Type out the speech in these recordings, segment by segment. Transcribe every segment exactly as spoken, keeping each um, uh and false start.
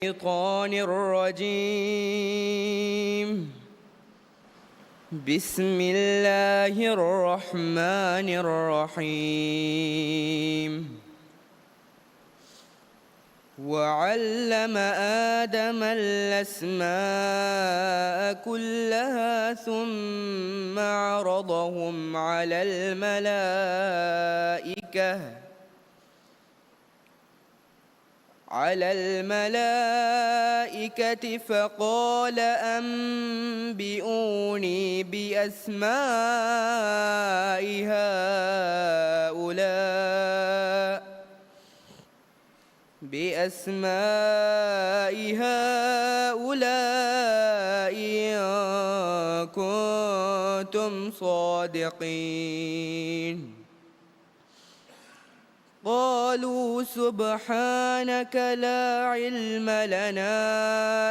الشيطان الرجيم. بسم الله الرحمن الرحيم. وعلم آدم الأسماء كلها ثم عرضهم على الملائكة على الملائكة فقال أنبئوني بأسماء هؤلاء، بأسماء هؤلاء إن كنتم صادقين. قالوا سبحانك لا علم لنا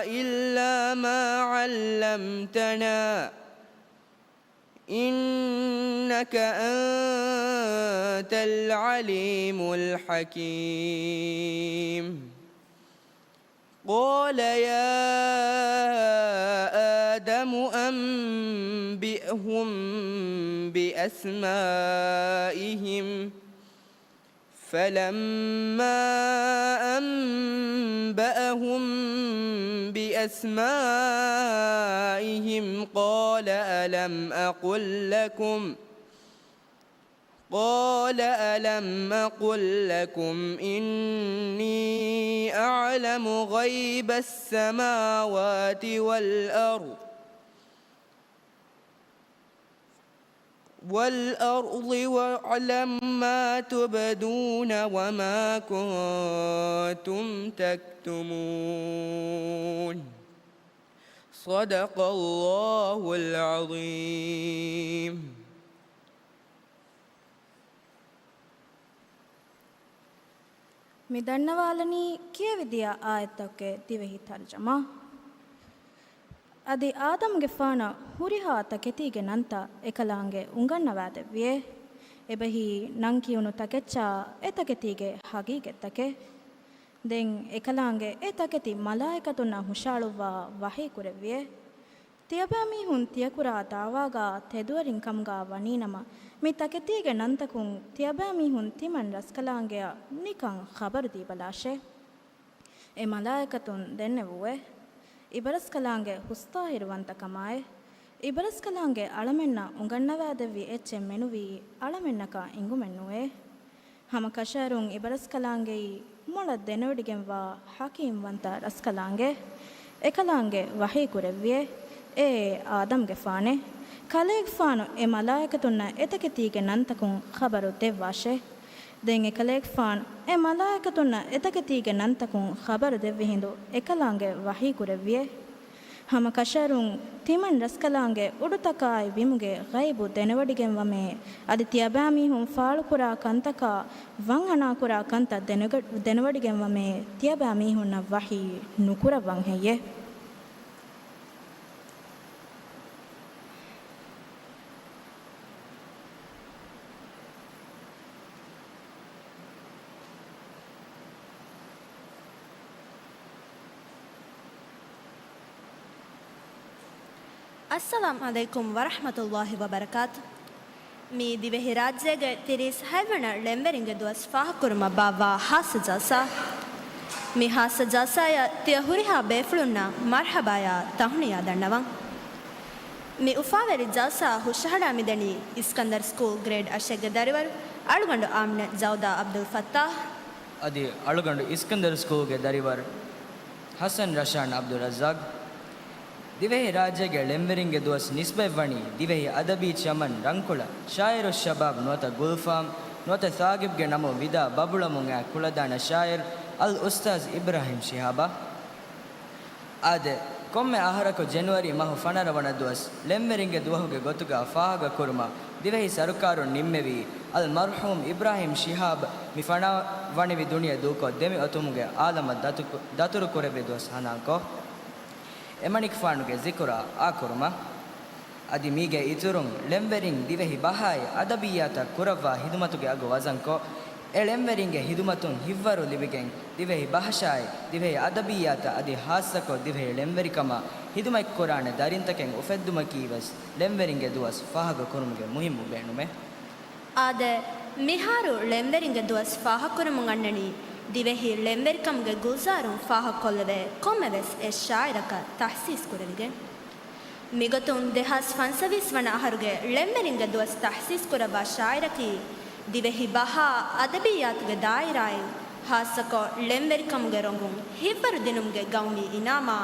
إلا ما علمتنا إنك أنت العليم الحكيم. قال يا آدم أنبئهم بأسمائهم، فلما أنبأهم بأسمائهم قال ألم أقل لكم قال ألم أقل لكم إني أعلم غيب السماوات والأرض والأرض وأعلم ما تبدون وما كنتم تكتمون. صدق الله العظيم. މި ދަންނަވާލަނީ ކިޔެވިދިޔަ އާޔަތްތަކުގެ ދިވެހި ތަރުޖަމާ. އަދި އާދަމްގެފާނަށް ހުރިހާ ތަކެތީގެ ނަންތައް އެކަލާނގެ އުނގަންނަވާދެއްވިއޭ. އެބަހީ، ނަން ކިޔުނު ތަކެއްޗާ އެ ތަކެތީގެ ހަގީގަތްތަކެއް. ދެން އެކަލާނގެ އެ ތަކެތި މަލާއިކަތުންނަށް ހުށައަޅުއްވާ ވަޙީ ކުރެއްވިއޭ. ތިޔަބައިމީހުން ތިޔަކުރާ ދަޢުވާގާ ތެދުވެރިން ކަމުގާ ވަނީނަމަ، މި ތަކެތީގެ ނަންތަކުން ތިޔަބައިމީހުން ތިމަން ރަސްކަލާނގެއަށް ނިކަން ޚަބަރު ދީބަލާށޭ. އެ މަލާއިކަތުން ދެންނެވުއޭ، އިބަރަސްކަލާނގެ ހުސްޠާހިރުވަންތަކަމާއި، އިބަރަސްކަލާނގެ އަޅަމެންނަށް އުނގަންނަވާދެއްވި އެއްޗެއް މެނުވީ އަޅަމެންނަކަށް އެނގުމެއްނުވޭ. ހަމަ ކަށައިރުން އިބަރަސްކަލާނގެއީ މޮޅަށް ދެނެވޮޑިގެންވާ ޙަކީމްވަންތަ ރަސްކަލާނގެ. އެކަލާނގެ ވަޙީ ކުރެއްވިއޭ، އޭ އާދަމްގެފާނޭ! ކަލޭގެފާނު އެ މަލާއިކަތުންނަށް އެތަކެތީގެ ނަންތަކުން ޚަބަރު ދެއްވާށޭ. ދެން އެކަލޭގެފާނު އެ މަލާއިކަތުންނަށް އެތަކެތީގެ ނަންތަކުން ޚަބަރު ދެއްވި ހިނދު އެކަލާނގެ ވަޙީ ކުރެއްވިއޭ. ހަމަ ކަށައިރުން ތިމަން ރަސްކަލާނގެ އުޑުތަކާއި ބިމުގެ ޣައިބު ދެނެވޮޑިގެންވަމޭ، އަދި ތިޔަބައިމީހުން ފާޅުކުރާ ކަންތަކާ ވަންހަނާކުރާ ކަންތައް ދެނެގަ-، ދެނެވޮޑިގެންވަމޭ، ތިޔަބައިމީހުންނަށް ވަޙީ ނުކުރައްވަން ހެއްޔޭ؟ އައްސަލާމް ޢަލައިކުމް ވަރަޙްމަތުﷲި ވަބަރަކާތު. މި ދިވެހިރާއްޖޭގެ ތިރީސް ހަތްވަނަ ޅެންވެރިންގެ ދުވަސް ފާހަގަކުރުމަށް ބާއްވާ ހާއްސަ ޖަލްސާ. މި ހާއްސަ ޖަލްސާއަށް ތިޔަ ހުރިހާ ބޭފުޅުންނަށް މަރްޙަބާޔާ ތަހުނިޔާ ދަންނަވަން. މި އުފާވެރި ޖަލްސާ ހުށަހަޅާ މިދަނީ އިސްކަންދަރު ސްކޫލް ގްރޭޑް އަށެއްގެ ދަރިވަރު އަޅުގަނޑު އާމިނަ ޖައުދާ ޢަބްދުލް ފައްތާޙް. އަދި އަޅުގަނޑު އިސްކަންދަރު ސްކޫލްގެ ދަރިވަރު ޙަސަން ރަޝާން ޢަބްދުއްރައްޒާޤް. ދިވެހިރާއްޖޭގެ ޅެންވެރިންގެ ދުވަސް ނިސްބަތްވަނީ ދިވެހި އަދަބީ ޗަމަން ރަންކުޅަ، ޝާއިރުއްޝަބާބް ނުވަތަ ގުލްފާމް ނުވަތަ ސާގިބްގެ ނަމުން ވިދާ ބަބުޅަމުން އާ ކުޅަދާނަ ޝާއިރު އަލް އުސްތާޛް އިބްރާހިމް ޝިހާބާ. އާދެ، ކޮންމެ އަހަރަކު ޖެނުއަރީ މަހު ފަނަރަ ވަނަ ދުވަސް ޅެންވެރިންގެ ދުވަހުގެ ގޮތުގަ ފާހަގަކުރުމަށް ދިވެހި ސަރުކާރުން ނިންމެވީ އަލް މަރްޙޫމް އިބްރާހިމް ޝިހާބް މި ފަނާވަނިވި ދުނިޔެ ދޫކޮށް، ދެމި އޮތުމުގެ އާލަމަށް ދަތު-، ދަތުރު ކުރެއްވި ދުވަސް ހަނދާންކޮށް، އެމަނިކުފާނުގެ ޒިކުރާ އާކުރުމަށް. އަދި މީގެ އިތުރުން، ޅެންވެރިން ދިވެހި ބަހާއި އަދަބިއްޔާތަށް ކުރައްވާ ހިދުމަތުގެ އަގު ވަޒަންކޮށް، އެ ޅެންވެރިންގެ ހިދުމަތުން ހިތްވަރު ލިބިގެން، ދިވެހި ބަހަށާއި، ދިވެހި އަދަބިއްޔާތަށް އަދި ހާއްސަކޮށް ދިވެހި ޅެންވެރިކަމަށް ހިދުމަތްކުރާނެ ދަރިންތަކެއް އުފެއްދުމަކީވެސް ޅެންވެރިންގެ ދުވަސް ފާހަގަކުރުމުގެ މުހިއްމު ބޭނުމެއް. އާދެ، މިހާރު ޅެންވެރިންގެ ދުވަސް ފާހަގަކުރަމުން އަންނަނީ، ދިވެހި ޅެންވެރިކަމުގެ ގުލްޒާރުން ފާހަގަކޮށްލެވޭ ކޮންމެވެސް އެއް ޝާއިރަކަށް ތަހްސީސް ކުރެވިގެން. މިގޮތުން ދެހާސް ފަންސަވީސް ވަނަ އަހަރުގެ ޅެންވެރިންގެ ދުވަސް ތަހްސީސް ކުރައްވާ ޝާއިރަކީ، ދިވެހި ބަހާ އަދަބިއްޔާތުގެ ދާއިރާއިން، ހާއްސަކޮށް ޅެންވެރިކަމުގެ ރޮނގުން ހިތްވަރު ދިނުމުގެ ގައުމީ އިނާމާ،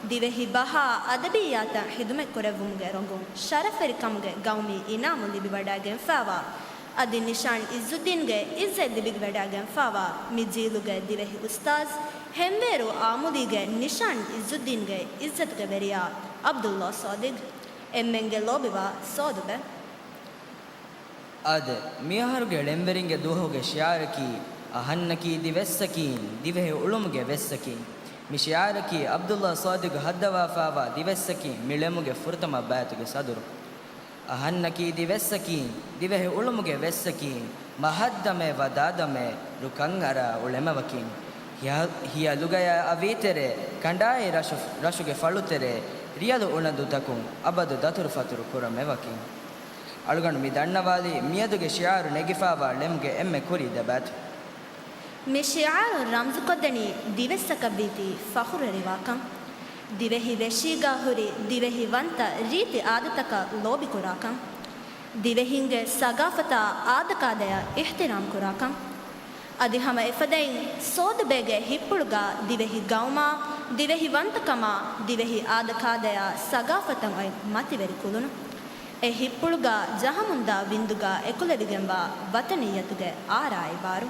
ދިވެހި ބަހާ އަދަބިއްޔާތަށް ހިދުމަތް ކުރެއްވުމުގެ ރޮނގުން ޝަރަފްވެރިކަމުގެ ގައުމީ އިނާމު ލިބިވަޑައިގެންފާވާ، އަދި ނިޝާން އިއްޒުއްދީންގެ އިއްޒަތް ލިބިވަޑައިގެންފާވާ، މި ޖީލުގެ ދިވެހި އުސްތާޒް، ހެންވޭރު އާމުލީގެ ނިޝާން އިއްޒުއްދީންގެ އިއްޒަތުގެ ވެރިޔާ ޢަބްދުﷲ ޞާދިޤް، އެންމެންގެ ލޯބިވާ ސޯދުބެ. އާދެ، މިއަހަރުގެ ޅެންވެރިންގެ ދުވަހުގެ ޝިޢާރަކީ، އަހަންނަކީ ދިވެއްސަކީން، ދިވެހި އުޅުމުގެ ވެއްސަކީން. މި ޝިޢާރަކީ ޢަބްދުﷲ ޞާދިޤް ހައްދަވާފާވާ ދިވެއްސަކީން މި ޅެމުގެ ފުރަތަމަ ބައިތުގެ ސަދުރު. އަހަންނަކީ ދިވެއްސަކީން، ދިވެހި އުޅުމުގެ ވެއްސަކީން، މަހައްދަމޭ ވަ ދާދަމޭ ރުކަން އަރާ އުޅެމަވަކީން. ހިޔަ-، ހިޔަލުގަޔާ އަވީތެރޭ، ކަނޑާއި ރަށު-، ރަށުގެ ފަޅުތެރޭ، ރިޔަލު އުނަދުތަކުން އަބަދު ދަތުރުފަތުރު ކުރަމެވަކީން. އަޅުގަނޑު މި ދަންނަވާލީ މިއަދުގެ ޝިޢާރު ނެގިފާވާ ޅެމުގެ އެންމެ ކުރީ ދެބައިތު. މި ޝިޢާރު ރަމްޒުކޮށްދެނީ ދިވެއްސަކަށްވީތީ ފަޚުރުވެރިވާކަން. ދިވެހި ވެށީގާ ހުރި ދިވެހި ވަންތަ ރީތި އާދަތަކަށް ލޯބިކުރާކަން. ދިވެހިންގެ ސަގާފަތާ އާދަކާދަޔަށް އިޙްތިރާމް ކުރާކަން. އަދި ހަމަ އެފަދައިން ސޯދުބޭގެ ހިތްޕުޅުގާ ދިވެހި ގައުމާ، ދިވެހި ވަންތަކަމާ، ދިވެހި އާދަކާދަޔާ ސަގާފަތަށް އޮތް މަތިވެރި ކުލުނު. އެ ހިތްޕުޅުގާ ޖަހަމުންދާ ވިންދުގާ އެކުލެވިގެންވާ ވަޠަނިއްޔަތުގެ އާރާއި ބާރު.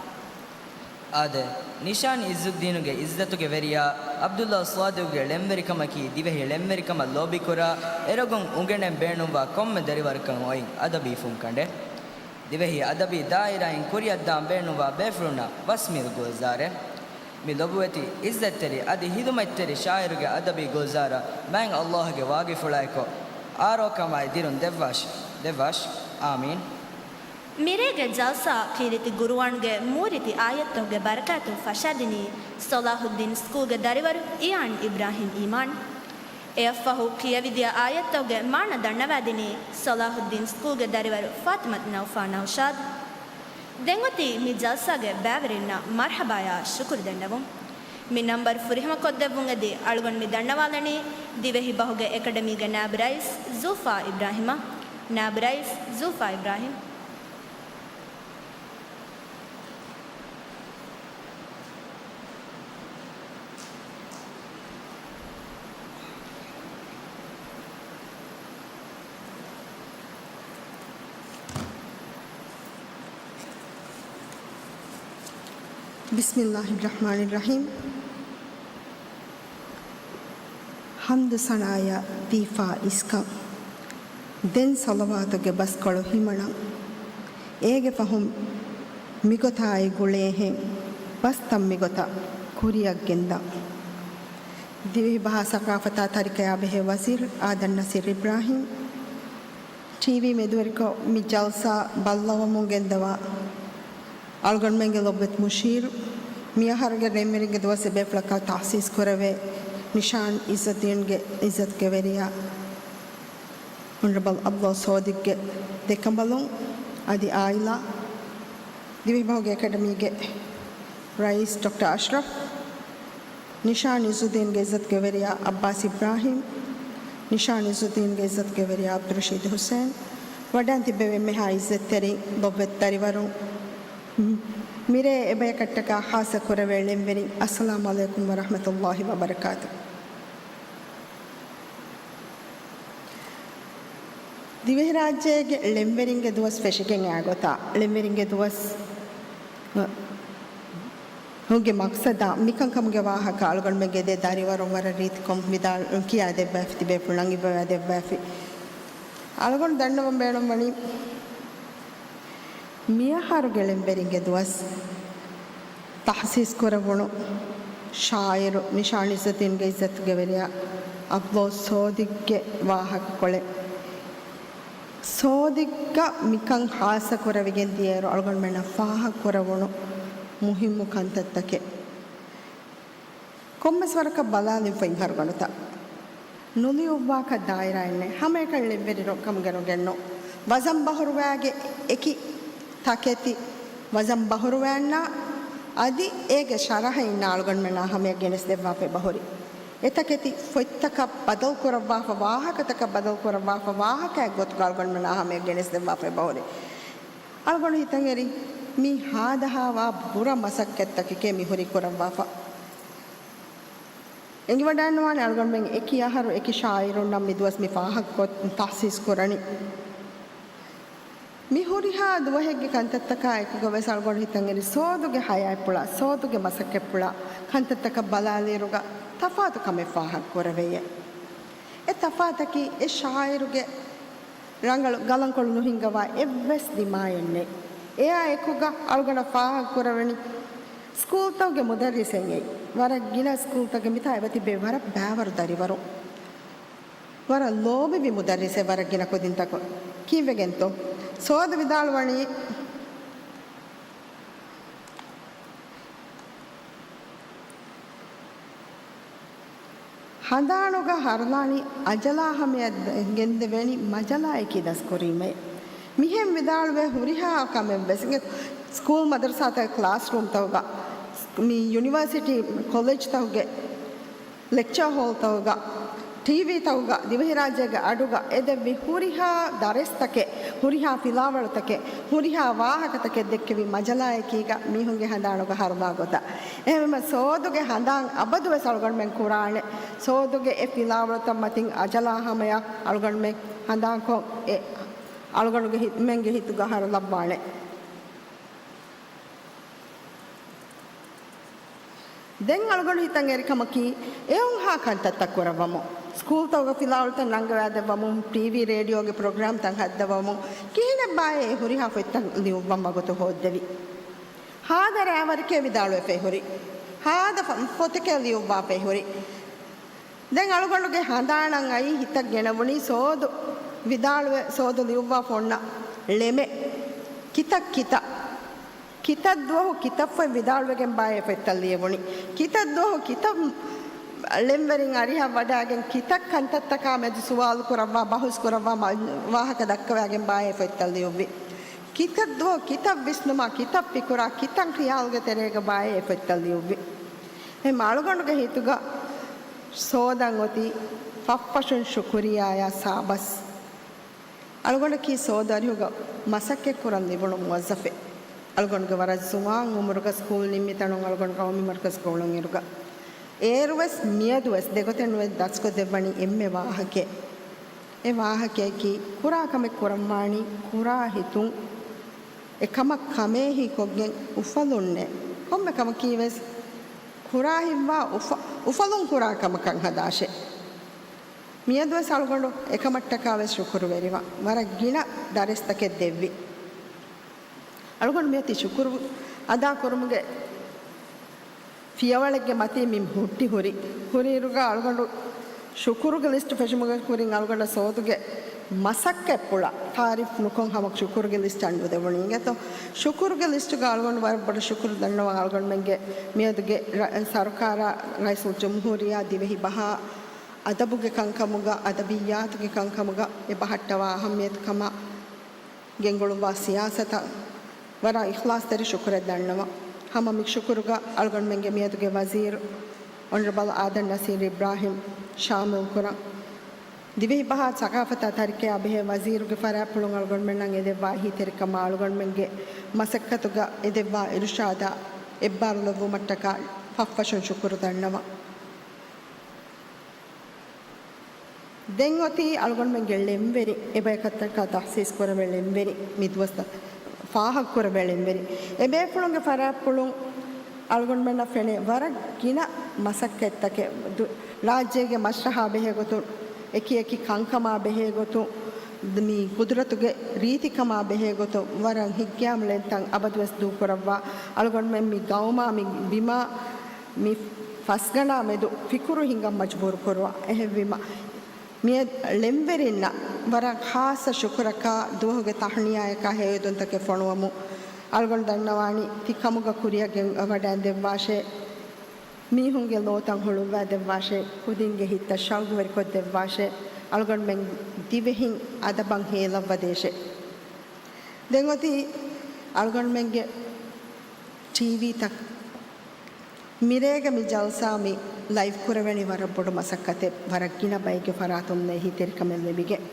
އާދެ، ނިޝާން އިއްޒުއްދީނުގެ އިއްޒަތުގެ ވެރިޔާ ޢަބްދުﷲ ޞާދިޤުގެ ޅެންވެރިކަމަކީ ދިވެހި ޅެންވެރިކަމަށް ލޯބިކުރާ، އެރޮގުން އުނގެނެން ބޭނުންވާ ކޮންމެ ދަރިވަރަކަށް އޮތް އަދަބީ ފުންކަނޑެއް. ދިވެހި އަދަބީ ދާއިރާއިން ކުރިއަށްދާން ބޭނުންވާ ބޭފުޅުންނަށް ވަސްމީރު ގުލްޒާރެއް. މި ލޮބުވެތި އިއްޒަތްތެރި އަދި ހިދުމަތްތެރި ޝާއިރުގެ އަދަބީ ގުލްޒާރަށް މާތް ﷲ ގެ ވާގިފުޅާއެކު އާރޯކަމާއި ދިރުން ދެއްވާށި، ދެއްވާށި. އާމީން. މިރޭގެ ޖަލްސާ ކީރިތި ޤުރުއާންގެ މޫރިތި އާޔަތްތަކުގެ ބަރަކާތުން ފަށާދިނީ ޞަލާޙުއްދީން ސްކޫލްގެ ދަރިވަރު އިޔާން އިބްރާހިމް އީމާން. އެއަށްފަހު ކިޔަވިދިޔަ އާޔަތްތަކުގެ މާނަ ދަންނަވާދިނީ ޞަލާޙުއްދީން ސްކޫލްގެ ދަރިވަރު ފާތިމަތު ނައުފާ ނައުޝާދު. ދެން އޮތީ މި ޖަލްސާގެ ބައިވެރިންނަށް މަރްޙަބާޔާ ޝުކުރު ދެންނެވުން. މި ނަންބަރު ފުރިހަމަކޮށްދެއްވުން އެދި އަޅުގަނޑު މި ދަންނަވާލަނީ ދިވެހި ބަހުގެ އެކަޑަމީގެ ނާއިބު ރައީސް ޒޫފާ އިބްރާހިމަށް. ނާއިބު ރައީސް ޒޫފާ އިބްރާހިމް. بسم الله الرحمن الرحيم. ޙަމްދު ސަނާއަށް ދީފާ އިސްކަން، ދެން ޞަލަވާތުގެ ބަސްކޮޅު ހިމަނަން. އޭގެ ފަހުން މިގޮތާއި ގުޅޭހެން ބަސްތައް މިގޮތަށް ކުރިއަށްގެންދާ. ދިވެހިބަހާ ސަގާފަތާ ތަރިކަޔާ ބެހޭ ވަޒީރު އާދަން ނަސީރު އިބްރާހިމް، ޓީވީ މެދުވެރިކޮށް މި ޖަލްސާ ބައްލަވަމުން ގެންދަވާ އަޅުގަނޑުމެންގެ ލޮބުވެތި މުޝީރު، މިއަހަރުގެ ޅެންވެރިންގެ ދުވަސް އެބޭފުޅަކާ ތަހްސީސް ކުރެވޭ ނިޝާން އިއްޒަތްދީންގެ އިއްޒަތުގެ ވެރިޔާ އޮނަރަބަލް ޢަބްދުﷲ ސޯދިގްގެ ދެކަނބަލުން އަދި އާއިލާ، ދިވެހިބަހުގެ އެކަޑަމީގެ ރައީސް ޑޮކްޓަރ އަޝްރަފް، ނިޝާން އިއްޒުއްދީންގެ އިއްޒަތުގެ ވެރިޔާ ޢައްބާސް އިބްރާހިމް، ނިޝާން އިއްޒުއްދީންގެ އިއްޒަތުގެ ވެރިޔާ ޢަބްދުއްރަޝީދު ޙުސައިން، ވަޑައިން ތިއްބެވި އެންމެހާ އިއްޒަތްތެރި ލޮބުވެތި ދަރިވަރުން، މިރޭ އެބަޔަކަށްޓަކާ ޚާއްޞަ ކުރެވޭ ޅެންވެރިން، އައްސަލާމު ޢަލައިކުމް ވަރަޙްމަތުﷲ ވަބަރަކާތު. ދިވެހިރާއްޖޭގެ ޅެންވެރިންގެ ދުވަސް ފެށިގެން އާ ގޮތާ، ޅެންވެރިންގެ ދުވަސް ހުގެ މަޤްޞަދާ މިކަންކަމުގެ ވާހަކަ އަޅުގަނޑުމެންގެ ދެ ދަރިވަރުން ވަރަށް ރީތިކޮށް ވިދާޅު ކިޔާދެއްވާފި، ތިބޭފުޅުން އިއްވަވާދެއްވާފި. އަޅުގަނޑު ދަންނަވަން ބޭނުންވަނީ، މިއަހަރުގެ ޅެންވެރިންގެ ދުވަސް ތަހްސީސް ކުރެވުނު ޝާއިރު ނިޝާން އިއްޒަތީންގެ އިއްޒަތުގެ ވެރިޔާ ޢަބްދުﷲ ސޯދިގްގެ ވާހަކަކޮޅެއް. ސޯދިއްގަ މިކަން ހާއްސަ ކުރެވިގެން ދިޔައިރު އަޅުގަނޑުމެންނަށް ފާހަގަ ކުރެވުނު މުހިއްމު ކަންތައްތަކެއް. ކޮންމެސް ވަރަކަށް ބަލާލިން ފައިން ހަރުގަނޑުތައް. ނުލިޔުއްވާކަށް ދާއިރާއެއް ނެތް. ހަމައެކަނި ޅެއްވެރި ކަމުގެ ރޮގެއް ނޫން. ވަޒަން ބަހުރުވައިގެ އެކި ތަކެތި ވަޒަން ބަހުރުވައިންނާ އަދި އޭގެ ޝަރަހައިންނާ އަޅުގަނޑުމެންނާ ހަމަޔަށް ގެނެސްދެއްވާފައި ބަހުރި. އެތަކެތި ފޮތްތަކަށް ބަދަލު ކުރައްވާފަ، ވާހަކަތަކަށް ބަދަލު ކުރައްވާފަ، ވާހަކައެއް ގޮތުގަ އަޅުގަނޑުމެންނާ ހަމަޔަށް ގެނެސްދެއްވާފައި ބަހުރި. އަޅުގަނޑު ހިތަށް އެރި މި ހާދަހާވާ ބުރަ މަސައްކަތްތަކެކޭ މި ހުރީ ކުރައްވާފަ. އެނގިވަޑައިންނަވާނެ އަޅުގަނޑުމެން އެކި އަހަރު އެކި ޝާއިރުންނަށް މި ދުވަސް މި ފާހަގަކޮށް ތަހްސީސް ކުރަނީ. މި ހުރިހާ ދުވަހެއްގެ ކަންތައްތަކާ އެކުގަވެސް އަޅުގަނޑު ހިތަށް އެރި ސޯދުގެ ހަޔާތްޕުޅާ، ސޯދުގެ މަސައްކަތްޕުޅާ ކަންތައްތަކަށް ބަލާލިއިރުގަ ތަފާތު ކަމެއް ފާހަގަ ކުރެވެޔޭ. އެ ތަފާތަކީ އެ ޝާއިރުގެ ރަނގަޅު ގަލަންކޮޅު ނުހިންގަވާ އެއްވެސް ދިމާއެއް ނެތް. އެއާ އެކުގަ އަޅުގަނޑަށް ފާހަގަ ކުރެވެނީ ސްކޫލްތަކުގެ މުދައްރިސެއް އެއް. ވަރަށް ގިނަ ސްކޫލްތަކެއް މިތާ އެބަ ތިބޭ ވަރަށް ބައިވަރު ދަރިވަރު. ވަރަށް ލޯބިވި މުދައްރިސެއް ވަރަށް ގިނަ ކުދިންތަކުން. ކީއްވެގެންތޯ؟ ސޯދު ވިދާޅުވަނީ، ހަނދާނުގަ ހަރުލާނީ އަޖަލާ ހަމަޔަށް ގެންދެވޭނީ މަޖަލާއެކީ ދަސްކުރީމޭ. މިހެން ވިދާޅުވޭ ހުރިހާ ކަމެއްވެސް ސްކޫލް މަދަރުސާތަކުގެ ކްލާސްރޫމްތަކުގަ، މި ޔުނިވަރސިޓީ ކޮލެޖްތަކުގެ ލެކްޗާ ހޯލްތަކުގަ، ޓީވީތަކުގަ، ދިވެހިރާއްޖޭގެ އަޑުގަ އެދެއްވި ހުރިހާ ދަރެސްތަކެއް، ހުރިހާ ފިލާވަޅުތަކެއް، ހުރިހާ ވާހަކަތަކެއް ދެއްކެވި މަޖަލާއެކީގަ މީހުންގެ ހަނދާނުގަ ހަރުލާ ގޮތަށް. އެހެންވީމަ ސޯދުގެ ހަނދާން އަބަދުވެސް އަޅުގަނޑުމެން ކުރާނެ. ސޯދުގެ އެ ފިލާވަޅުތައް މަތިން އަޖަލާ ހަމަޔަށް އަޅުގަނޑުމެން ހަނދާންކޮށް އެ އަޅުގަނޑުގެ ހި-، މެންގެ ހިތުގަ ހަރުލައްވާނެ. ދެން އަޅުގަނޑު ހިތަށް އެރި ކަމަކީ، އެހެންހާ ކަންތައްތައް ކުރައްވަމުން، ސްކޫލްތަކުގަ ފިލާވަޅުތައް ނަންގަވާދެއްވަމުން، ޓީވީ ރޭޑިއޯގެ ޕްރޮގްރާމްތައް ހައްދަވަމުން، ކިހިނެއްބާއޭ އެ ހުރިހާ ފޮތްތައް ލިޔުއްވަން ވަގުތު ހޯއްދެވި؟ ހާދަ ރައިވަރެކޭ ވިދާޅުވެފައި ހުރި. ހާދަ ފަ-، ފޮތެކޭ ލިޔުއްވާފައި ހުރި. ދެން އަޅުގަނޑުގެ ހަނދާނަށް އައީ ހިތަށް ގެނައުނީ ސޯދު ވިދާޅުވެ، ސޯދު ލިޔުއްވާފަ އޮންނަ ޅެމެއް. ކިތައް ކިތައް. ކިތައް ދުވަހު ކިތައް ފޮތް ވިދާޅުވެގެން ބާއޭ ފޮތްތައް ލިޔެވުނީ. ކިތައް ދުވަހު ކިތައް ޅެންވެރިން އަރިހަށް ވަޑައިގެން ކިތައް ކަންތައްތަކާ މެދު ސުވާލު ކުރައްވާ، ބަހުސް ކުރައްވާ، މަ-، ވާހަކަ ދައްކަވައިގެން ބާއޭ ފޮތްތައް ލިޔުއްވި. ކިތައް ދުވަހު ކިތައް ވިސްނުމާ، ކިތައް ފިކުރާ، ކިތައް ޚިޔާލުގެ ތެރޭގަ ބާއޭ އެ ފޮތްތައް ލިޔުއްވި. އެހެން އަޅުގަނޑުގެ ހިތުގަ ސޯދަން އޮތީ ފަށްފަށުން ޝުކުރިއްޔާޔާ ސާބަސް. އަޅުގަނޑަކީ ސޯދު އަރިހުގަ މަސައްކަތްކުރަން ލިބުނު މުވައްޒަފެއް. އަޅުގަނޑުގެ ވަރަށް ޒުވާން އުމުރުގަ ސްކޫލް ނިންމި ތަނުން އަޅުގަނޑު ގައުމީ މަރުކަޒު ކޯޅުންއިރުގަ. އޭރުވެސް މިއަދުވެސް ދެގޮތެއްނުވެ ދަސްކޮށްދެއްވަނީ އެންމެ ވާހަކައެއް. އެ ވާހަކަޔަކީ، ކުރާ ކަމެއް ކުރަންވާނީ ކުރާ ހިތުން، އެ ކަމަށް ކަމޭހިކޮށްގެން އުފަލުންނޭ. ކޮންމެ ކަމަކީވެސް ކުރާ ހިތްވާ އުފަ-، އުފަލުން ކުރާ ކަމަކަށް ހަދާށޭ. މިއަދުވެސް އަޅުގަނޑު އެކަމަށްޓަކާވެސް ޝުކުރުވެރިވާ. ވަރަށް ގިނަ ދަރިސްތަކެއް ދެއްވި. އަޅުގަނޑު މިއޮތީ ޝުކުރު އަދާކުރުމުގެ ފިޔަވަޅެއްގެ މަތީ މި ހުއްޓި ހުރި. ހުރިއިރުގަ އަޅުގަނޑު ޝުކުރުގެ ލިސްޓް ފެށުމުގެ ކުރިން އަޅުގަނޑަށް ސޯދުގެ މަސައްކަތްޕުޅަށް ތާރީފް ނުކޮށް ހަމަ ޝުކުރުގެ ލިސްޓް އަންނުދެވުނީ. އިނގޭތޯ، ޝުކުރުގެ ލިސްޓުގަ އަޅުގަނޑު ވަރަށް ބޮޑަށް ޝުކުރު ދަންނަވަން އަޅުގަނޑުމެންގެ މިއަދުގެ ރަ-، ސަރުކާރާ ރައީސުލްޖުމްހޫރިއްޔާ ދިވެހި ބަހާ އަދަބުގެ ކަންކަމުގަ، އަދަބިއްޔާތުގެ ކަންކަމުގަ އެ ބަހައްޓަވާ އަހައްމިޔަތުކަމާ، ގެންގުޅުއްވާ ސިޔާސަތަށް ވަރަށް އިޚްލާޞްތެރި ޝުކުރެއް ދަންނަވަން. ހަމަ މި ޝުކުރުގަ އަޅުގަނޑުމެންގެ މިއަދުގެ ވަޒީރު އޮނަރަބަލް އާދަމް ނަސީރު އިބްރާހިމް ޝާމިލް ކުރަން. ދިވެހިބަހާ ސަގާފަތާ ތަރިކަޔާ ބެހޭ ވަޒީރުގެ ފަރާތްޕުޅުން އަޅުގަނޑުމެންނަށް އެދެއްވާ އެހީތެރިކަމާ، އަޅުގަނޑުމެންގެ މަސައްކަތުގަ އެދެއްވާ އިރުޝާދާ އެއްބާރުލެއްވުމަށްޓަކާ ފަށްފަށުން ޝުކުރު ދަންނަވަން. ދެން އޮތީ އަޅުގަނޑުމެންގެ ޅެންވެރިން، އެބަޔަކަށްޓަކާ ތަހްސީސް ކުރެވޭ ޅެންވެރިން، މި ދުވަސްތައް ފާހަގަ ކުރެވޭ ޅެންވެރިން. އެބޭފުޅުންގެ ފަރާތްޕުޅުން އަޅުގަނޑުމެންނަށް ފެނޭ ވަރަށް ގިނަ މަސައްކަތްތަކެއް، ދު-، ރާއްޖޭގެ މަސްރަހާ ބެހޭގޮތުން، އެކި އެކި ކަންކަމާ ބެހޭގޮތުން، މި ގުދުރަތުގެ ރީތިކަމާ ބެހޭގޮތުން ވަރަށް ހިތްގައިމު ޅެންތައް އަބަދުވެސް ދޫކުރައްވާ، އަޅުގަނޑުމެން މި ގައުމާ މި ބިމާ މި ފަސްގަނޑާ މެދު ފިކުރު ހިންގަން މަޖުބޫރު ކުރުވާ. އެހެންވީމަ، މިއަދު ޅެންވެރިންނަށް ވަރަށް ޚާއްޞަ ޝުކުރަކާ، ދުވަހުގެ ތަހުނިޔާއަކާ ހެޔޮއެދުންތަކެއް ފޮނުވަމުން އަޅުގަނޑު ދަންނަވާނީ ތި ކަމުގަ ކުރިއަށް ގެން ވަޑައިދެއްވާށޭ. މީހުންގެ ލޯތައް ހުޅުއްވާދެއްވާށޭ، ކުދިންގެ ހިތްތައް ޝައުގުވެރިކޮށްދެއްވާށޭ، އަޅުގަނޑުމެން ދިވެހިން އަދަބަށް ހޭލައްވަދޭށޭ. ދެން އޮތީ އަޅުގަނޑުމެންގެ ޓީވީތައް. މިރޭގެ މި ޖަލްސާ މި ލައިވް ކުރެވެނީ ވަރަށް ބޮޑު މަސައްކަތެއް، ވަރަށް ގިނަ ބައެއްގެ ފަރާތުން އެހީތެރިކަމެއް ލިބިގެން.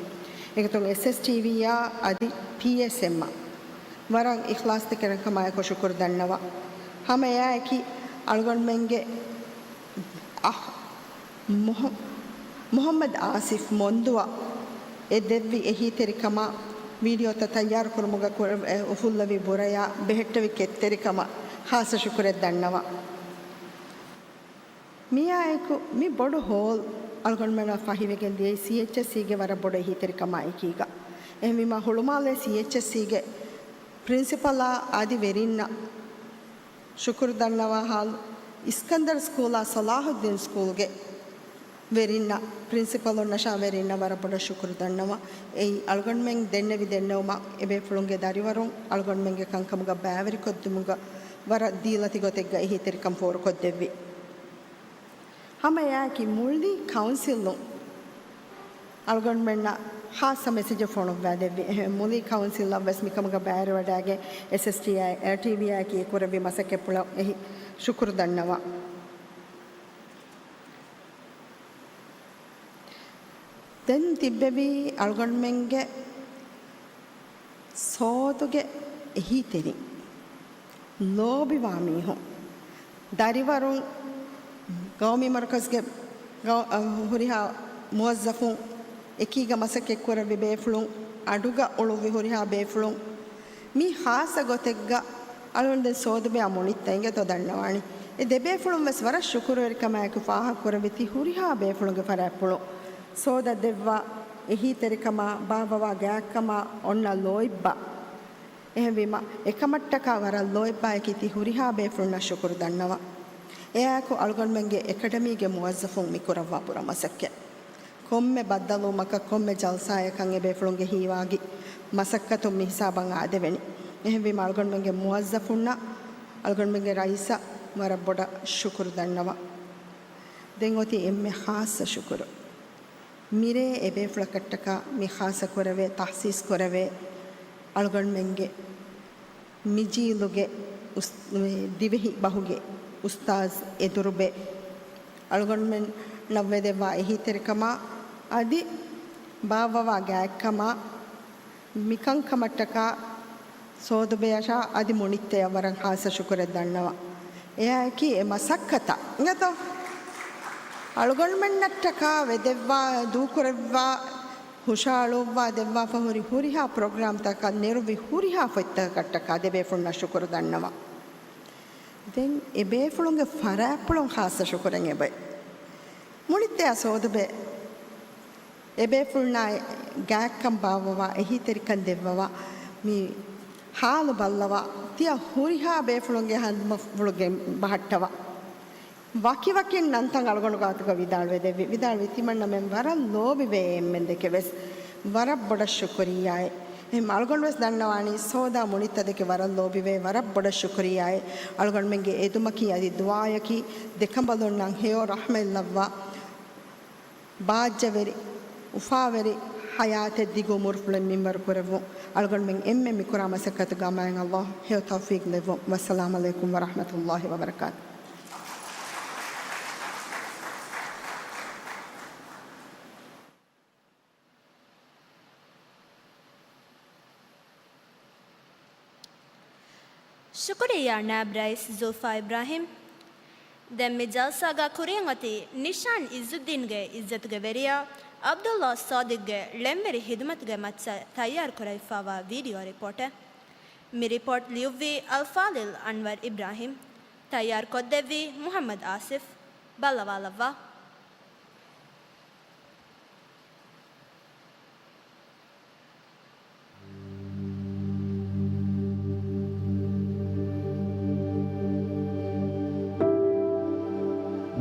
އެގޮތުން އެސްއެސްޓީވީއާ އަދި ޕީއެސްއެމްއާ ވަރަށް އިޚްލާޞްތެރިކަމާއެކު ޝުކުރު ދަންނަވާ. ހަމަ އެއާއެކީ އަޅުގަނޑުމެންގެ އަޚް މުހަ-، މުޙައްމަދު އާސިފް މޮންދުއަށް އެ ދެއްވި އެހީތެރިކަމާ، ވީޑިއޯތައް ތައްޔާރުކުރުމުގަ ކުރެ-، އެ އުފުއްލެވި ބުރަޔާ ބެހެއްޓެވި ކެތްތެރިކަމަށް ޚާއްޞަ ޝުކުރެއް ދަންނަވާ. މިއާއެކު މި ބޮޑު ހޯލް އަޅުގަނޑުމެންނަށް ފަހިވެގެން ދިޔައީ ސީއެޗްއެސްސީގެ ވަރަށް ބޮޑު އެހީތެރިކަމާ އެކީގަ. އެހެންވީމާ ހުޅުމާލޭ ސީއެޗްއެސްސީގެ ޕްރިންސިޕަލާ އަދި ވެރިންނަށް ޝުކުރު ދަންނަވާ ހާލު، އިސްކަންދަރު ސްކޫލާ ޞަލާޙުއްދީން ސްކޫލްގެ ވެރިންނަށް، ޕްރިންސިޕަލުންނަށާ ވެރިންނަށް ވަރަށް ބޮޑަށް ޝުކުރު ދަންނަވަން. އެއީ އަޅުގަނޑުމެން ދެންނެވި ދެންނެވުމަށް އެބޭފުޅުންގެ ދަރިވަރުން އަޅުގަނޑުމެންގެ ކަންކަމުގަ ބައިވެރިކޮށްދިނުމުގަ ވަރަށް ދީލަތި ގޮތެއްގަ އެހީތެރިކަން ފޯރުކޮށްދެއްވި. ހަމަ އެއާއެކީ މުޅި ކައުންސިލުން އަޅުގަނޑުމެންނަށް ޚާއްޞަ މެސެޖެއް ފޮނުއްވާދެއްވި. އެހެން މުޅި ކައުންސިލަށް ވެސް މިކަމުގަ ބައިވެރިވަޑައިގެން އެސްއެސްޓީއާއި ޓީވީއާއަކީ އެ ކުރެއްވި މަސައްކަތްޕުޅަށް އެހި ޝުކުރު ދަންނަވަން. ދެން ތިއްބެވީ އަޅުގަނޑުމެންގެ ސޯދުގެ އެހީތެރިން، ލޯބިވާ މީހުން، ދަރިވަރުން، ގައުމީ މަރުކަޒުގެ ގައު-، އަ، ހުރިހާ މުވައްޒަފުން، އެކީގަ މަސައްކަތްކުރެއްވި ބޭފުޅުން، އަޑުގަ އުޅުއްވި ހުރިހާ ބޭފުޅުން، މި ޚާއްޞަ ގޮތެއްގަ އަޅުގަނޑު ދެން ސޯދުބެއާ މުނިއްތަ އިނގޭތޯ ދަންނަވާނީ. އެ ދެބޭފުޅުން ވެސް ވަރަށް ޝުކުރުވެރިކަމާއެކު ފާހަގަކުރެއްވި ތި ހުރިހާ ބޭފުޅުންގެ ފަރާތްޕުޅު ސޯދަ ދެއްވާ އެހީތެރިކަމާ، ބާއްވަވާ ގާތްކަމާ އޮންނަ ލޯތްބާ. އެހެންވީމަ، އެކަމަށްޓަކާ ވަރަށް ލޯތްބާއަކީ ތި ހުރިހާ ބޭފުޅުންނަށް ޝުކުރު ދަންނަވަން. އެއާއެކު އަޅުގަނޑުމެންގެ އެކަޑަމީގެ މުވައްޒަފުން މިކުރައްވާ ބުރަ މަސައްކަތް. ކޮންމެ ބައްދަލުވުމަކަށް، ކޮންމެ ޖަލްސާއަކަށް އެބޭފުޅުންގެ ހީވާގި މަސައްކަތުން މިހިސާބަށް އާދެވެނީ. އެހެންވީމަ އަޅުގަނޑުމެންގެ މުވައްޒަފުންނަށް، އަޅުގަނޑުމެންގެ ރައީސަށް ވަރަށް ބޮޑަށް ޝުކުރު ދަންނަވަން. ދެން އޮތީ އެންމެ ޚާއްޞަ ޝުކުރު. މިރޭ އެބޭފުޅަކަށްޓަކާ މި ޚާއްޞަ ކުރެވޭ، ތަހްސީސް ކުރެވޭ އަޅުގަނޑުމެންގެ މިޖީލުގެ އުސް-، ދިވެހި ބަހުގެ އުސްތާޒް އެދުރުބެ އަޅުގަނޑުމެންނަށް ވެދެއްވާ އެހީތެރިކަމާ އަދި ބާއްވަވާ ގާތްކަމާ މިކަންކަމަށްޓަކާ ސޯދުބެއަށާ އަދި މުނިއްތަޔަށް ވަރަށް ޚާއްޞަ ޝުކުރެއް ދަންނަވަން. އެއާއެކީ އެ މަސައްކަތަށް އިނގޭތޯ އަޅުގަނޑުމެންނަށްޓަކާ ވެދެއްވާ، ދޫކުރެއްވާ، ހުށައަޅުއްވާ ދެއްވާފަ ހުރި ހުރިހާ ޕްރޮގްރާމްތަކަށް ނެރުވި ހުރިހާ ފޮތްތަކަށްޓަކާ ދެބޭފުޅުންނަށް ޝުކުރު ދަންނަވަން. ދެން އެބޭފުޅުންގެ ފަރާތްޕުޅުން ޚާއްޞަ ޝުކުރެއް އެބައި. މުޅިއްތަޔާ ސޯދުބެ އެބޭފުޅުންނާ ގާތްކަން ބާއްވަވާ، އެހީތެރިކަން ދެއްވަވާ، މި ހާލު ބައްލަވާ، ތިޔަ ހުރިހާ ބޭފުޅުންގެ ހަނދުމަފުޅުގެ ބަހައްޓަވާ. ވަކިވަކިން ނަންތައް އަޅުގަނޑު ގާތުގަ ވިދާޅުވެދެއްވި، ވިދާޅުވި ތިމަންނަމެން ވަރަށް ލޯބިވޭ އެންމެންދެކެ ވެސް ވަރަށް ބޮޑަށް ޝުކުރިއްޔާއޭ. އެހެން އަޅުގަނޑު ވެސް ދަންނަވާނީ ސޯދާ މުނިއްތަދެކެ ވަރަށް ލޯބިވޭ، ވަރަށް ބޮޑަށް ޝުކުރިއްޔާއޭ. އަޅުގަނޑުމެންގެ އެދުމަކީ އަދި ދުޢާޔަކީ ދެކަނބަލުންނަށް ހެޔޮ ރަޙްމަތްލައްވާ، ބާއްޖަވެރި، އުފާވެރި ޙަޔާތެއް ދިގު އުމުރުފުޅެއް މިންވަރު ކުރެއްވުން. އަޅުގަނޑުމެން އެންމެން މިކުރާ މަސައްކަތުގަ އަމާއިން ﷲ ހެޔޮ ތައުފީޤް ލެއްވުން. ވައްސަލާމް ޢަލައިކުމް ވަރަޙްމަތުﷲ ވަބަރަކާތު. ޝުކުރިއްޔާ ނާއިބް ރައީސް ޒުލްފާ އިބްރާހިމް. ދެން މި ޖަލްސާގަ ކުރިއަށް އޮތީ ނިޝާން ޢިއްޒުއްދީންގެ ޢިއްޒަތުގެ ވެރިޔާ ޢަބްދުﷲ ޞާދިޤްގެ ޅެންވެރި ޚިދުމަތުގެ މައްޗަށް ތައްޔާރުކުރެވިފައިވާ ވީޑިއޯ ރިޕޯޓެއް. މި ރިޕޯޓް ލިޔުއްވީ އަލްފާޟިލް އަންވަރް އިބްރާހިމް. ތައްޔާރުކޮށްދެއްވީ މުޙައްމަދު އާސިފް. ބައްލަވާލައްވާ.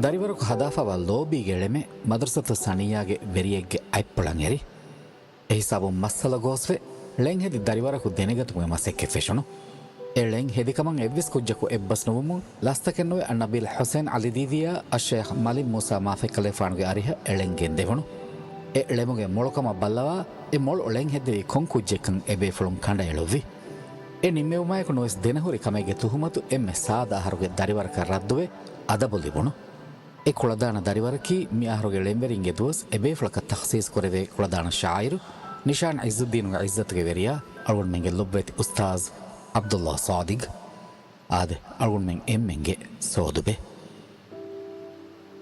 ދަރިވަރަކު ހަދާފަވާ ލޯބީގެ ޅެމެއް މަދްރަސަތު ސަނިއްޔާގެ ވެރިއެއްގެ އަތްޕުޅަށް އެރި. އެހިސާބުން މައްސަލަ ގޯސްވެ، ޅެން ހެދި ދަރިވަރަކު ދެނެގަތުމުގެ މަސައްކަތް ފެށުނު. އެ ޅެން ހެދިކަމަށް އެއްވެސް ކުއްޖަކު އެއްބަސް ނުވުމުން، ލަސްތަކެއް ނުވެ އަންނަބީލް ޙުސެން ޢަލީ ދީދީއާ އައްޝައިޚް މަލިކް މޫސާ މާފަތްކަލޭފާނުގެ އަރިހަށް އެ ޅެން ގެންދެވުނު. އެ ޅެމުގެ މޮޅުކަމަށް ބައްލަވާ، އެ މޮޅު ޅެން ހެއްދެވީ ކޮން ކުއްޖެއްކަން އެބޭފުޅުން ކަނޑައެޅުއްވި. އެ ނިންމެވުމާއެކު ނުވެސް ދެނަހުރި ކަމެއްގެ ތުހުމަތު އެންމެ ސާދަ އަހަރުގެ ދަރިވަރަކަށް ރައްދުވެ، އަދަބު ލިބުނު. އެ ކުޅަދާނަ ދަރިވަރަކީ މި އަހަރުގެ ޅެންވެރިންގެ ދުވަސް އެބޭފުޅަކަށް ތަޚްސީސް ކުރެވޭ ކުޅަދާނަ ޝާއިރު ނިޝާން ޢިއްޒުއްދީނުގެ ޢިއްޒަތުގެ ވެރިޔާ އަޅުގަނޑުމެންގެ ލޮބުވެތި އުސްތާޒް ޢަބްދުﷲ ޞާދިޤް. އާދެ، އަޅުގަނޑުމެން އެންމެންގެ ސޯދުބެ.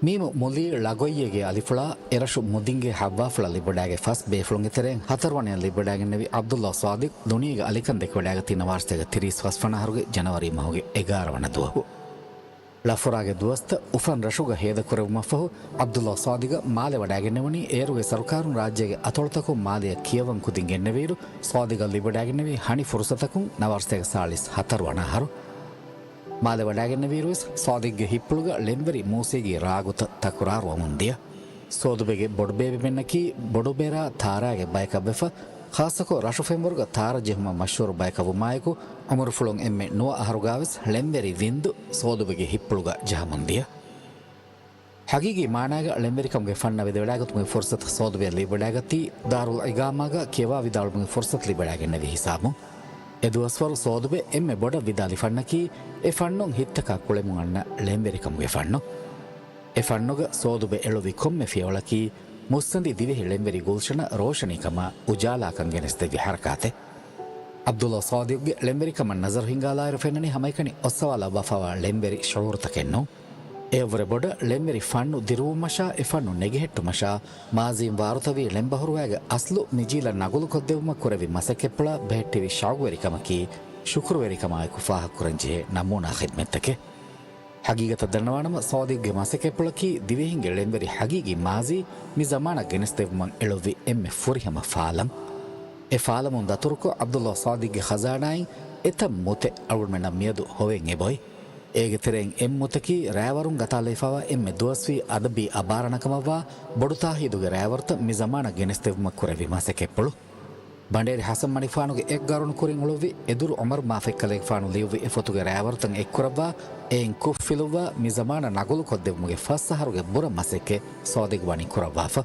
މީމު މުލީ ޅަގޮއްޔެގެ އަލިފުޅާ އެރަށު މުދިންގެ ހައްވާފުޅަށް ލިބިވަޑައިގެ ފަސް ބޭފުޅުންގެ ތެރެއިން ހަތަރުވަނަޔަށް ލިބިވަޑައިގެންނެވި ޢަބްދުﷲ ޞާދިޤް ދުނިޔޭގެ އަލިކަން ދެކިވަޑައިގަތީ ނަވާރަސަތޭކަ ތިރީސް ފަސްވަނަ އަހަރުގެ ޖަނަވަރީ މަހުގެ އެގާރަ ވަނަ ދުވަހު. ޅަފުރާގެ ދުވަސްތައް އުފަން ރަށުގަ ހޭދަކުރެއްވުމަށްފަހު، ޢަބްދުﷲ ޞާދިޤަށް މާލެ ވަޑައިގެންނެވުނީ އޭރުގެ ސަރުކާރުން ރާއްޖޭގެ އަތޮޅުތަކުން މާލެއަށް ކިޔަވަން ކުދިން ގެންނެވިއިރު، ޞާދިޤަށް ލިބިވަޑައިގެންނެވީ ހަނި ފުރުޞަތަކުން ނަވާރަސަތޭކަ ސާޅީސް ހަތަރު ވަނަ އަހަރު. މާލެ ވަޑައިގެންނެވިއިރުވެސް ޞާދިޤްގެ ހިތްޕުޅުގަ ޅެންވެރި މޫސީގީ ރާގުތައް ތަކުރާރުވަމުން ދިޔަ. ސޯދުބެގެ ބޮޑުބޭބެމެންނަކީ ބޮޑުބެރާ ތާރާގެ ބަޔަކަށްވެފަ، ޚާއްޞަކޮށް ރަށު ފެންވަރުގަ ތާރަ ޖެހުމަށް މަޝްހޫރު ބަޔަކަށް ވުމާއެކު، ޢުމުރުފުޅުން އެންމެ ނުވަ އަހަރުގާވެސް ޅެންވެރި ވިންދު ސޯދުބެގެ ހިތްޕުޅުގަ ޖަހަމުން ދިޔަ. ހަގީގީ މާނާގަ ޅެންވެރިކަމުގެ ފަންނަށް ވެދެވަޑައިގަތުމުގެ ފުރުޞަތު ސޯދުބެއަށް ލިބިވަޑައިގަތީ، ދާރުލް އިޤާމާގަ ކިޔަވާ ވިދާޅުވުމުގެ ފުރުޞަތު ލިބިވަޑައިގެންނެވި ހިސާބުން. އެދުވަސްވަރު ސޯދުބެ އެންމެ ބޮޑަށް ވިދާލި ފަންނަކީ، އެ ފަންނުން ހިތްތަކާ ކުޅެމުން އަންނަ ޅެންވެރިކަމުގެ ފަންނު. އެ ފަންނުގަ ސޯދުބެ އެޅުއްވި ކޮންމެ ފިޔަވަޅަކީ، މުއްސަނދި ދިވެހި ޅެންވެރި ގުލްޝަނަ ރޯޝަނީކަމާ އުޖާލާކަން ގެނެސްދެއްވި ޙަރަކާތެއް. ޢަބްދުﷲ ޞާދިޤްގެ ޅެންވެރިކަމަށް ނަޒަރު ހިންގާލާއިރު ފެންނަނީ ހަމައެކަނި އޮއްސަވާލައްވާފަވާ ޅެންވެރި ޝުޢޫރުތަކެއް ނޫން. އެއަށްވުރެ ބޮޑަށް ޅެންވެރި ފަންނު ދިރުވުމަށާ، އެ ފަންނު ނެގިހެއްޓުމަށާ، މާޒީން ވާރުތަވީ ޅެންބަހުރުވައިގެ އަސްލު މި ޖީލަށް ނަގުލުކޮށްދެއްވުމަށް ކުރެއްވި މަސައްކަތްޕުޅާ ބެހެއްޓެވި ޝައުގުވެރިކަމަކީ، ޝުކުރުވެރިކަމާއެކު ފާހަގަކުރަންޖެހޭ ނަމޫނާ ޚިދްމަތްތަކެއް. ހަގީގަތަށް ދަންނަވާނަމަ، ޞާދިޤްގެ މަސައްކަތްޕުޅަކީ ދިވެހިންގެ ޅެންވެރި ހަގީގީ މާޒީ މި ޒަމާނަށް ގެނެސްދެއްވުމަށް އެޅުއްވި އެންމެ ފުރިހަމަ ފާލަން. އެ ފާލަމުން ދަތުރުކޮށް، ޢަބްދުﷲ ޞާދިޤްގެ ޚަޒާނާއިން އެތައް މުތެއް އަޅުގަނޑުމެންނަށް މިއަދު ހޮވެން އެބައޮތް. އޭގެ ތެރެއިން އެއްމުތަކީ ރާވަރުން ގަތާލައިފަވާ އެންމެ ދުވަސްވީ އަދަބީ އަބާރަނަކަމަށްވާ ބޮޑު ތާހީދުގެ ރާވަރުތައް މި ޒަމާނަށް ގެނެސްދެއްވުމަށް ކުރެއްވި މަސައްކަތްޕުޅު. ބަނޑޭރި ޙަސަން މަނިކުފާނުގެ އެއްގަރުނު ކުރިން އުޅުއްވި އެދުރު ޢުމަރު މާފަތްކަލޭގެފާނު ލިޔުއްވި އެ ފޮތުގެ ރާވަރުތައް އެއްކުރައްވާ، އެއިން ކުށްފިލުއްވާ، މި ޒަމާނަށް ނަގުލުކޮށްދެއްވުމުގެ ފަސް އަހަރުގެ ބުރަ މަސައްކަތް ޞާދިޤް ވަނީ ކުރައްވާފަ.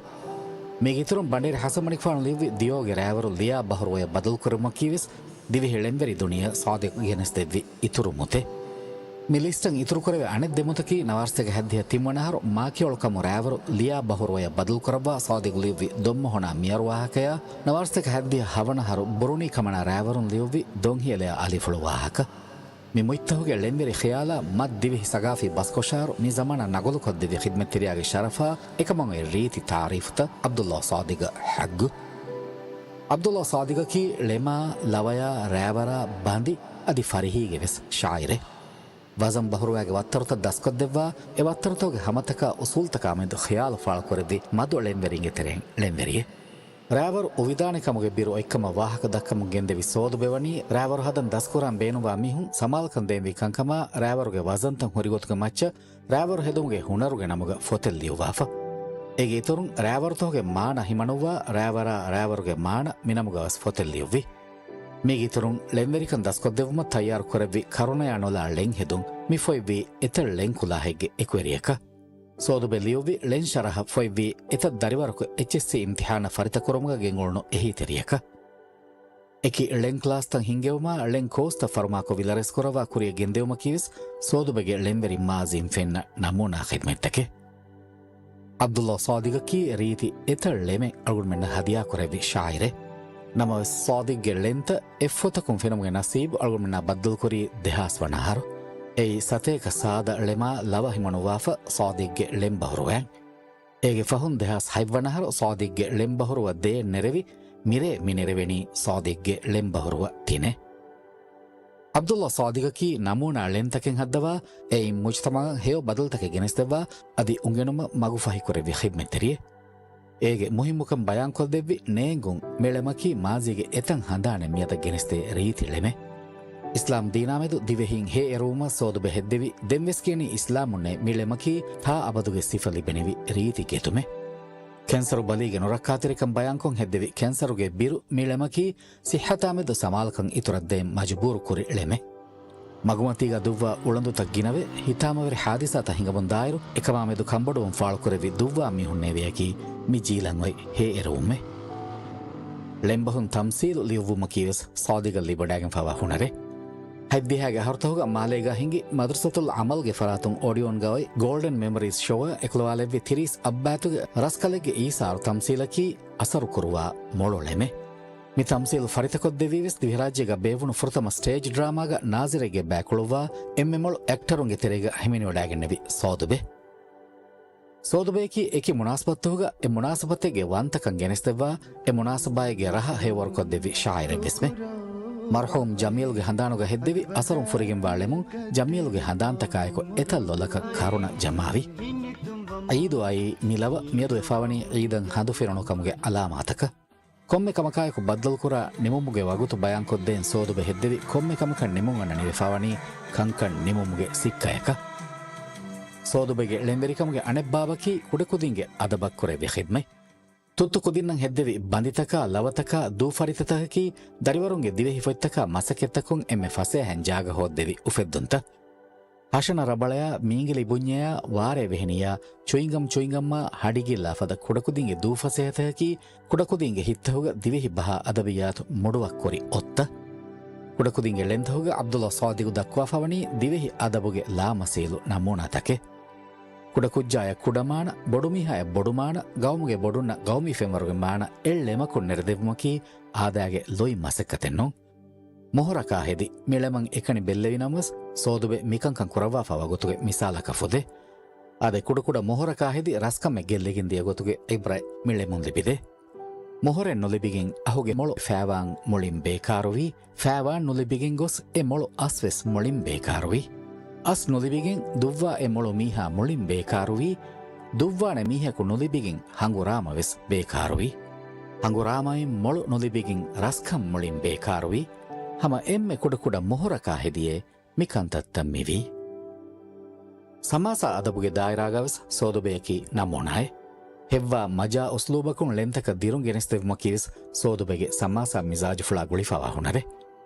މީގެ އިތުރުން ބަނޑޭރި ޙަސަން މަނިކުފާނު ލިޔުއްވި ދިޔޯގެ ރާވަރު ލިޔާ ބަހުރުވަޔަށް ބަދަލުކުރުމަކީވެސް، ދިވެހި ޅެންވެރި ދުނިޔެއަށް ޞާދިޤް ގެނެސްދެއްވި އިތުރު މުތެއް. މި ލިސްޓަށް އިތުރުކުރެވޭ އަނެއް ދެމުތަކީ، ނަވާރަސަތޭކަ ހައްދިހަ ތިންވަނަ އަހަރު މާކިޔޮޅު ކަމު ރާވަރު ލިޔާ ބަހުރުވަޔަށް ބަދަލުކުރައްވާ ޞާދިޤް ލިޔުއްވި ދޮންމޮހޮނާ މިޔަރު ވާހަކަޔާ، ނަވާރަސަތޭކަ ހައްދިހަ ހަވަނަ އަހަރު ބުރުނީ ކަމަނާ ރާވަރުން ލިޔުއްވި ދޮންހިޔަލެޔާ އަލިފުޅު ވާހަކަ. މި މުއްތަހުގެ ޅެންވެރި ޚިޔާލާ މަތް ދިވެހި ސަގާފީ ބަސްކޮށާރު މި ޒަމާނަށް ނަގުލުކޮށްދެއްވި ޚިދްމަތްތެރިޔާގެ ޝަރަފާ އެކަމަށް އޮތް ރީތި ތާރީފުތައް ޢަބްދުﷲ ޞާދިޤަށް ޙައްޤު. ޢަބްދުﷲ ޞާދިޤަކީ ޅެމާ، ލަވަޔާ، ރާވަރާ، ބަނދި އަދި ފަރިހީގެ ވެސް ޝާއިރެއް. ވަޒަން ބަހުރުވައިގެ ވައްތަރުތައް ދަސްކޮށްދެއްވާ، އެ ވައްތަރުތަކުގެ ހަމަތަކާ އުސޫލުތަކާ މެދު ޚިޔާލު ފާޅުކުރެއްވި މަދު ޅެންވެރިންގެ ތެރެއިން ޅެންވެރިއެއް. ރާވަރު އުވިދާނެ ކަމުގެ ބިރު އޮތްކަމަށް ވާހަކަ ދައްކަމުން ގެންދެވި ސޯދުބެ ވަނީ، ރާވަރު ހަދަން ދަސްކުރާން ބޭނުންވާ މީހުން ސަމާލުކަން ދޭންވީ ކަންކަމާ، ރާވަރުގެ ވަޒަންތައް ހުރިގޮތުގެ މައްޗަށް ރާވަރު ހެދުމުގެ ހުނަރުގެ ނަމުގަ ފޮތެއް ލިޔުއްވާފަ. އޭގެ އިތުރުން ރާވަރުތަކުގެ މާނަ ހިމަނުއްވާ، ރާވަރާ ރާވަރުގެ މާނަ މިނަމުގަވެސް ފޮތެއް ލިޔުއްވި. މީގެ އިތުރުން ޅެންވެރިކަން ދަސްކޮށްދެއްވުމަށް ތައްޔާރު ކުރެއްވި ކަރުނަޔާ ނޮލާ ޅެން ހެދުން މި ފޮތްވީ އެތައް ޅެން ކުލާހެއްގެ އެކުވެރިޔަކަށް. ސޯދުބެ ލިޔުއްވި ޅެން ޝަރަހަށް ފޮތްވީ އެތައް ދަރިވަރަކު އެޗްއެސްސީ އިމްތިޙާނަށް ފަރިތަކުރުމުގަ ގެންގުޅުނު އެހީތެރިޔަކަށް. އެކި ޅެން ކްލާސްތައް ހިންގެވުމާ، ޅެން ކޯސްތައް ފަރުމާކޮށް ވިލަރެސްކުރައްވާ ކުރިއަށް ގެންދެވުމަކީވެސް ސޯދުބެގެ ޅެންވެރި މާޒީން ފެންނަ ނަމޫނާ ޚިދްމަތްތަކެއް. ޢަބްދުﷲ ޞާދިޤަކީ ރީތި އެތައް ޅެމެއް އަޅުގަނޑުމެންނަށް ހަދިޔާކުރެއްވި ޝާއިރެއް. ނަމަވެސް، ޞާދިޤްގެ ޅެންތައް އެއްފޮތަކުން ފެނުމުގެ ނަސީބު އަޅުގަނޑުމެންނާ ބައްދަލުކުރީ ދެހާސް ވަނަ އަހަރު. އެއީ ސަތޭކަ ސާދަ ޅެމާ ލަވަ ހިމަނުއްވާފަ ޞާދިޤްގެ ޅެންބަހުރުވައިން. އޭގެ ފަހުން ދެހާސް ހަތްވަނަ އަހަރު ޞާދިޤްގެ ޅެންބަހުރުވަ ދޭއް ނެރެވި، މިރޭ މި ނެރެވެނީ ޞާދިޤްގެ ޅެންބަހުރުވަ ތިނެއް. ޢަބްދުﷲ ޞާދިޤަކީ ނަމޫނާ ޅެންތަކެއް ހައްދަވާ، އެއިން މުޖްތަމަޢަށް ހެޔޮ ބަދަލުތަކެއް ގެނެސްދެއްވާ، އަދި އުނގެނުމަށް މަގުފަހިކުރެއްވި ޚިދްމަތްތެރިއެއް. އޭގެ މުހިއްމުކަން ބަޔާންކޮށްދެއްވި ނޭނގުން މި ޅެމަކީ މާޒީގެ އެތައް ހަނދާނެއް މިއަދަށް ގެނެސްދޭ ރީތި ޅެމެއް. އިސްލާމް ދީނާމެދު ދިވެހީން ހޭއެރުވުމަށް ސޯދުބެ ހެއްދެވި، ދެންވެސް ކިޔަނީ އިސްލާމުންނޭ މި ޅެމަކީ ތާ އަބަދުގެ ސިފަ ލިބެނިވި ރީތި ގެތުމެއް. ކެންސަރު ބަލީގެ ނުރައްކާތެރިކަން ބަޔާންކޮށް ހެއްދެވި ކެންސަރުގެ ބިރު މި ޅެމަކީ ސިއްހަތާމެދު ސަމާލުކަން އިތުރަށްދޭން މަޖުބޫރު ކުރި ޅެމެއް. މަގުމަތީގަ ދުއްވާ އުޅަނދުތައް ގިނަވެ، ހިތާމަވެރި ހާދިސާތައް ހިނގަމުންދާއިރު، އެކަމާމެދު ކަންބޮޑުވުން ފާޅުކުރެއްވި ދުއްވާ މީހުންނޭ ވެޔަކީ މި ޖީލަށް އޮތް ހޭއެރުވުމެއް. ޅެންބަހުން ތަމްސީލު ލިޔުއްވުމަކީވެސް ސާދިގަށް ލިބިވަޑައިގެންފަވާ ހުނަރެއް. ހަތްދިހައިގެ އަހަރުތަހުގަ މާލޭގާ ހިނގި މަދްރަސަތުލް އަމަލްގެ ފަރާތުން އޮޑިއޯންގަ އޮތް ގޯލްޑެން މެމޮރީސް ޝޯއަށް އެކުލަވާލެއްވި ތިރީސް އައްބާތުގެ ރަސްކަލެއްގެ އީސާރު ތަމްސީލަކީ އަސަރު ކުރުވާ މޮޅު ޅެމެއް. މި ތަމްސީލު ފަރިތަކޮށްދެއްވީވެސް ދިވެހިރާއްޖޭގަ ބޭއްވުނު ފުރަތަމަ ސްޓޭޖް ޑްރާމާގަ ނާޒިރެއްގެ ބައިކުޅުއްވާ އެންމެ މޮޅު އެކްޓަރުންގެ ތެރޭގަ ހިމެނިވަޑައިގެންނެވި ސޯދުބެ. ސޯދުބެއަކީ އެކި މުނާސަބަތުގަ އެ މުނާސަބަތެއްގެ ވަންތަކަން ގެނެސްދެއްވާ، އެ މުނާސަބާއެއްގެ ރަހަ ހެޔޮވަރުކޮށްދެއްވި ޝާއިރެއްވެސްމެ. މަރްޙޫމް ޖަމީލްގެ ހަނދާނުގަ ހެއްދެވި އަސަރުން ފުރިގެންވާ ޅެމުން ޖަމީލްގެ ހަނދާންތަކާއެކު އެތައް ލޮލަކަށް ކަރުނަ ޖަމާވި. ޢީދު އައީ މި ލަވަ މިއަދު ވެފާވަނީ ޢީދަށް ހަނދު ފެނުނު ކަމުގެ އަލާމާތަކަށް. ކޮންމެ ކަމަކާއެކު ބައްދަލުކުރާ ނިމުމުގެ ވަގުތު ބަޔާންކޮށްދޭން ސޯދުބެ ހެއްދެވި ކޮންމެ ކަމަކަށް ނިމުން އަންނަނީ ވެފާވަނީ ކަންކަން ނިމުމުގެ ސިއްކަޔަކަށް. ސޯދުބެގެ ޅެންވެރިކަމުގެ އަނެއްބާވަކީ ކުޑަކުދިންގެ އަދަބަށް ކުރެއްވި ޚިދްމަތް. ތުއްތު ކުދިންނަށް ހެއްދެވި ބަނދިތަކާ، ލަވަތަކާ، ދޫ ފަރިތަތަކަކީ ދަރިވަރުންގެ ދިވެހި ފޮތްތަކާ މަސައްކަތްތަކުން އެންމެ ފަސޭހައިން ޖާގަ ހޯއްދެވި އުފެއްދުންތައް. ހަށަނަ ރަބަޅަޔާ، މީނގިލި ބުންޏަޔާ، ވާރޭ ވެހެނިޔާ، ޗުއިންގަމް ޗުއިންގަމްއާ، ހަޑިގި ލާފަދަ ކުޑަކުދިންގެ ދޫ ފަސޭހަތަކަކީ ކުޑަކުދިންގެ ހިތްތަހުގަ ދިވެހި ބަހާ އަދަބިއްޔާތު މުޑުވައްކުރި އޮށްތައް. ކުޑަކުދިންގެ ޅެންތަހުގަ ޢަބްދުﷲ ޞާދިޤު ދައްކުވާފަވަނީ ދިވެހި އަދަބުގެ ލާމަސީލު ނަމޫނާތަކެއް. ކުޑަކުއްޖާޔަށް ކުޑަމާނަ، ބޮޑުމީހާޔަށް ބޮޑުމާނަ، ގައުމުގެ ބޮޑުންނަށް ގައުމީ ފެންވަރުގެ މާނަ އެއް ޅެމަކުން ނެރެދެއްވުމަކީ އާދައިގެ ލުއި މަސައްކަތެއް ނޫން. މޮހޮރަކާ ހެދި މި ޅެމަށް އެކަނި ބެއްލެވި ނަމަވެސް، ސޯދުބެ މިކަންކަން ކުރައްވާފަވާ ގޮތުގެ މިސާލަކަށް ފުދޭ. އާދެ، ކުޑަކުޑަ މޮހޮރަކާ ހެދި ރަސްކަމެއް ގެއްލިގެން ދިޔަ ގޮތުގެ އިބްރަތް މި ޅެމުން ލިބިދޭ. މޮހޮރެއް ނުލިބިގެން އަހުގެ މޮޅު ފައިވާން މުޅިން ބޭކާރުވީ، ފައިވާން ނުލިބިގެން ގޮސް އެ މޮޅު އަސްވެސް މުޅިން ބޭކާރުވީ. އަސް ނުލިބިގެން ދުއްވާ އެ މޮޅު މީހާ މުޅިން ބޭކާރުވީ. ދުއްވާނެ މީހަކު ނުލިބިގެން ހަނގުރާމަވެސް ބޭކާރުވީ. ހަނގުރާމައިން މޮޅު ނުލިބިގެން ރަސްކަން މުޅިން ބޭކާރުވީ. ހަމަ އެންމެ ކުޑަކުޑަ މޮހޮރަކާ ހެދިޔޭ މި ކަންތައްތައް މިވީ. ސަމާސާ އަދަބުގެ ދާއިރާގަވެސް ސޯދުބެއަކީ ނަމޫނާއެއް. ހެއްވާ މަޖާ އުސްލޫބަކުން ޅެންތަކަށް ދިރުން ގެނެސްދެއްވުމަކީވެސް ސޯދުބެގެ ސަމާސާ މިޒާޖުފުޅާ ގުޅިފަވާ ހުނަރެއް.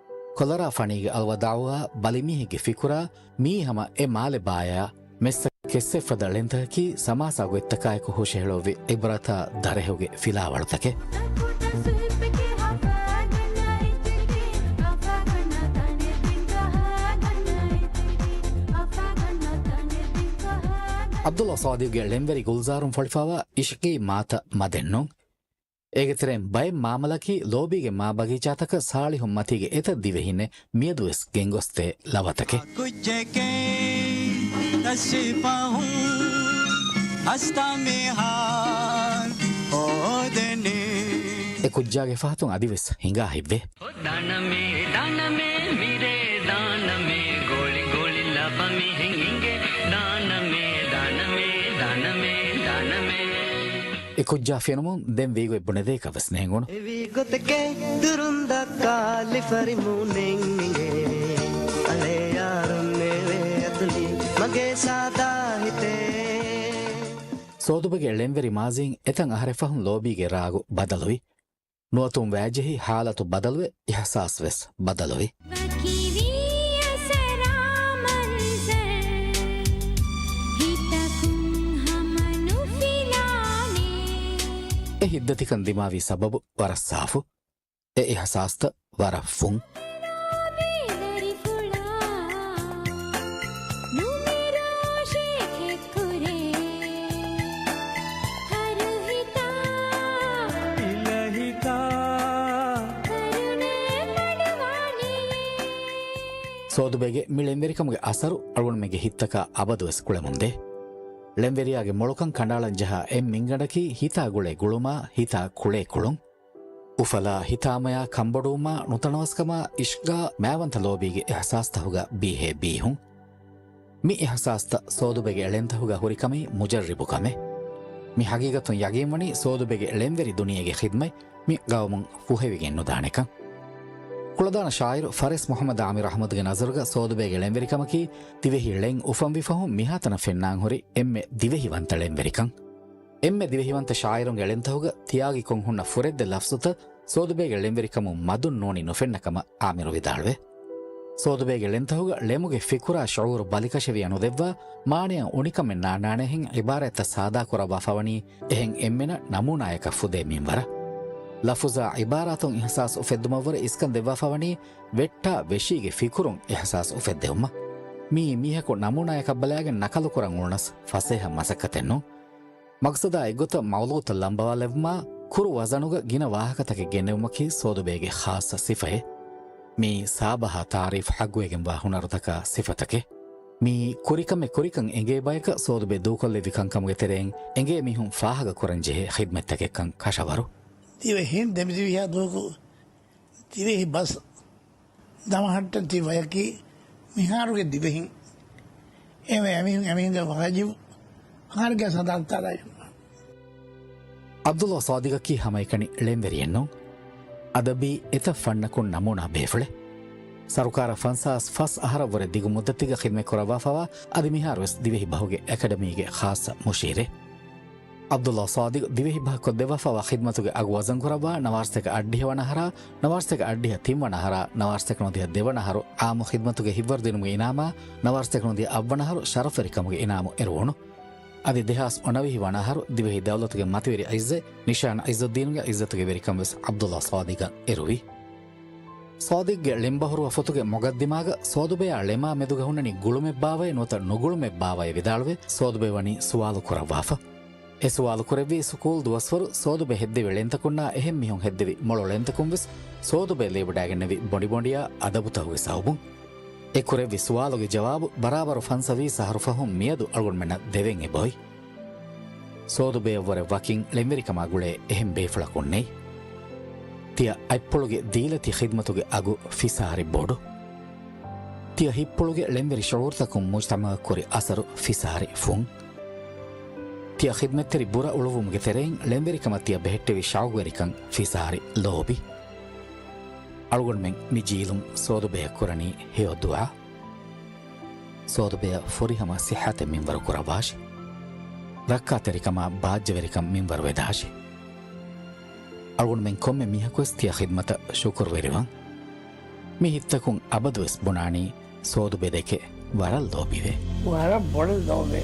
ކޮލަރާ ފަނީގެ އަލްވަދާޢުއާ، ބަލިމީހެއްގެ ފިކުރާ، މީ ހަމަ އެ މާލެ ބާޔާ، މެއްސަ ކެއްސެއްފަދަ ޅެންތަކަކީ ސަމާސާ ގޮތްތަކާއެކު ހުށަހެޅުއްވި އިބްރަތާ ދަރެހުގެ ފިލާވަޅުތަކެއް. ޢަބްދުﷲ ޞާދިޤުގެ ޅެންވެރި ގުލްޒާރުން ފޮޅިފަވާ އިޝްޤީ މާތައް މަދެއްނޫން. އޭގެ ތެރެއިން ބައެއް މާމަލަކީ ލޯބީގެ މާ ބަގީޗާތަކަށް ސާޅިހުން މަތީގެ އެތައް ދިވެހިންނެއް މިއަދުވެސް ގެންގޮސްދޭ ލަވަތަކެއް. ކުއްޖެކޭ ތައްސިފަހުން އަސްތަ މިހާރު ހޯދެނީ. އެ ކުއްޖާގެ ފަހަތުން އަދިވެސް ހިނގާ ހިތްވޭ. ދާނަމޭ، ދާނަމޭ، މިރޭ ދާނަމޭ، ގޯޅި ގޯޅި ލަފަ މިހެން އިނގޭ. ދާނަމޭ، ދާނަމޭ، ދާނަމޭ، ދާނަމޭ. އެ ކުއްޖާ ފެނުމުން ދެން ވީގޮތް ބުނެދޭކަށް ވެސް ނޭނގުނު. އެވީ ގޮތެކޭ ދުރުން ދައްކާލި ފަރިމޫނެއް އިނގޭ. އަޅޭ ޔާރުންނޭވޭ އަތުލީ މަގޭ ސާދާ ހިތޭ. ސޯދުބެގެ ޅެންވެރި މާޒީން އެތަން އަހަރެއް ފަހުން ލޯބީގެ ރާގު ބަދަލުވި. ނުވަތުން ވާޖެހި ހާލަތު ބަދަލުވެ، އިހްސާސް ވެސް ބަދަލުވި. ވަކިވީ އަސަރާ މަންޒަރު، ހިތަކުން ހަމަ ނުފިލާނެ. އެ ހިތްދަތިކަން ދިމާވި ސަބަބު ވަރަށް ސާފު. އެ އިހްސާސްތައް ވަރަށް ފުން. ބޭލެރިފުޅާ، ނުމިރޯ ޝޭޚެއް ކުރޭ. ހަރުހިތާ، އިލަހިތާ، ކަރުނައެއް މަޑުވާނެ. ސޯދުބެގެ މި ޅެންވެރިކަމުގެ އަސަރު އަޅުގަނޑުމެންގެ ހިތްތަކާ އަބަދުވެސް ކުޅެމުންދޭ. ޅެންވެރިޔާގެ މޮޅުކަން ކަނޑައަޅަން ޖަހާ އެއް މިންގަނޑަކީ ހިތާ ގުޅޭ ގުޅުމާ، ހިތާ ކުޅޭ ކުޅުން. އުފަލާ ހިތާމަޔާ ކަންބޮޑުވުމާ ނުތަނަވަސްކަމާ އިޝްގާ މާވަންތަ ލޯބީގެ އިހްސާސްތަހުގަ ބީހޭ ބީހުން. މި އިހްސާސްތައް ސޯދުބެގެ ޅެންތަހުގަ ހުރިކަމީ މުޖައްރިބު ކަމެއް. މި ހަގީގަތުން ޔަގީންވަނީ ސޯދުބެގެ ޅެންވެރި ދުނިޔޭގެ ޚިދްމަތް މި ގައުމުން ފުހެވިގެން ނުދާނެކަން. ކުޅަދާނަ ޝާއިރު ފަރެސް މުޙައްމަދު އާމިރު އަޙްމަދުގެ ނަޒަރުގަ ސޯދުބޭގެ ޅެންވެރިކަމަކީ ދިވެހި ޅެން އުފަންވި ފަހުން މިހާތަނަށް ފެންނާން ހުރި އެންމެ ދިވެހިވަންތަ ޅެންވެރިކަން. އެންމެ ދިވެހިވަންތަ ޝާއިރުންގެ ޅެންތަހުގަ ތިޔާގިކޮން ހުންނަ ފުރެއްދެއް ލަފްޒުތައް ސޯދުބޭގެ ޅެންވެރިކަމުން މަދުން ނޫނީ ނުފެންނަ ކަމަށް އާމިރު ވިދާޅުވޭ. ސޯދުބޭގެ ޅެންތަހުގަ ޅެމުގެ ފިކުރާ ޝުޢޫރު ބަލިކަށެވިޔަ ނުދެއްވާ، މާނަޔަށް އުނިކަމެއް ނާންނާނެހެން ޢިބާރާތްތައް ސާދާކުރައްވާފަވަނީ އެހެން އެންމެނަށް ނަމޫނާޔަކަށް ފުދޭ މިންވަރަށް. ލަފުޒާ ޢިބާރާތުން އިޙްސާސް އުފެއްދުމަށްވުރެ އިސްކަން ދެއްވާފަވަނީ ވެއްޓާ ވެށީގެ ފިކުރުން އިޙްސާސް އުފެއްދެވުމަށް. މިއީ މީހަކު ނަމޫނާޔަކަށްބަލާގެން ނަކަލުކުރަން އުޅުނަސް ފަސޭހަ މަސައްކަތެއްނޫން. މަގްސަދާ އެއްގޮތަށް މައުޟޫޢުތައް ލަނބަވާލެއްވުމާ، ކުރު ވަޒަނުގަ ގިނަ ވާހަކަތަކެއް ގެންނެވުމަކީ ސޯދުބޭގެ ޚާއްޞަ ސިފައެއް. މިއީ ސާބަހާ ތާރީފް ޙައްޤުވެގެންވާ ހުނަރުތަކާ ސިފަތަކެއް. މިއީ ކުރިކަމެއް ކުރިކަން އެނގޭ ބަޔަކަށް ސޯދުބެ ދޫކޮށްލެއްވި ކަންކަމުގެ ތެރެއިން އެނގޭ މީހުން ފާހަގަކުރަންޖެހޭ ޚިދްމަތްތަކެއްކަން ކަށަވަރު. ދިވެހިން ދެމިތިބިހާ ދުވަހަކު ދިވެހި ބަސް ދަމަހައްޓަން ތި ބަޔަކީ މިހާރުގެ ދިވެހިން. އެވެ، އެމީހުން އެމީހުންގެ ވާޖިބު އަހަރެންގެ ސަދާ ތާލާ. ޢަބްދުﷲ ޞާދިޤަކީ ހަމައެކަނި ޅެންވެރިއެއްނޫން. އަދަބީ އެތައް ފަންނަކުން ނަމޫނާ ބޭފުޅެއް. ސަރުކާރަށް ފަންސާސް ފަސް އަހަރަށްވުރެ ދިގު މުއްދަތެއްގަ ޚިދްމަތް ކުރައްވާފަވާ، އަދި މިހާރުވެސް ދިވެހި ބަހުގެ އެކަޑަމީގެ ޚާއްޞަ މުޝީރެއް. ޢަބްދުﷲ ޞާދިޤް ދިވެހި ބަހަށް ކޮށްދެއްވާފަވާ ޚިދްމަތުގެ އަގު ވަޒަންކުރައްވާ، ނަވާރަސަތޭކަ އަށްޑިހަ ވަނަ އަހަރާ، ނަވާރަސަތޭކަ އަށްޑިހަ ތިން ވަނަ އަހަރާ، ނަވާރަސަތޭކަ ނުވަދިހަ ދެ ވަނަ އަހަރު ޢާއްމު ޚިދްމަތުގެ ހިތްވަރުދިނުމުގެ އިނާމާ، ނަވާރަސަތޭކަ ނުވަދިހަ އަށް ވަނަ އަހަރު ޝަރަފްވެރިކަމުގެ އިނާމު އެރުވުނު. އަދި ދެހާސް އަންނަވިހި ވަނަ އަހަރު ދިވެހި ދައުލަތުގެ މަތިވެރި ޢިއްޒަތް، ނިޝާން ޢިއްޒުއްދީނުގެ ޢިއްޒަތުގެ ވެރިކަން ވެސް ޢަބްދުﷲ ޞާދިޤަށް އެރުވި. ޞާދިޤްގެ ޅެންބަހުރުވާ ފޮތުގެ މުޤައްދިމާގަ ސޯދުބެޔާ ޅެމާ މެދުގަ ހުންނަނީ ގުޅުމެއްބާވައޭ ނުވަތަ ނުގުޅުމެއްބާވައޭ ވިދާޅުވެ، ސޯދުބެ ވަނީ ސުވާލު ކުރައްވާފަ. އެ ސުވާލު ކުރެއްވީ ސުކޫލް ދުވަސްވަރު ސޯދުބެ ހެއްދެވި ޅެންތަކުންނާ އެހެން މީހުން ހެއްދެވި މޮޅު ޅެންތަކުން ވެސް ސޯދުބެ ލިޔެވަޑައިގެންނެވި ބޮނޑިބޮނޑިއާ އަދަބުތަހުގެ ސަބަބުން. އެ ކުރެއްވި ސުވާލުގެ ޖަވާބު ބަރާބަރު ފަންސަވީސް އަހަރު ފަހުން މިއަދު އަޅުގަނޑުމެންނަށް ދެވެން އެބައޮތް. ސޯދުބެއަށްވުރެ ވަކިން ޅެންވެރިކަމާ ގުޅޭ އެހެން ބޭފުޅަކުން ނެތް. ތިޔަ އަތްޕުޅުގެ ދީލަތި ޚިދްމަތުގެ އަގު ފިސާރި ބޮޑު. ތިޔަ ހިތްޕުޅުގެ ޅެންވެރި ޝުޢޫރުތަކުން މުޖްތަމަޢަށް ކުރި އަސަރު ފިސާރި ފުން. ތިޔަ ޚިދްމަތްތެރި ބުރަ އުޅުއްވުމުގެ ތެރެއިން ޅެންވެރިކަމަށް ތިޔަ ބެހެއްޓެވި ޝައުގުވެރިކަން ފިސާރި ލޯބި. އަޅުގަނޑުމެން މި ޖީލުން ސޯދުބެޔަށް ކުރަނީ ހެޔޮ ދުޢާ. ސޯދުބެޔަށް ފުރިހަމަ ޞިއްޙަތެއް މިންވަރު ކުރައްވާށި. ރައްކާތެރިކަމާ ބާއްޖަވެރިކަން މިންވަރު ވެދާށި. އަޅުގަނޑުމެން ކޮންމެ މީހަކުވެސް ތިޔަ ޚިދްމަތަށް ޝުކުރުވެރިވަން. މި ހިތްތަކުން އަބަދުވެސް ބުނާނީ ސޯދުބެ ދެކެ ވަރަށް ލޯބިވޭ. ވަރަށް ބޮޑަށް ލޯބިވޭ.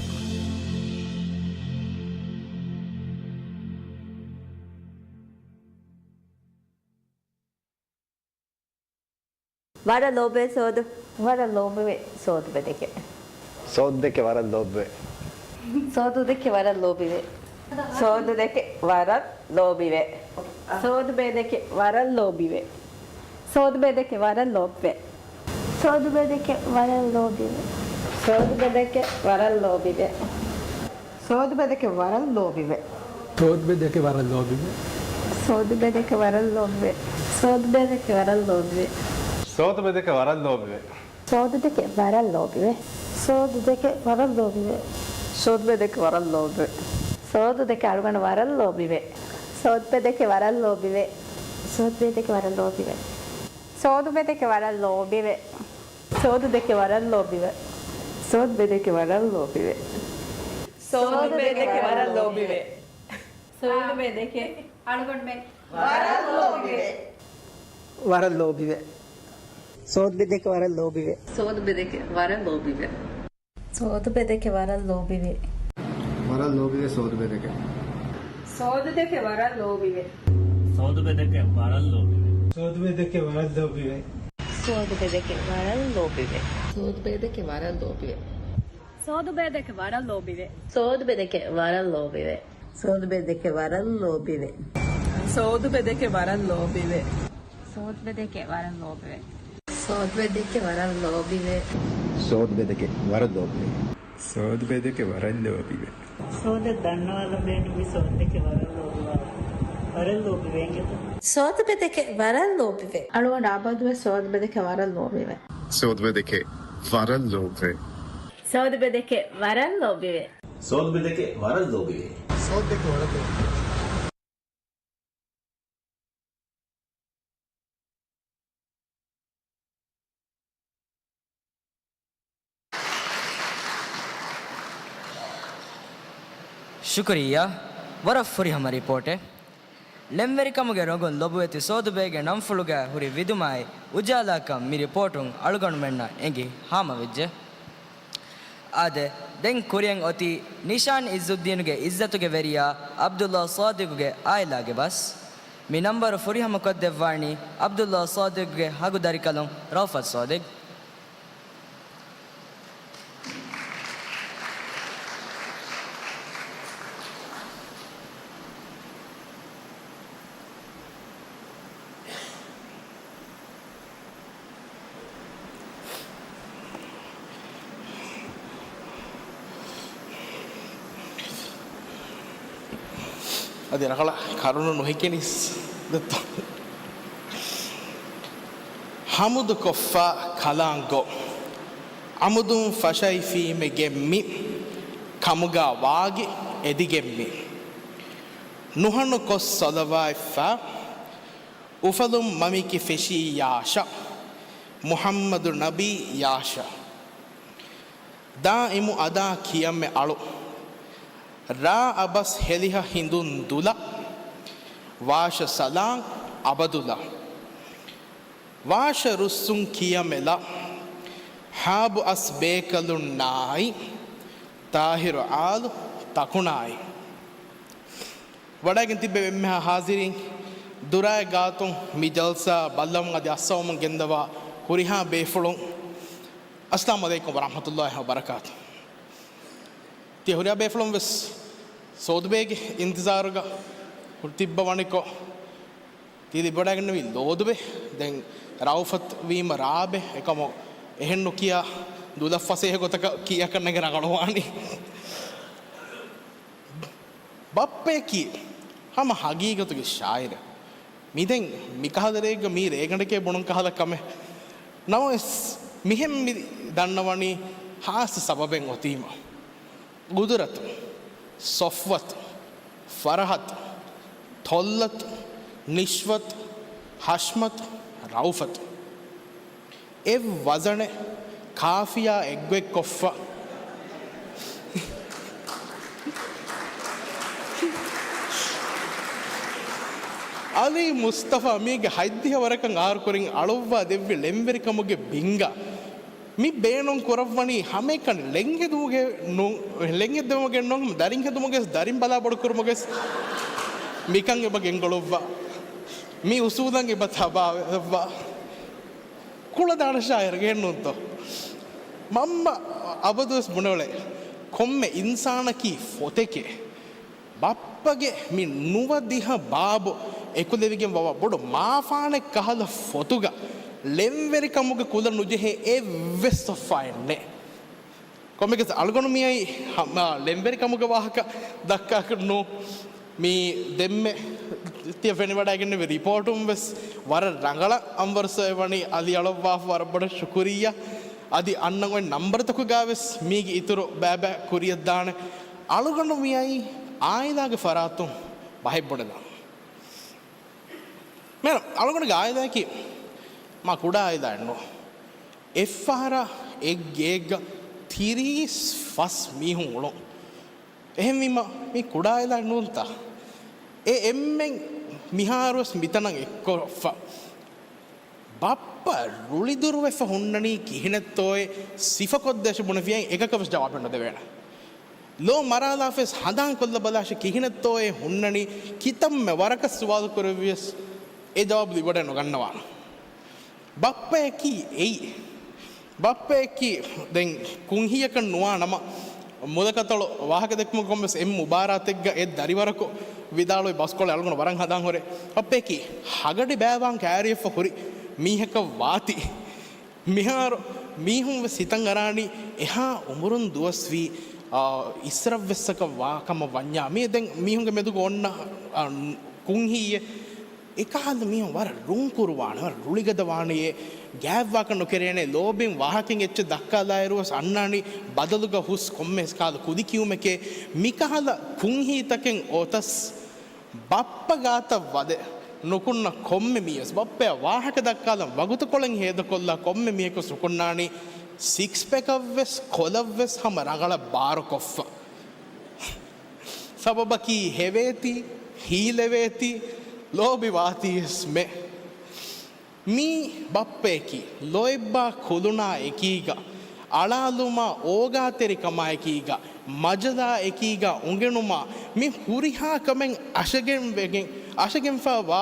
ވަރަށް ލޯބިވޭ ސޯދު. ވަރަށް ލޯބިވޭ ސޯދުބެ ދެކެ. ސޯދު ދެކެ ވަރަށް ލޯބިވޭ. ސޯދު ދެކެ ވަރަށް ލޯބިވޭ. ސޯދު ދެކެ ވަރަށް ލޯބިވޭ. ސޯދުބެ ދެކެ ވަރަށް ލޯބިވޭ. ސޯދުބެ ދެކެ ވަރަށް ލޯބިވޭ. ސޯދުބެ ދެކެ ވަރަށް ލޯބިވޭ. ސޯދުބެ ދެކެ ވަރަށް ލޯބިވޭ. ސޯދުބެ ދެކެ ވަރަށް ލޯބިވޭ. ސޯދުބެ ދެކެ ވަރަށް ލޯބިވޭ. ސޯދުބެ ދެކެ ވަރަށް ލޯބިވޭ. ސޯދު ދެކެ ވަރަށް ލޯބިވޭ. ސޯދު ދެކެ ވަރަށް ލޯބިވޭ. ސޯދު ދެކެ ވަރަށް ލޯބިވޭ. ސޯދު ދެކެ ވަރަށް ލޯބިވޭ. ސޯދު ދެކެ އަޅުގަނޑަށް ވަރަށް ލޯބިވޭ. ސޯދުބެ ދެކެ ވަރަށް ލޯބިވޭ. ސޯދުބެ ދެކެ ވަރަށް ލޯބިވޭ. ސޯދުބެ ދެކެ ވަރަށް ލޯބިވޭ. ސޯދު ދެކެ ވަރަށް ލޯބިވޭ. ސޯދުބެ ދެކެ ވަރަށް ލޯބިވޭ. ސޯދުބެ ދެކެ ވަރަށް ލޯބިވޭ. ސޯދުބެ ދެކެ އަޅުގަނޑުމެން ވަރަށް ލޯބިވޭ. ވަރަށް ލޯބިވޭ. ސޯދުބެ ދެކެ ވަރަށް ލޯބިވޭ. ސޯދުބެ ދެކެ ވަރަށް ލޯބިވޭ. ސޯދުބެ ދެކެ ވަރަށް ލޯބިވޭ. ވަރަށް ލޯބިވޭ ސޯދުބެ ދެކެ. ސޯދު ދެކެ ވަރަށް ލޯބިވޭ. ސޯދުބެ ދެކެ ވަރަށް ލޯބިވޭ. ސޯދުބެ ދެކެ ވަރަށް ލޯބިވޭ. ސޯދުބެ ދެކެ ވަރަށް ލޯބިވޭ. ސޯދުބެ ދެކެ ވަރަށް ލޯބިވޭ. ސޯދުބެ ދެކެ ވަރަށް ލޯބިވޭ. ސޯދުބެ ދެކެ ވަރަށް ލޯބިވޭ. ސޯދުބެ ދެކެ ވަރަށް ލޯބިވޭ. ސޯދުބެ ދެކެ ވަރަށް ލޯބިވޭ. ސޯދުބެ ދެކެ ވަރަށް ލޯބިވޭ. ސޯދުބެ ދެކެ ވަރަށް ލޯބިވޭ. ސޯދުބެ ދެކެ ވަރަށް ލޯބިވޭ. ސޯދު ދެކެ ވަރަށް ލޯބިވޭ. ސޯދު ދެކެ ވަރަށް ލޯބިވޭ. ސޯދު ދެކެ ވަރަށް ލޯބިވޭ. ވަރަށް ލޯބިވޭ އިނގޭތަ؟ ސޯދުބެ ދެކެ ވަރަށް ލޯބިވޭ. އަޅުގަނޑު އަބަދުވެސް ސޯދުބެ ދެކެ ވަރަށް ލޯބިވޭ. ސޯދުބެ ދެކެ ވަރަށް ލޯބިވޭ. ސޯދުބެ ދެކެ ވަރަށް ލޯބިވޭ. ސޯދުބެ ދެކެ ވަރަށް ލޯބިވޭ. ސޯދު ދެކެ ވަރަށް ލޯބިވޭ. ޝުކުރިއްޔާ. ވަރަށް ފުރިހަމަ ރިޕޯޓެއް. ޅެންވެރިކަމުގެ ރޮނގުން ލޮބުވެތި ސޯދުބޭގެ ނަންފުޅުގައި ހުރި ވިދުމާއި އުޖާލާކަން މި ރިޕޯޓުން އަޅުގަނޑުމެންނަށް އެނގި ހާމަވެއްޖެ. އާދެ، ދެން ކުރިއަށް އޮތީ ނިޝާން އިއްޒުއްދީނުގެ އިއްޒަތުގެ ވެރިޔާ ޢަބްދުﷲ ޞާދިޤުގެ އާއިލާގެ ބަސް. މި ނަންބަރު ފުރިހަމަކޮށްދެއްވާނީ ޢަބްދުﷲ ޞާދިޤުގެ ހަގު ދަރިކަލުން ރައުފަތު ޞާދިޤު. އަދި ރަނގަޅަށް ކަރުނު ނުހިކެނިސް ދެއްތޯ. ހަމުދުކޮށްފަ ކަލާނގޮ، އަމުދުން ފަށައިފީމެ ގެންމި، ކަމުގާ ވާގި އެދިގެންމި. ނުހަނުކޮށް ޞަލަވާތްފަ، އުފަލުން މަމިކި ފެށީ ޔާޝަ، މުޙައްމަދު ނަބީ ޔާޝަ. ދާއިމު އަދާ ކިޔަމެ އަޅު، ރާ އަބަސް ހެލިހަ ހިނދުން ދުލަ، ވާށަ ސަލާން އަބަދުލަ. ވާށަ ރުއްސުން ކިޔަމެލަ، ހާބު އަސް ބޭކަލުންނާއި، ތާހިރު އާލު ތަކުނާއި. ވަޑައިގެން ތިއްބެވި އެންމެހާ ހާޒިރީން، ދުރާއި ގާތުން މި ޖަލްސާ ބައްލަވަމުން އަދި އައްސަވަމުން ގެންދަވާ ހުރިހާ ބޭފުޅުން، އައްސަލާމު ޢަލައިކުމް ވަރަޙްމަތުﷲ ވަބަރަކާތު. ތިޔަ ހުރިހާ ބޭފުޅުން ވެސް ސޯދުބޭގެ އިންތިޒާރުގަ ހުރި ތިއްބަވަނިކޮށް، ތި ލިބިވަޑައިގެންނެވީ ލޯދުބެ. ދެން ރައުފަތު ވީމަ ރާބެ. އެކަމު އެހެން ނުކިޔާ ދުލަށް ފަސޭހަ ގޮތަކަށް ކިޔާކަށް ނޭނގެ ރަނގަޅުވާނީ. ބައްޕަޔަކީ ހަމަ ހަގީގަތުގެ ޝާއިރެއް. މި ދެން މިކަހަލަ ރެއެއްގަ މީ ރޭގަނޑެކޭ ބުނުން ކަހަލަ ކަމެއް. ނަމަވެސް މިހެން މި ދަންނަވަނީ ހާއްސަ ސަބަބެއް އޮތީމަ. ގުދުރަތު، ޞަފްވަތު، ފަރަޙަތު، ތޮއްލަތު، ނިޝްވަތު، ޙަޝްމަތު، ރައުފަތު. އެއް ވަޒަނެއް ޤާފިޔާ އެއްގޮތްކޮށްފަ. ޢަލީ މުޞްޠަފާ މީގެ ހަތްދިހަ ވަރަކަށް އާރުކުރިން އަޅުއްވާ ދެއްވި ޅެންވެރިކަމުގެ ބިންގަ. މި ބޭނުން ކުރައްވަނީ ހަމައެކަނި ޅެން ހެދުމުގެ ނޫ-، ޅެން ހެއްދެވުމުގެ ނޫން، ދަރިން ހެދުމުގެ، ދަރިން ބަލާ ބޮޑުކުރުމުގެ މިކަން އެބަ ގެންގުޅުއްވާ. މި އުސޫލަށް އެބަ ތަބާވެވާ. ކުޅަދާނަ ޝާއިރެއް ނޫންތޯ؟ މަންމަ އަބަދުވެސް ބުނެވަޅެ، ކޮންމެ އިންސާނަކީ ފޮތެކޭ. ބައްޕަގެ މި ނުވަދިހަ ބާބު އެކުލެވިގެން ވަވާ ބޮޑު މާފާނެއް ކަހަލަ ފޮތުގަ ޅެންވެރިކަމުގެ ކުލަ ނުޖެހޭ އެއްވެސް ޞަފްޙާއެއް ނެތް. ކޮންމެކަސް އަޅުގަނޑު މިއައީ ހަ-، މާ ޅެންވެރިކަމުގެ ވާހަކަ ދައްކާކަށް ނޫން. މި ދެންމެ ތިޔަ ފެނިވަޑައިގެންނެވި ރިޕޯޓުން ވެސް ވަރަށް ރަނގަޅަށް އަންވަރު ސަރ ވަނީ އަލިއަޅައްވާފަ ވަރަށް ބޮޑަށް ޝުކުރިއްޔާ. އަދި އަންނަން އޮތް ނަންބަރުތަކުގައި ވެސް މީގެ އިތުރު ބައިބައި ކުރިއަށްދާނެ. އަޅުގަނޑު މިއައީ އާއިލާގެ ފަރާތުން ބަހެއް ބުނެލަން. މޭޑަމް، އަޅުގަނޑުގެ އާއިލާއަކީ މާ ކުޑަ އާއިލާއެއް ނޫން. އެއްފަހަރާ އެއްގޭގަ ތިރީސް ފަސް މީހުން އުޅުން. އެހެންވީމަ މީ ކުޑަ އާއިލާއެއް ނޫންތަ؟ އެ އެންމެން މިހާރުވެސް މިތަނަށް އެއްކޮށްފަ. ބައްޕަ ރުޅިދުރުވެފަ ހުންނަނީ ކިހިނެއްތޯއޭ ސިފަކޮށްދޭށޭ ބުނެފިއްޔާ އެކަކަށް ވެސް ޖަވާބެއް ނުދެވޭނެ. ލޯ މަރާލާފަވެސް ހަނދާންކޮށްލަބަލާށޭ ކިހިނެއްތޯއޭ ހުންނަނީ ކިތަންމެ ވަރަކަށް ސުވާލު ކުރެއްވިޔަސް އެ ޖަވާބު ލިބިވަޑައެއް ނުގަންނަވާނެ. ބައްޕަޔަކީ އެއީ. ބައްޕަޔަކީ ދެން ކުންހިޔަކަށް ނުވާ ނަމަ، މުލަކަތަޅު ވާހަކަ ދެއްކުމުގަ ކޮންމެސް އެއް މުބާރާތެއްގަ އެއް ދަރިވަރަކު ވިދާޅުވި ބަސްކޮޅެއް އަޅުގަނޑު ވަރަށް ހަނދާން ހުރޭ. ބައްޕަޔަކީ ހަގަޑި ބައިވާން ކައިރިވެފަ ހުރި މީހަކަށް ވާތީ. މިހާރު މީހުން ވެސް ހިތަށް އަރާނީ އެހާ އުމުރުން ދުވަސްވީ، އާ، އިސްރަށްވެއްސަކަށް ވާ ކަމަށް ވަންޏާ. މީ ދެން މީހުންގެ މެދުގަ އޮންނަ، އާ، ކުންހީއެއް. އެކަހަލަ މީހުން ވަރަށް ރުންކުރުވާނެ، ވަރަށް ރުޅިގަދަވާނެޔޭ، ގާތްވާކަށް ނުކެރޭނެ، ލޯބިން ވާހަކައިން އެއްޗެއް ދައްކާލާއިރުވެސް އަންނާނީ ބަދަލުގަ ހުސް ކޮންމެ ކަހަލަ ކުދިކިޔުމެކޭ. މިކަހަލަ ކުންހީތަކެއް އޮތަސް ބައްޕަ ގާތަށް ވަދެ ނުކުންނަ ކޮންމެ މީހެއް ވެސް، ބައްޕަޔަށް ވާހަކަ ދައްކާލަން ވަގުތުކޮޅެއް ހޭދަކޮށްލާ ކޮންމެ މީހަކު ވެސް ނުކުންނާނީ ސިކްސް ޕެކަށް ވެސް ކޮލަށް ވެސް ހަމަ ރަނގަޅަށް ބާރުކޮށްފަ. ސަބަބަކީ ހެވޭތީ، ހީލެވޭތީ، ލޯބިވާތީވެސް މެ. މީ ބައްޕަޔަކީ ލޯތްބާ ކުލުނާ އެކީގަ، އަޅާލުމާ އޯގާތެރިކަމާ އެކީގަ، މަޖަލާ އެކީގަ އުނގެނުމާ މި ހުރިހާ ކަމެއް އަށަގެން ވެގެން، އަށަގެންފާވާ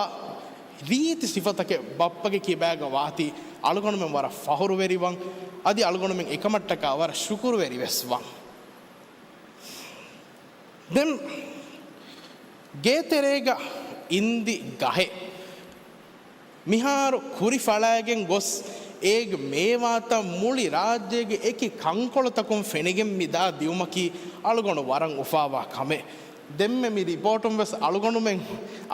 ރީތި ސިފަތަކެއް ބައްޕަގެ ކިބާގަ ވާތީ، އަޅުގަނޑުމެން ވަރަށް ފަހުރުވެރިވަން، އަދި އަޅުގަނޑުމެން އެކަމަށްޓަކާ ވަރަށް ޝުކުރުވެރިވެސް ވަން. ދެން ގޭތެރޭގަ އިންދި ގަހެއް މިހާރު ކުރި ފަޅާގެން ގޮސް، އޭގެ މޭވާތައް މުޅި ރާއްޖޭގެ އެކި ކަންކޮޅުތަކުން ފެނިގެން މި ދާ ދިއުމަކީ އަޅުގަނޑު ވަރަށް އުފާވާ ކަމެއް. ދެންމެ މި ރިޕޯޓުން ވެސް އަޅުގަނޑުމެން،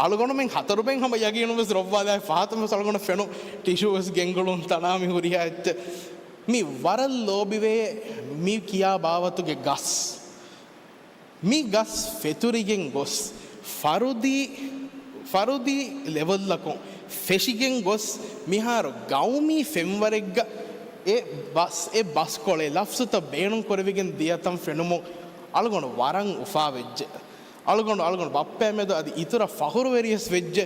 އަޅުގަނޑުމެން ހަތަރުބެން ހަމަ ޔަގީނުން ވެސް ރޮއްވާލާ، ފަހަތުން ވެސް އަޅުގަނޑަށް ފެނުން ޓިޝޫ ވެސް ގެންގުޅުން ތަނާ މި ހުރިހާ އެއްޗެއް. މި ވަރަށް ލޯބިވޭ މި ކިޔާ ބާވަތުގެ ގަސް. މި ގަސް ފެތުރިގެން ގޮސް، ފަރުދީ، ފަރުދީ ލެވެލްއަކުން ފެށިގެން ގޮސް، މިހާރު ގައުމީ ފެންވަރެއްގަ އެ ބަސް، އެ ބަސްކޮޅެއް ލަފްޒުތައް ބޭނުން ކުރެވިގެން ދިޔަތަން ފެނުމުން އަޅުގަނޑު ވަރަށް އުފާވެއްޖެ. އަޅުގަނޑު، އަޅުގަނޑު ބައްޕައާ މެދު އަދި އިތުރަށް ފަހުރުވެރިޔަސް ވެއްޖެ.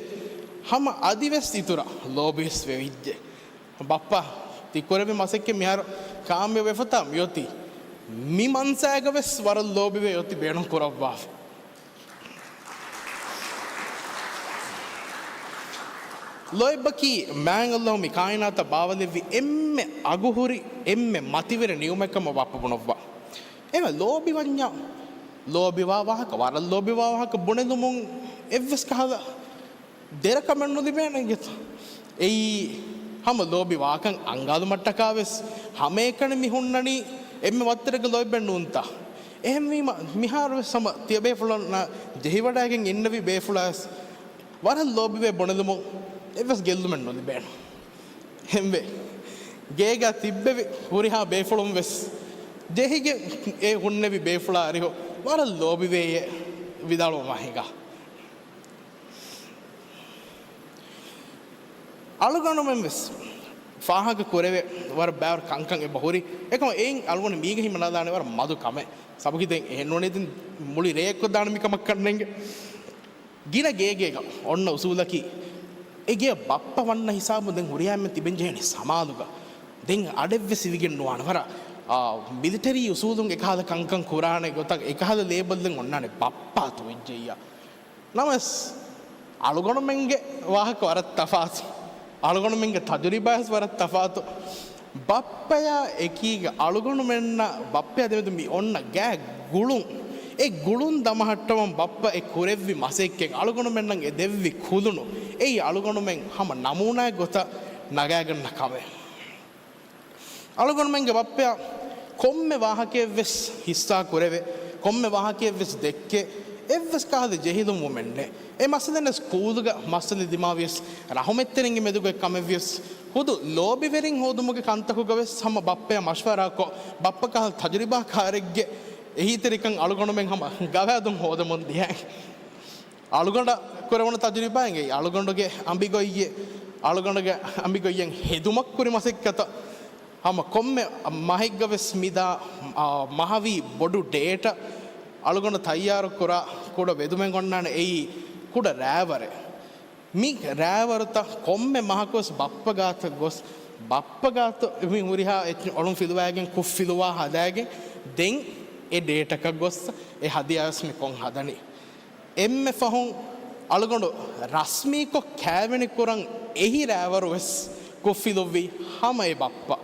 ހަމަ އަދިވެސް އިތުރަށް ލޯބިވެސް ވެވިއްޖެ. ބައްޕަ، ތި ކުރެއްވި މަސައްކަތް މިހާރު ކާމިޔާބުވެފަތާ މިއޮތީ. މި މަންސާގަވެސް ވަރަށް ލޯބިވެ އޮތީ ބޭނުން ކުރައްވާފަ. ލޯތްބަކީ މާތް ﷲ މި ކާއިނާތަށް ބާވަލެއްވި އެންމެ އަގުހުރި، އެންމެ މަތިވެރި ނިޢުމަތްކަމަށް ބައްޕަ ބުނައްވާ. އެމެ ލޯބިވަންޏާ، ލޯބިވާ ވާހަކަ، ވަރަށް ލޯބިވާ ވާހަކަ ބުނެލުމުން އެއްވެސް ކަހަލަ ދެރަކަމެއް ނުލިބޭނެ އިނގޭތަ؟ އެއީ ހަމަ ލޯބިވާކަން އަންގާލުމަށްޓަކާވެސް ހަމައެކަނި މި ހުންނަނީ އެންމެ ވައްތަރެއްގެ ލޯތްބެއް ނޫންތަ؟ އެހެންވީމަ، މިހާރުވެސް ހަމަ ތިޔަބޭފުޅުންނާ ޖެހިވަޑައިގެން އިންނެވި ބޭފުޅާވެސް ވަރަށް ލޯބިވޭ ބުނެލުމުން އެއްވެސް ގެއްލުމެއް ނުލިބޭނެ. އެހެންވެ، ގޭގަ ތިއްބެވި ހުރިހާ ބޭފުޅުން ވެސް ޖެހިގެން އެ ހުންނެވި ބޭފުޅާ އަރިހު ވަރަށް ލޯބިވޭ ވިދާޅުވުމާ ހިނގާ. އަޅުގަނޑުމެން ވެސް ފާހަގަ ކުރެވޭ ވަރަށް ބާރު ކަންކަން އެބަ ހުރި. އެކަމަ އެއިން އަޅުގަނޑު މީގަ ހިމަނާލާނެ ވަރަށް މަދު ކަމެއް. ސަބަކި ދެން އެހެން ނޫނީ ދެން މުޅި ރެޔެއްކޮށްދާނެ މިކަމަށް ކަންނޭނގެ. ގިނަ ގޭގޭގަ އޮންނަ އުސޫލަކީ، އެ ގޭ ބައްޕަ ވަންނަ ހިސާބުން ދެން ހުރިހާ އެންމެން ތިބެން ޖެހެނީ ސަމާލުގަ. ދެން އަޑެއްވެސް އިވިގެން ނުވާނެ. ވަރަށް، އާ، މިލިޓަރީ އުސޫލުން އެކަހަލަ ކަންކަން ކުރާނެ ގޮތަށް އެކަހަލަ ލޭބަލްއެއް އޮންނާނެ ބައްޕާ ތޯ ވެއްޖެއްޔާ. ނަމަވެސް، އަޅުގަނޑުމެންގެ ވާހަކަ ވަރަށް ތަފާތު. އަޅުގަނޑުމެންގެ ތަޖުރިބާވެސް ވަރަށް ތަފާތު. ބައްޕަޔާ އެކީގަ އަޅުގަނޑުމެންނަށް ބައްޕަޔާ ދެމެދު މި އޮންނަ ގާތް ގުޅުން، އެ ގުޅުން ދަމަހައްޓަވަން ބައްޕަ އެ ކުރެއްވި މަސައްކަތް، އަޅުގަނޑުމެންނަށް އެ ދެއްވި ކުލުނު، އެއީ އަޅުގަނޑުމެން ހަމަ ނަމޫނާއެއް ގޮތަށް ނަގާގަންނަ ކަމެއް. އަޅުގަނޑުމެންގެ ބައްޕަޔާ ކޮންމެ ވާހަކައެއްވެސް ހިއްސާ ކުރެވޭ، ކޮންމެ ވާހަކައެއްވެސް ދެއްކޭ، އެއްވެސް ކަހަލަ ޖެހިލުންވުމެއް ނެތް. އެ މައްސަލަ ސްކޫލުގަ މައްސަލަ ދިމާވިޔަސް ރަހުމަތްތެރިންގެ މެދުގައި ކަމެއްވިޔަސް ހުދު ލޯބިވެރިން ހޯދުމުގެ ކަންތަކުގަވެސް ހަމަ ބައްޕަޔާ މަޝްވަރާކޮށް، ބައްޕަ ކަހަލަ ތަޖުރިބާކާރެއްގެ އެހީތެރިކަން އަޅުގަނޑުމެން ހަމަ ގަވާދުން ހޯދަމުން ދިޔައިން. އަޅުގަނޑަށް ކުރެވުނު ތަޖުރިބާއެއް އެއީ، އަޅުގަނޑުގެ އަނބިގޮއްޔެއް، އަޅުގަނޑުގެ އަނބިގޮއްޔަށް ހެދުމަށް ކުރި މަސައްކަތަށް ހަމަ ކޮންމެ މަހެއްގަވެސް މިދާ، އާ، މަހަވީ ބޮޑު ޑޭޓަ އަޅުގަނޑު ތައްޔާރު ކުރާ ކުޑަ ވެދުމެއް އޮންނާނެ އެއީ ކުޑަ ރާވަރެއް. މި ރާވަރުތައް ކޮންމެ މަހަކުވެސް ބައްޕަ ގާތަށް ގޮސް، ބައްޕަ ގާތު މި ހުރިހާ އެއްޗެއް އޮޅުން ފިލުވާގެން ކުށް ފިލުވާ ހަދާގެން ދެން އެ ޑޭޓަކަށް ގޮސް އެ ހަދިޔާވެސް މި ކޮށް ހަދަނީ. އެންމެ ފަހުން އަޅުގަނޑު ރަސްމީކޮށް ކާވެނި ކުރަން އެހި ރާވަރުވެސް ކުށްފިލުއްވީ ހަމަ އެ ބައްޕަ.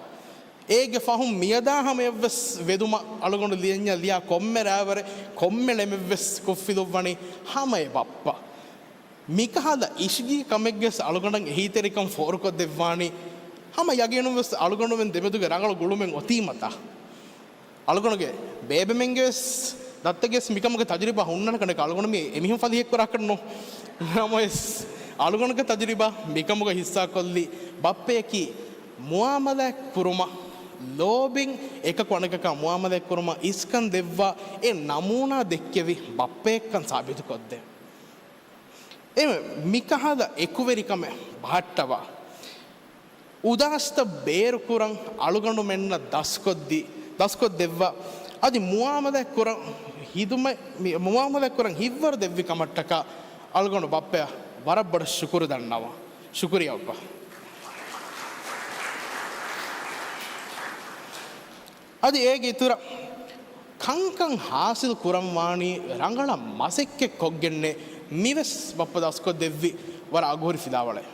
އޭގެ ފަހުން މިއަދާ ހަމަޔަށްވެސް ވެދުމަށް އަޅުގަނޑު ލިޔަންޏާ ލިޔާ ކޮންމެ ރާވަރެއް ކޮންމެ ޅެމެއްވެސް ކުށްފިލުއްވަނީ ހަމަ އެ ބައްޕަ. މިކަހަލަ އިޝްގީ ކަމެއްގެސް އަޅުގަނޑަށް އެހީތެރިކަން ފޯރުކޮށްދެއްވާނީ ހަމަ ޔަގީނުންވެސް އަޅުގަނޑުމެން ދެމެދުގެ ރަނގަޅު ގުޅުމެއް އޮތީމަތާ. އަޅުގަނޑުގެ ބޭބެމެންގެވެސް ދައްތަގެސް މިކަމުގެ ތަޖުރިބާ ހުންނަނަކަން އަޅުގަނޑު މި އެމީހުން ފަލިހެއްކުރާކަށް ނޫން. ނަމަވެސް، އަޅުގަނޑުގެ ތަޖުރިބާ މިކަމުގަ ހިއްސާކޮށްލީ ބައްޕަޔަކީ މުއާމަލާތް ކުރުމަށް ލޯބިން އެކަކު އަނެކަކާ މުއާމަލާތް ކުރުމަށް އިސްކަން ދެއްވާ އެ ނަމޫނާ ދެއްކެވި ބައްޕަޔަށްކަން ސާބިތުކޮށްދޭ. އެ މިކަހަލަ އެކުވެރިކަމެއް ބަހައްޓަވާ، އުދާސްތައް ބޭރުކުރަން އަޅުގަނޑުމެންނަށް ދަސްކޮށްދީ، ދަސްކޮށްދެއްވާ، އަދި މުއާމަލާތް ކުރަން ހިދުމަތް، މި މުއާމަލާތް ކުރަން ހިތްވަރު ދެއްވި ކަމަށްޓަކާ އަޅުގަނޑު ބައްޕަޔަށް ވަރަށް ބޮޑަށް ޝުކުރު ދަންނަވަން. ޝުކުރިއްޔާ ބައްޕަ. އަދި އޭގެ އިތުރަށް ކަންކަން ހާސިލް ކުރަން ވާނީ ރަނގަޅަށް މަސައްކަތް ކޮށްގެންނޭ، މިވެސް ބައްޕަ ދަސްކޮށް ދެއްވި ވަރަށް އަގުހުރި ފިލާވަޅެއް.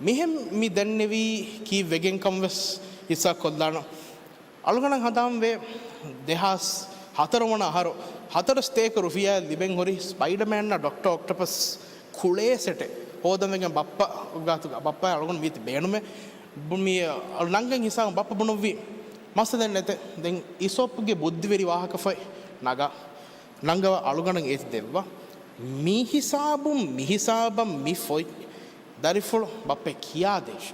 މިހެން މި ދެންނެވީ ކީއްވެގެންކަން ވެސް ހިއްސާ ކޮށްލާނަން. އަޅުގަނޑަށް ހަނދާންވޭ، ދެހާސް ހަތަރު ވަނަ އަހަރު ހަތަރު ސަތޭކަ ރުފިޔާއެއް ލިބެން ހުރި ސްޕައިޑަމޭންއާ ޑޮކްޓަރ އޮކްޓަޕަސް ކުޅޭ ސެޓެއް ހޯދަން ވެގެން ބައްޕަ ގާތުގަ، ބައްޕަ އަޅުގަނޑު މީތި ބޭނުމޭ. ބު-، މި ނަންގަން ހިސާބުން ބައްޕަ ބުނުއްވި މައްސަލައެއް ނެތޭ. ދެން އިސޯޕްގެ ބުއްދިވެރި ވާހަކަފޮތް ނަގާ، ނަންގަވާ އަޅުގަނޑަށް އޭތި ދެއްވާ. މި ހިސާބުން، މި ހިސާބަށް މި ފޮތް ދަރިފުޅު ބައްޕަ ކިޔާދޭށި.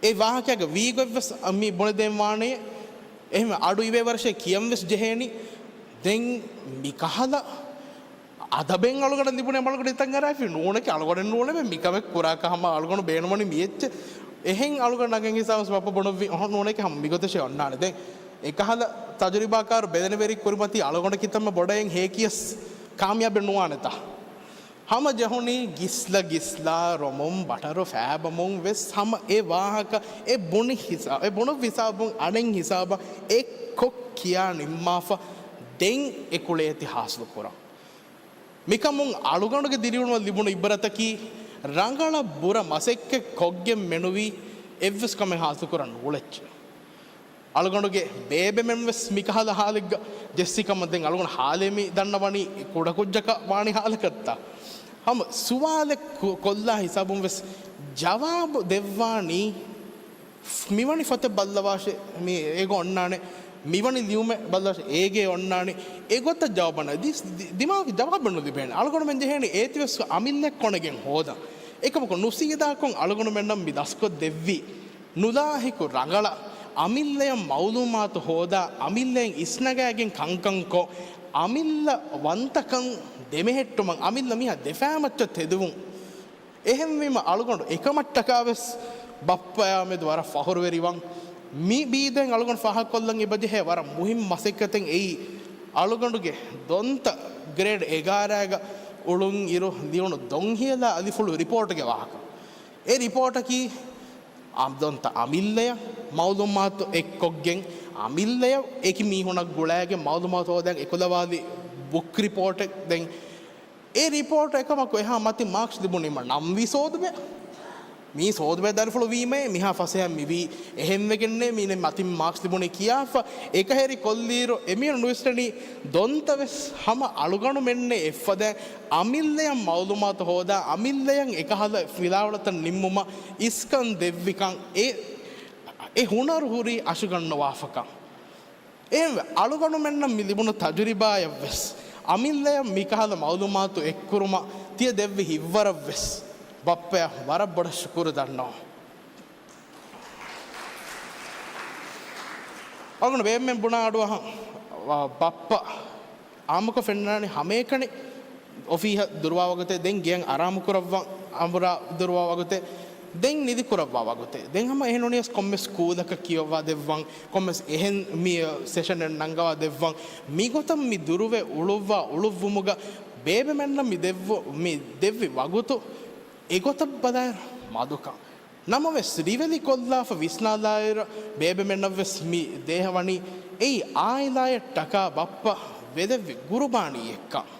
އެ ވާހަކައިގަ ވީގޮތްވެސް މި ބުނެދޭން ވާނެ. އެހެން އަޑު އިވޭ ވަރަށޭ ކިޔަން ވެސް ޖެހޭނީ. ދެން މިކަހަލަ އަދަބެއް އަޅުގަނޑަށް ލިބުނީ އަޅުގަނޑު ހިތަށް އަރާފި ނޫނެކޭ، އަޅުގަނޑެއް ނޫނެވެ. މިކަމެއް ކުރާކަށް ހަމަ އަޅުގަނޑު ބޭނުމަނީ މި އެއްޗެއް. އެހެން އަޅުގަނޑު ނަގެން ހިސާބަސް ބައްޕަ ބުނުއްވި އޮހޮ ނޫނެކޭ ހަމަ މިގޮތަށޭ އޮންނާނެ. ދެން އެކަހަލަ ތަޖުރިބާކާރު ބެލެނިވެރި ކުރިމަތީ އަޅުގަނޑަކީ ތަންމަ ބޮޑަށް ހޭކިޔަސް ކާމިޔާބެއް ނުވާނެތާ. ހަމަ ޖެހުނީ ގިސްލަ ގިސްލާ ރޮމުން ބަޓަރު ފައިބަމުން ވެސް ހަމަ އެ ވާހަކަ އެ ބުނި ހިސާ-، އެ ބުނު ހިސާބުން އަނެއް ހިސާބަށް އެއްކޮށް ކިޔާ ނިންމާފަ ދެން އެ ކުޅޭތި ހާސިލު ކުރަން. މިކަމުން އަޅުގަނޑުގެ ދިރިއުޅުމަށް ލިބުނު އިބްރަތަކީ ރަނގަޅަށް ބުރަ މަސައްކަތް ކޮށްގެން މެނުވީ އެއްވެސް ކަމެއް ހާސިލު ކުރަން ނޫޅެއްޗެއް. އަޅުގަނޑުގެ ބޭބެމެން ވެސް މިކަހަލަ ހާލެއްގަ ޖެއްސި ކަމަށް ދެން އަޅުގަނޑު ހާލޭ މި ދަންނަވަނީ ކުޑަކުއްޖަކަށް ވާނީ ހާލަކަށްތާ. ހަމަ ސުވާލެއް ކު-، ކޮށްލާ ހިސާބުން ވެސް ޖަވާބު ދެއްވާނީ މިވަނި ފޮތެއް ބައްލަވާށޭ، މި އޭގަ އޮންނާނެ، މިވަނި ލިޔުމެއް ބައްލަވާށޭ، އޭގަ އޮންނާނެ. އެގޮތަށް ޖަވާބަށް ދި-، ދި-، ދިމާގު ޖަވާބެއް ނުލިބޭނެ. އަޅުގަނޑުމެން ޖެހޭނީ އޭތިވެސް އަމިއްލައެއް ކޮނެގެން ހޯދަން. އެކަމަކު ނުސީދާކޮށް އަޅުގަނޑުމެންނަށް މި ދަސްކޮށް ދެއްވި ނުލާހިކު ރަނގަޅަށް އަމިއްލަޔަށް މައުލޫމާތު ހޯދާ، އަމިއްލަޔަށް އިސްނަގާގެން ކަންކަންކޮށް، އަމިއްލަ ވަންތަކަން ދެމެހެއްޓުމަށް، އަމިއްލަ މީހާ ދެފައިމައްޗަށް ތެދުވުން. އެހެންވީމަ އަޅުގަނޑު އެކަމަށްޓަކާވެސް ބައްޕަޔާމެދު ވަރަށް ފަހުރުވެރިވަން. މި ބީދައިން އަޅުގަނޑު ފާހަގަކޮށްލަން އެބަޖެހޭ ވަރަށް މުހިންމު މަސައްކަތެއް އެއީ، އަޅުގަނޑުގެ ދޮންތަ ގްރޭޑް އެގާރައިގަ އުޅުން އިރު ލިޔުނު ދޮންހިޔަލާ އަލިފުޅު ރިޕޯޓްގެ ވާހަކަ. އެ ރިޕޯޓަކީ އާ ދޮންތަ އަމިއްލަޔަށް މައުލޫމާތު އެއްކޮށްގެން، އަމިއްލަޔަށް އެކި މީހުނަށް ގުޅައިގެން މައުލޫމާތު ހޯދަން އެކުލަވާލި ބުކް ރިޕޯޓެއް. ދެން އެ ރިޕޯޓް އެކަމަކު އެހާ މަތިން މާކްސް ލިބުނީމަ ނަމްވީ ސޯދުބެ. މީ ސޯދުބެ ދަރިފުޅު ވީމައޭ، މިހާ ފަސޭހަ މިވީ އެހެންވެގެންނޭ މީ މަތިން މާކްސް ލިބުނީ ކިޔާފަ، އެކަހެރި ކޮށްލިއިރު އެމީހުން ނުވިސްނަނީ ދޮންތަ ވެސް ހަމަ އަޅުގަނޑުމެންނޭ އެއްފަދައިން އަމިއްލަޔަށް މައުލޫމާތު ހޯދާ، އަމިއްލަޔަށް އެކަހަލަ ފިލާވަޅުތައް ނިންމުމަށް އިސްކަން ދެއްވިކަން އެ، އެ ހުނަރު ހުރީ އަށުގަންނަވާފަކަން. އެހެންވެ، އަޅުގަނޑުމެންނަށް މި ލިބުނު ތަޖުރިބާއަށްވެސް، އަމިއްލަޔަށް މިކަހަލަ މައުލޫމާތު އެއްކުރުމަށް ތިޔަ ދެއްވި ހިތްވަރަށްވެސް ބައްޕަޔަށް ވަރަށް ބޮޑަށް ޝުކުރު ދަންނަވަން. އަޅުގަނޑު ބޭބެމެން ބުނާ އަޑުއަހަން، ވާ ބައްޕަ އާއްމުކޮށް ފެންނާނެ ހަމައެކަނި އޮފީހަށް ދުރުވާ ވަގުތެއް، ދެން ގެޔަށް އަރާމު ކުރައްވަން އަނބުރާ ދުރުވާ ވަގުތެއް، ދެން ނިދި ކުރައްވާ ވަގުތެއް، ދެން ހަމަ އެހެން ނޫނިޔަސް ކޮންމެސް ސްކޫލަކަށް ކިޔަވާ ދެއްވަން، ކޮންމެސް އެހެން މި ސެޝަނެއް ނަންގަވާ ދެއްވަން، މިގޮތަށް މި ދުރުވެ އުޅުއްވާ އުޅުއްވުމުގަ ބޭބެމެންނަށް މި ދެއްވު، މި ދެއްވި ވަގުތު އެގޮތަށް ބަލާއިރު މަދުކަން. ނަމަވެސް، ރިވެލި ކޮށްލާފަ ވިސްނާލާއިރު، ބޭބެމެންނަށްވެސް މި ދޭހަވަނީ އެއީ އާއިލާއަށްޓަކާ ބައްޕަ ވެދެއްވި ގުރުބާނީއެއްކަން.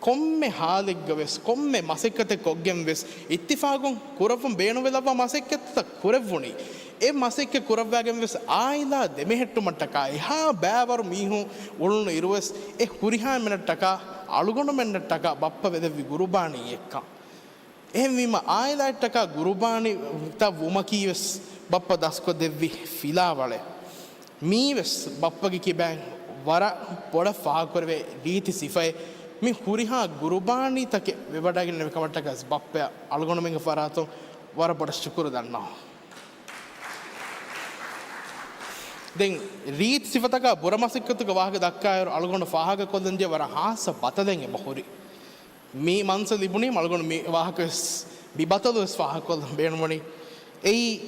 ކޮންމެ ހާލެއްގަވެސް، ކޮންމެ މަސައްކަތެއް ކޮށްގެންވެސް، އިއްތިފާގުން ކުރައްވަން ބޭނުންވެލައްވާ މަސައްކަތްތައް ކުރެއްވުނީ. އެ މަސައްކަތް ކުރައްވާގެންވެސް އާއިލާ ދެމެހެއްޓުމަށްޓަކާ، އެހާ ބައިވަރު މީހުން އުޅުނު އިރުވެސް، އެ ހުރިހާ އެންމެނަށްޓަކާ، އަޅުގަނޑުމެންނަށްޓަކާ ބައްޕަ ވެދެއްވި ގުރުބާނީއެއްކަން. އެހެންވީމަ، އާއިލާއަށްޓަކާ ގުރުބާނީތައް ވުމަކީވެސް ބައްޕަ ދަސްކޮށްދެއްވި ފިލާވަޅެއް. މީވެސް ބައްޕަގެ ކިބައިން ވަރަށް ބޮޑަށް ފާހަގަކުރެވޭ ރީތި ސިފައެއް. މި ހުރިހާ ގުރުބާނީތަކެއް ވެވަޑައިގެންނެވި ކަމަށްޓަކަސް ބައްޕައަށް އަޅުގަނޑުމެންގެ ފަރާތުން ވަރަށް ބޮޑަށް ޝުކުރު ދަންނަވަން. ދެން ރީތި ސިފަތަކާ ބުރަ މަސައްކަތުގެ ވާހަކަ ދައްކާއިރު، އަޅުގަނޑު ފާހަގަކޮށްލަންޖެހޭ ވަރަށް ހާއްސަ ބަތަލެއް އެބަހުރި. މި މަންސަ ލިބުނީ އަޅުގަނޑު މި ވާހަކަވެސް، މި ބަތަލުވެސް ފާހަގަކޮށްލަން ބޭނުންވަނީ. އެއީ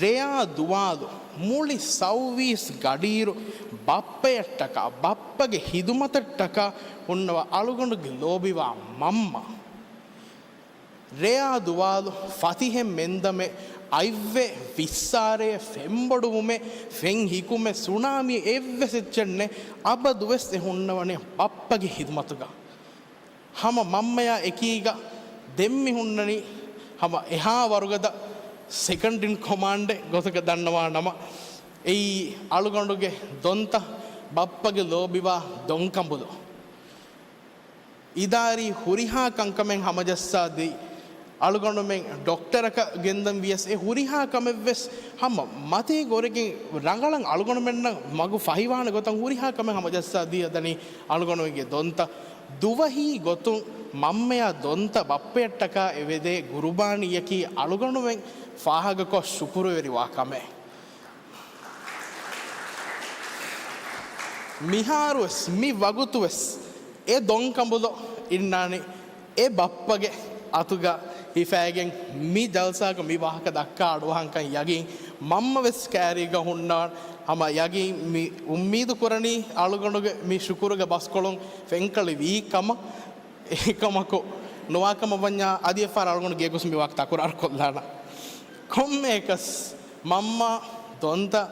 ރެޔާ ދުވާލު މުޅި ސައުވީސް ގަޑިއިރު ބައްޕަޔަށްޓަކާ، ބައްޕަގެ ހިދުމަތަށްޓަކާ ހުންނަވާ އަޅުގަނޑުގެ ލޯބިވާ މަންމަ. ރެޔާ ދުވާލު ފަތިހެއް މެންދަމެއް، އަތްވެ، ވިއްސާރޭ، ފެންބޮޑުވުމެއް، ފެން ހިކުމެއް، ސުނާމީ އެއްވެސް އެއްޗެއް ނެތް، އަބަދުވެސް އެ ހުންނަވަނީ ބައްޕަގެ ހިދުމަތުގަ. ހަމަ މަންމަޔާ އެކީގަ ދެން މި ހުންނަނީ ހަމަ އެހާ ވަރުގަދަ ސެކަންޑް އިން ކޮމާންޑެއް ގޮތަކަށް ދަންނަވާނަމަ، އެއީ އަޅުގަނޑުގެ ދޮންތަ ބައްޕަގެ ލޯބިވާ ދޮންކަނބުލު. އިދާރީ ހުރިހާ ކަންކަމެއް ހަމަޖައްސާދީ، އަޅުގަނޑުމެން ޑޮކްޓަރަކަށް ގެންދަން ވިޔަސް އެ ހުރިހާ ކަމެއްވެސް ހަމަ މަތީގަ އޮރެގެން ރަނގަޅަށް އަޅުގަނޑުމެންނަށް މަގު ފަހިވާނެ ގޮތަށް ހުރިހާ ކަމެއް ހަމަޖައްސާދީ އަދަނީ އަޅުގަނޑުމެންގެ ދޮންތަ. ދުވަހީ ގޮތުން މަންމަޔާ ދޮންތަ ބައްޕަޔަށްޓަކާ އެ ވެދޭ ގުރުބާނީއަކީ އަޅުގަނޑުމެން ފާހަގަކޮށް ޝުކުރުވެރިވާ ކަމެއް. މިހާރުވެސް، މި ވަގުތުވެސް އެ ދޮންކަނބުލު އިންނާނީ އެ ބައްޕަގެ އަތުގަ ހިފައިގެން. މި ޖަލްސާގަ މި ވާހަކަ ދައްކާ އަޑުއަހަންކަން ޔަގީން މަންމަވެސް ކައިރީގަ ހުންނާން. ހަމަ ޔަގީން މި އުއްމީދު ކުރަނީ އަޅުގަނޑުގެ މި ޝުކުރުގެ ބަސްކޮޅުން ފެންކަޅި ވީ ކަމަށް. އެކަމަކު ނުވާކަމަށް ވަންޏާ އަދި އެއްފަހަރަށް އަޅުގަނޑު ގޭގޮސް މި ވާހަކަ ތަކުރާރު ކޮށްލާނަން. ކޮންމެއަކަސް މަންމާ ދޮންތަ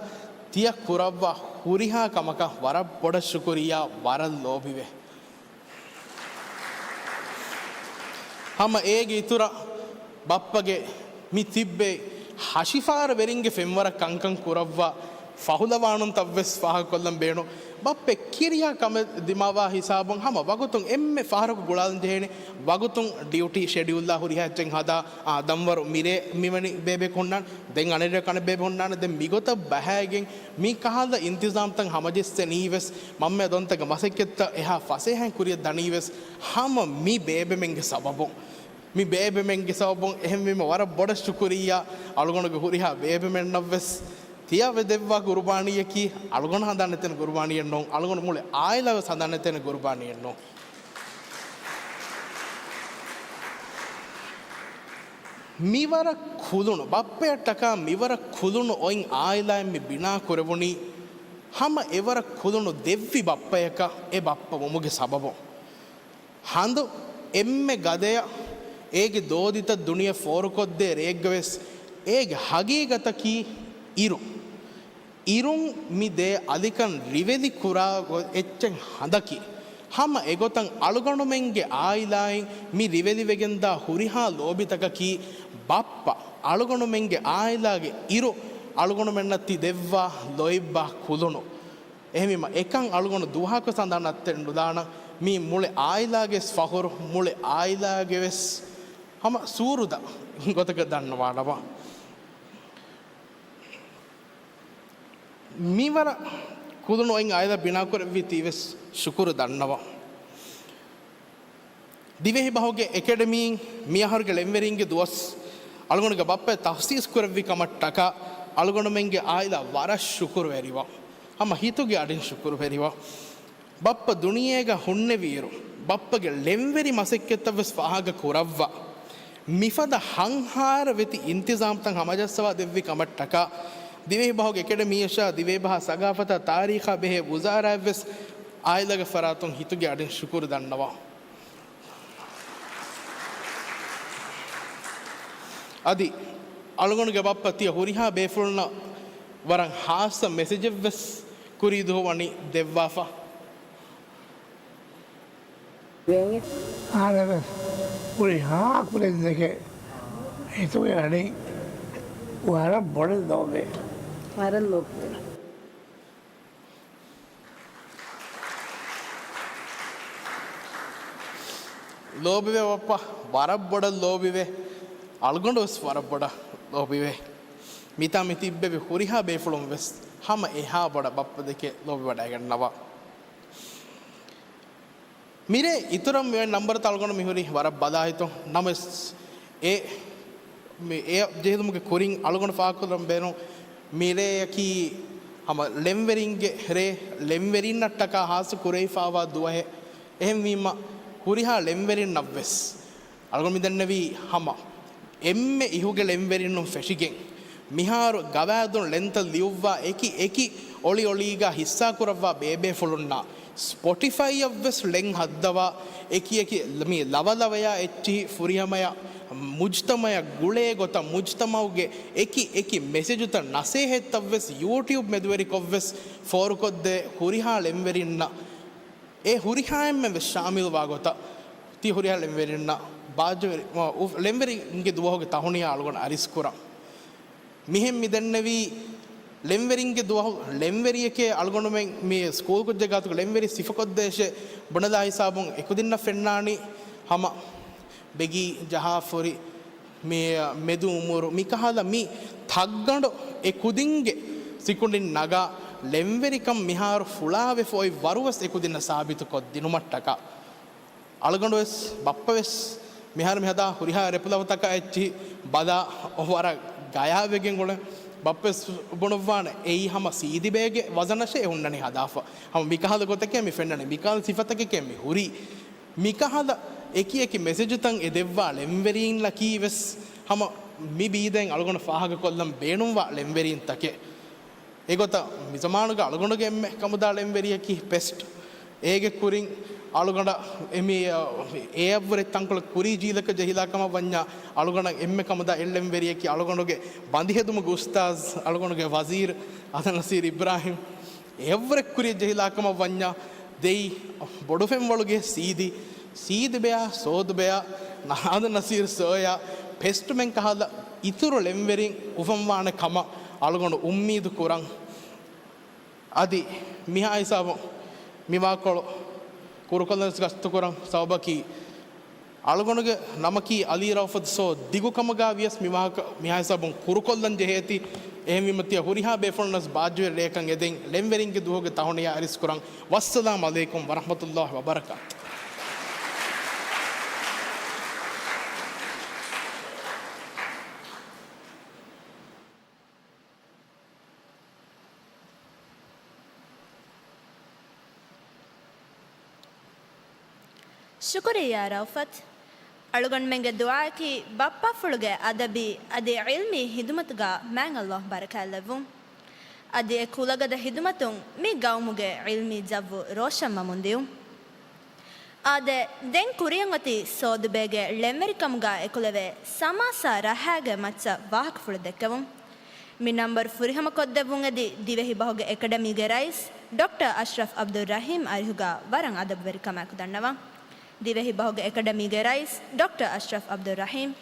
ތިޔަ ކުރައްވާ ހުރިހާ ކަމަކަށް ވަރަށް ބޮޑަށް ޝުކުރިއްޔާ، ވަރަށް ލޯބިވޭ. ހަމަ އޭގެ އިތުރަށް ބައްޕަގެ މި ތިއްބެވި ހަށިފާރަ ވެރިންގެ ފެންވަރަށް ކަންކަން ކުރައްވާ ފަހުލަވާނުންތައްވެސް ފާހަގަކޮށްލަން ބޭނުން. ބައްޕަ ކިރިޔާ ކަމެއް ދިމާވާ ހިސާބުން ހަމަ ވަގުތުން އެންމެ ފަހަރަކު ގުޅާލަން ޖެހޭނެ ވަގުތުން ޑިއުޓީ ޝެޑިއުލްއާ ހުރިހާ އެއްޗެއް ހަދާ، އާ، ދަންވަރު މިރޭ މިވެނި ބޭބެ ހުންނާނެ، ދެން އަނެއް ރޭ ކަނެއް ބޭބެ ހުންނާނެ، ދެން މިގޮތަށް ބަހައިގެން މި ކަހަލަ އިންތިޒާމްތައް ހަމަޖެއްސެނީވެސް، މަންމަ ދޮންތަގެ މަސައްކަތްތައް އެހާ ފަސޭހައިން ކުރިޔަށް ދަނީވެސް، ހަމަ މި ބޭބެމެންގެ ސަބަބުން. މި ބޭބެމެންގެ ސަބަބުން. އެހެންވީމަ ވަރަށް ބޮޑަށް ޝުކުރިއްޔާ އަޅުގަނޑުގެ ހުރިހާ ބޭބެމެންނަށްވެސް. ތިޔަ ވެދެއްވާ ގުރުބާނީއަކީ އަޅުގަނޑު ހަނދާންނެތޭނެ ގުރުބާނީއެއް ނޫން، އަޅުގަނޑު މުޅި އާއިލާވެސް ހަނދާންނެތޭނެ ގުރުބާނީއެއް ނޫން. މިވަރަށް ކުލުނު، ބައްޕަޔަށްޓަކާ މިވަރަށް ކުލުނު އޮތް އާއިލާއެއް މި ބިނާ ކުރެވުނީ، ހަމަ އެވަރަށް ކުލުނު ދެއްވި ބައްޕަޔަކަށް އެ ބައްޕަ ވުމުގެ ސަބަބުން. ހަނދު އެންމެ ގަދަޔަށް އޭގެ ދޯދިތައް ދުނިޔެ ފޯރުކޮށްދޭ ރެއެއްގަވެސް އޭގެ ހަގީގަތަކީ އިރު. އިރުން މި ދޭ އަލިކަން ރިވެލި ކުރާ ގޮ-، އެއްޗެއް ހަނދަކީ. ހަމަ އެގޮތަށް އަޅުގަނޑުމެންގެ އާއިލާއިން މި ރިވެލިވެގެންދާ ހުރިހާ ލޯބިތަކަކީ ބައްޕަ. އަޅުގަނޑުމެންގެ އާއިލާގެ އިރު އަޅުގަނޑުމެންނަށް ތި ދެއްވާ ލޯތްބާ ކުލުނު. އެހެންވީމަ އެކަން އަޅުގަނޑު ދުވަހަކު ސަނދާނަށް ނުދާނަން. މީ މުޅި އާއިލާގެ ފަޚުރު، މުޅި އާއިލާގެ ވެސް ހަމަ ސޫރުދަ ގޮތަކަށް ދަންނަވާނަމަ. މިވަރަށް ކުލުނު އޮތް އާއިލާ ބިނާކުރެއްވީ ތީވެސް ޝުކުރު ދަންނަވަން. ދިވެހި ބަހުގެ އެކަޑަމީން މިއަހަރުގެ ޅެންވެރިންގެ ދުވަސް އަޅުގަނޑުގެ ބައްޕަ ތަޚްސީސް ކުރެއްވި ކަމަށްޓަކާ އަޅުގަނޑުމެންގެ އާއިލާ ވަރަށް ޝުކުރުވެރިވަން. ހަމަ ހިތުގެ އަޑިން ޝުކުރުވެރިވަން. ބައްޕަ ދުނިޔޭގަ ހުންނެވިއިރު، ބައްޕަގެ ޅެންވެރި މަސައްކަތްތައްވެސް ފާހަގަ ކުރައްވާ، މިފަދަ ހަންހާރަ ވެތި އިންތިޒާމްތައް ހަމަޖައްސަވާ ދެއްވި ކަމަށްޓަކާ، ދިވެހި ބަހުގެ އެކަޑަމީއަށާ، ދިވެހި ބަހާ ސަގާފަތާ، ތާރީޚާ ބެހޭ ވުޒާރާއަށްވެސް އާއިލާގެ ފަރާތުން ހިތުގެ އަޑިން ޝުކުރު ދަންނަވާ. އަދި އަޅުގަނޑުގެ ބައްޕަ ތިޔަ ހުރިހާ ބޭފުޅުންނަށް ވަރަށް ހާއްސަ މެސެޖެއްވެސް ކުރީ ދުވަހު ވަނީ ދެއްވާފަ. އާނަވެސް ހުރިހާ ކުދިން ދެކެ ހިތުގެ އަޑިން ވަރަށް ބޮޑަށް ލޯބިވޭ. ވަރަށް ލޯބިވޭ. ލޯބިވޭ ބައްޕަ، ވަރަށް ބޮޑަށް ލޯބިވޭ. އަޅުގަނޑު ވެސް ވަރަށް ބޮޑަށް ލޯބިވޭ. މިތާ މި ތިއްބެވި ހުރިހާ ބޭފުޅުން ވެސް ހަމަ އެހާ ބޮޑަށް ބައްޕަ ދެކެ ލޯބިވަޑައިގަންނަވާ. މިރޭ އިތުރަށް މި ނަންބަރުތައް އަޅުގަނޑު މިހުރީ ވަރަށް ބަލާހިތުން. ނަމަވެސް އެ، މި އެ ޖެހިލުމުގެ ކުރިން އަޅުގަނޑު ފާހަގަކޮށްލަން ބޭނުން، މިރޭއަކީ ހަމަ ޅެންވެރިންގެ ރޭ، ޅެންވެރިންނަށްޓަކާ ހާއްސަ ކުރެވިފާވާ ދުވަހެއް. އެހެންވީމަ ހުރިހާ ޅެންވެރިންނަށްވެސް އަޅުގަނޑު މި ދެންނެވީ ހަމަ އެންމެ އިހުގެ ޅެންވެރިންނުން ފެށިގެން، މިހާރު ގަވާއިދުން ޅެންތައް ލިޔުއްވާ އެކި އެކި އޮޅި އޮޅީގާ ހިއްސާކުރައްވާ ބޭބޭފުޅުންނާ ސްޕޮޓިފައިއަށްވެސް ޅެން ހައްދަވާ އެކި އެކި މި ލަވަލަވަޔާ އެއްޗިހި ފުރިހަމަޔަށް މުޖްތަމައަށް ގުޅޭ ގޮތަށް މުޖްތަމައުގެ އެކި އެކި މެސެޖުތައް ނަސޭހަތްތައްވެސް ޔޫޓިއުބް މެދުވެރިކޮށްވެސް ފޯރުކޮށްދޭ ހުރިހާ ޅެންވެރިންނަށް އެ ހުރިހާ އެންމެން ވެސް ޝާމިލްވާ ގޮތަށް ތި ހުރިހާ ޅެންވެރިންނަށް ބާއްޖަވެރި، އު، ޅެންވެރިންގެ ދުވަހުގެ ތަހުނިޔާ އަޅުގަނޑު އަރިސްކުރަން. މިހެން މި ދެންނެވީ ޅެންވެރިންގެ ދުވަހު، ޅެންވެރިއެކޭ އަޅުގަނޑުމެން މި ސްކޫލް ކުއްޖެއް ގާތުގަ ޅެންވެރި ސިފަކޮށްދޭށޭ ބުނެލާ ހިސާބުން އެކުދިންނަށް ފެންނާނީ ހަމަ ބެގީ ޖަހާފުރި މި މެދު އުމުރު މިކަހަލަ މި ތައްގަނޑު އެ ކުދިންގެ ސިކުނޑިން ނަގާ ޅެންވެރިކަން މިހާރު ފުޅާވެފަ އޮތް ވަރުވެސް އެކުދިންނަށް ސާބިތުކޮށްދިނުމަށްޓަކާ. އަޅުގަނޑުވެސް ބައްޕަވެސް މިހާރު މިހަދާ ހުރިހާ ރެޕުލަވަތަކާ އެއްޗިހި ބަލާ ވަރަށް ގަޔާވެގެން އުޅެން. ބައްޕަވެސް ބުނުއްވާނެ އެއީ ހަމަ ސީދިބޭގެ ވަޒަނަށޭ އެ ހުންނަނީ ހަދާފަ. ހަމަ މިކަހަލަ ގޮތެކޭ މި ފެންނަނީ. މިކަހަލަ ސިފަތަކެކޭ މި ހުރީ. މިކަހަލަ އެކި އެކި މެސެޖުތައް އެ ދެއްވާ ޅެންވެރީންނަކީ ވެސް ހަމަ މި ބީދައިން އަޅުގަނޑު ފާހަގަކޮށްލަން ބޭނުންވާ ޅެންވެރީންތަކެއް. އެގޮތަށް މިޒަމާނުގަ އަޅުގަނޑުގެ އެންމެ ކަމުދާ ޅެންވެރިޔަކީ ޕެސްޓް. އޭގެ ކުރިން އަޅުގަނޑަށް އެމީ، އެއަށްވުރެ ތަންކޮޅެއް ކުރީ ޖީލަކަށް ޖެހިލާ ކަމަށް ވަންޏާ އަޅުގަނޑަށް އެންމެ ކަމުދާ އެއް ޅެންވެރިޔަކީ އަޅުގަނޑުގެ ބަނދިހެދުމުގެ އުސްތާޒް، އަޅުގަނޑުގެ ވަޒީރު އާދަމް ނަސީރު އިބްރާހިމް. އެއަށްވުރެ ކުރިޔަށް ޖެހިލާ ކަމަށް ވަންޏާ ދެއީ ބޮޑުފެންވަޅުގެ ސީދީ، ސީދިބެޔާ ސޯދުބެޔާ އާދަމް ނަސީރު ސޯޔާ ޕެސްޓްމެން ކަހަލަ އިތުރު ޅެންވެރިން އުފަންވާނެ ކަމަށް އަޅުގަނޑު އުއްމީދު ކުރަން. އަދި މިހާ ހިސާބުން މި ވާކޮޅު ކުރުކޮށްލަން ގަސްތުކުރަން ސަބަބަކީ، އަޅުގަނޑުގެ ނަމަކީ އަލީ ރައުފަތު ސޯ ދިގު ކަމުގަ ވިޔަސް މި ވާހަކަ މިހާ ހިސާބުން ކުރުކޮށްލަން ޖެހޭތީ. އެހެންވީމަ ތިޔަ ހުރިހާ ބޭފުޅުންނަސް ބާއްޖަވެރި ރެއަކަށް އެދެން ޅެންވެރިންގެ ދުވަހުގެ ތަހުނިޔާ އަރިސްކުރަން. ވައްސަލާމް އަލައިކުމް ވަރަޙްމަތުﷲ ވަބަރަކާތު. ޝުކުރިއްޔާ ރައުފަތް. އަޅުގަނޑުމެންގެ ދުޢާއަކީ ބައްޕަފުޅުގެ އަދަބީ އަދި ޢިލްމީ ޚިދުމަތުގަ މާތް ﷲ ބަރަކާތްލެއްވުން. އަދި އެ ކުލަގަދަ ޚިދުމަތުން މި ގައުމުގެ ޢިލްމީ ޖައްވު ރޯޝަންވަމުން ދިޔުން. އާދެ، ދެން ކުރިޔަށް އޮތީ ސޯދުބޭގެ ޅެންވެރިކަމުގަ އެކުލެވޭ ސަމާސާ ރަހާގެ މައްޗަށް ވާހަކަފުޅު ދެއްކެވުން. މި ނަންބަރު ފުރިހަމަކޮށްދެއްވުން އެދި ދިވެހި ބަހުގެ އެކަޑަމީގެ ރައީސް ޑޮކްޓަރ އަޝްރަފް ޢަބްދުއްރަޙީމް އަރިހުގަ ވަރަށް އަދަބުވެރިކަމާއެކު ދަންނަވަން. ދިވެހި ބަހުގެ އެކަޑަމީގެ ރައީސް ޑޮކްޓަރ އަޝްރަފް ޢަބްދުއްރަޙީމް.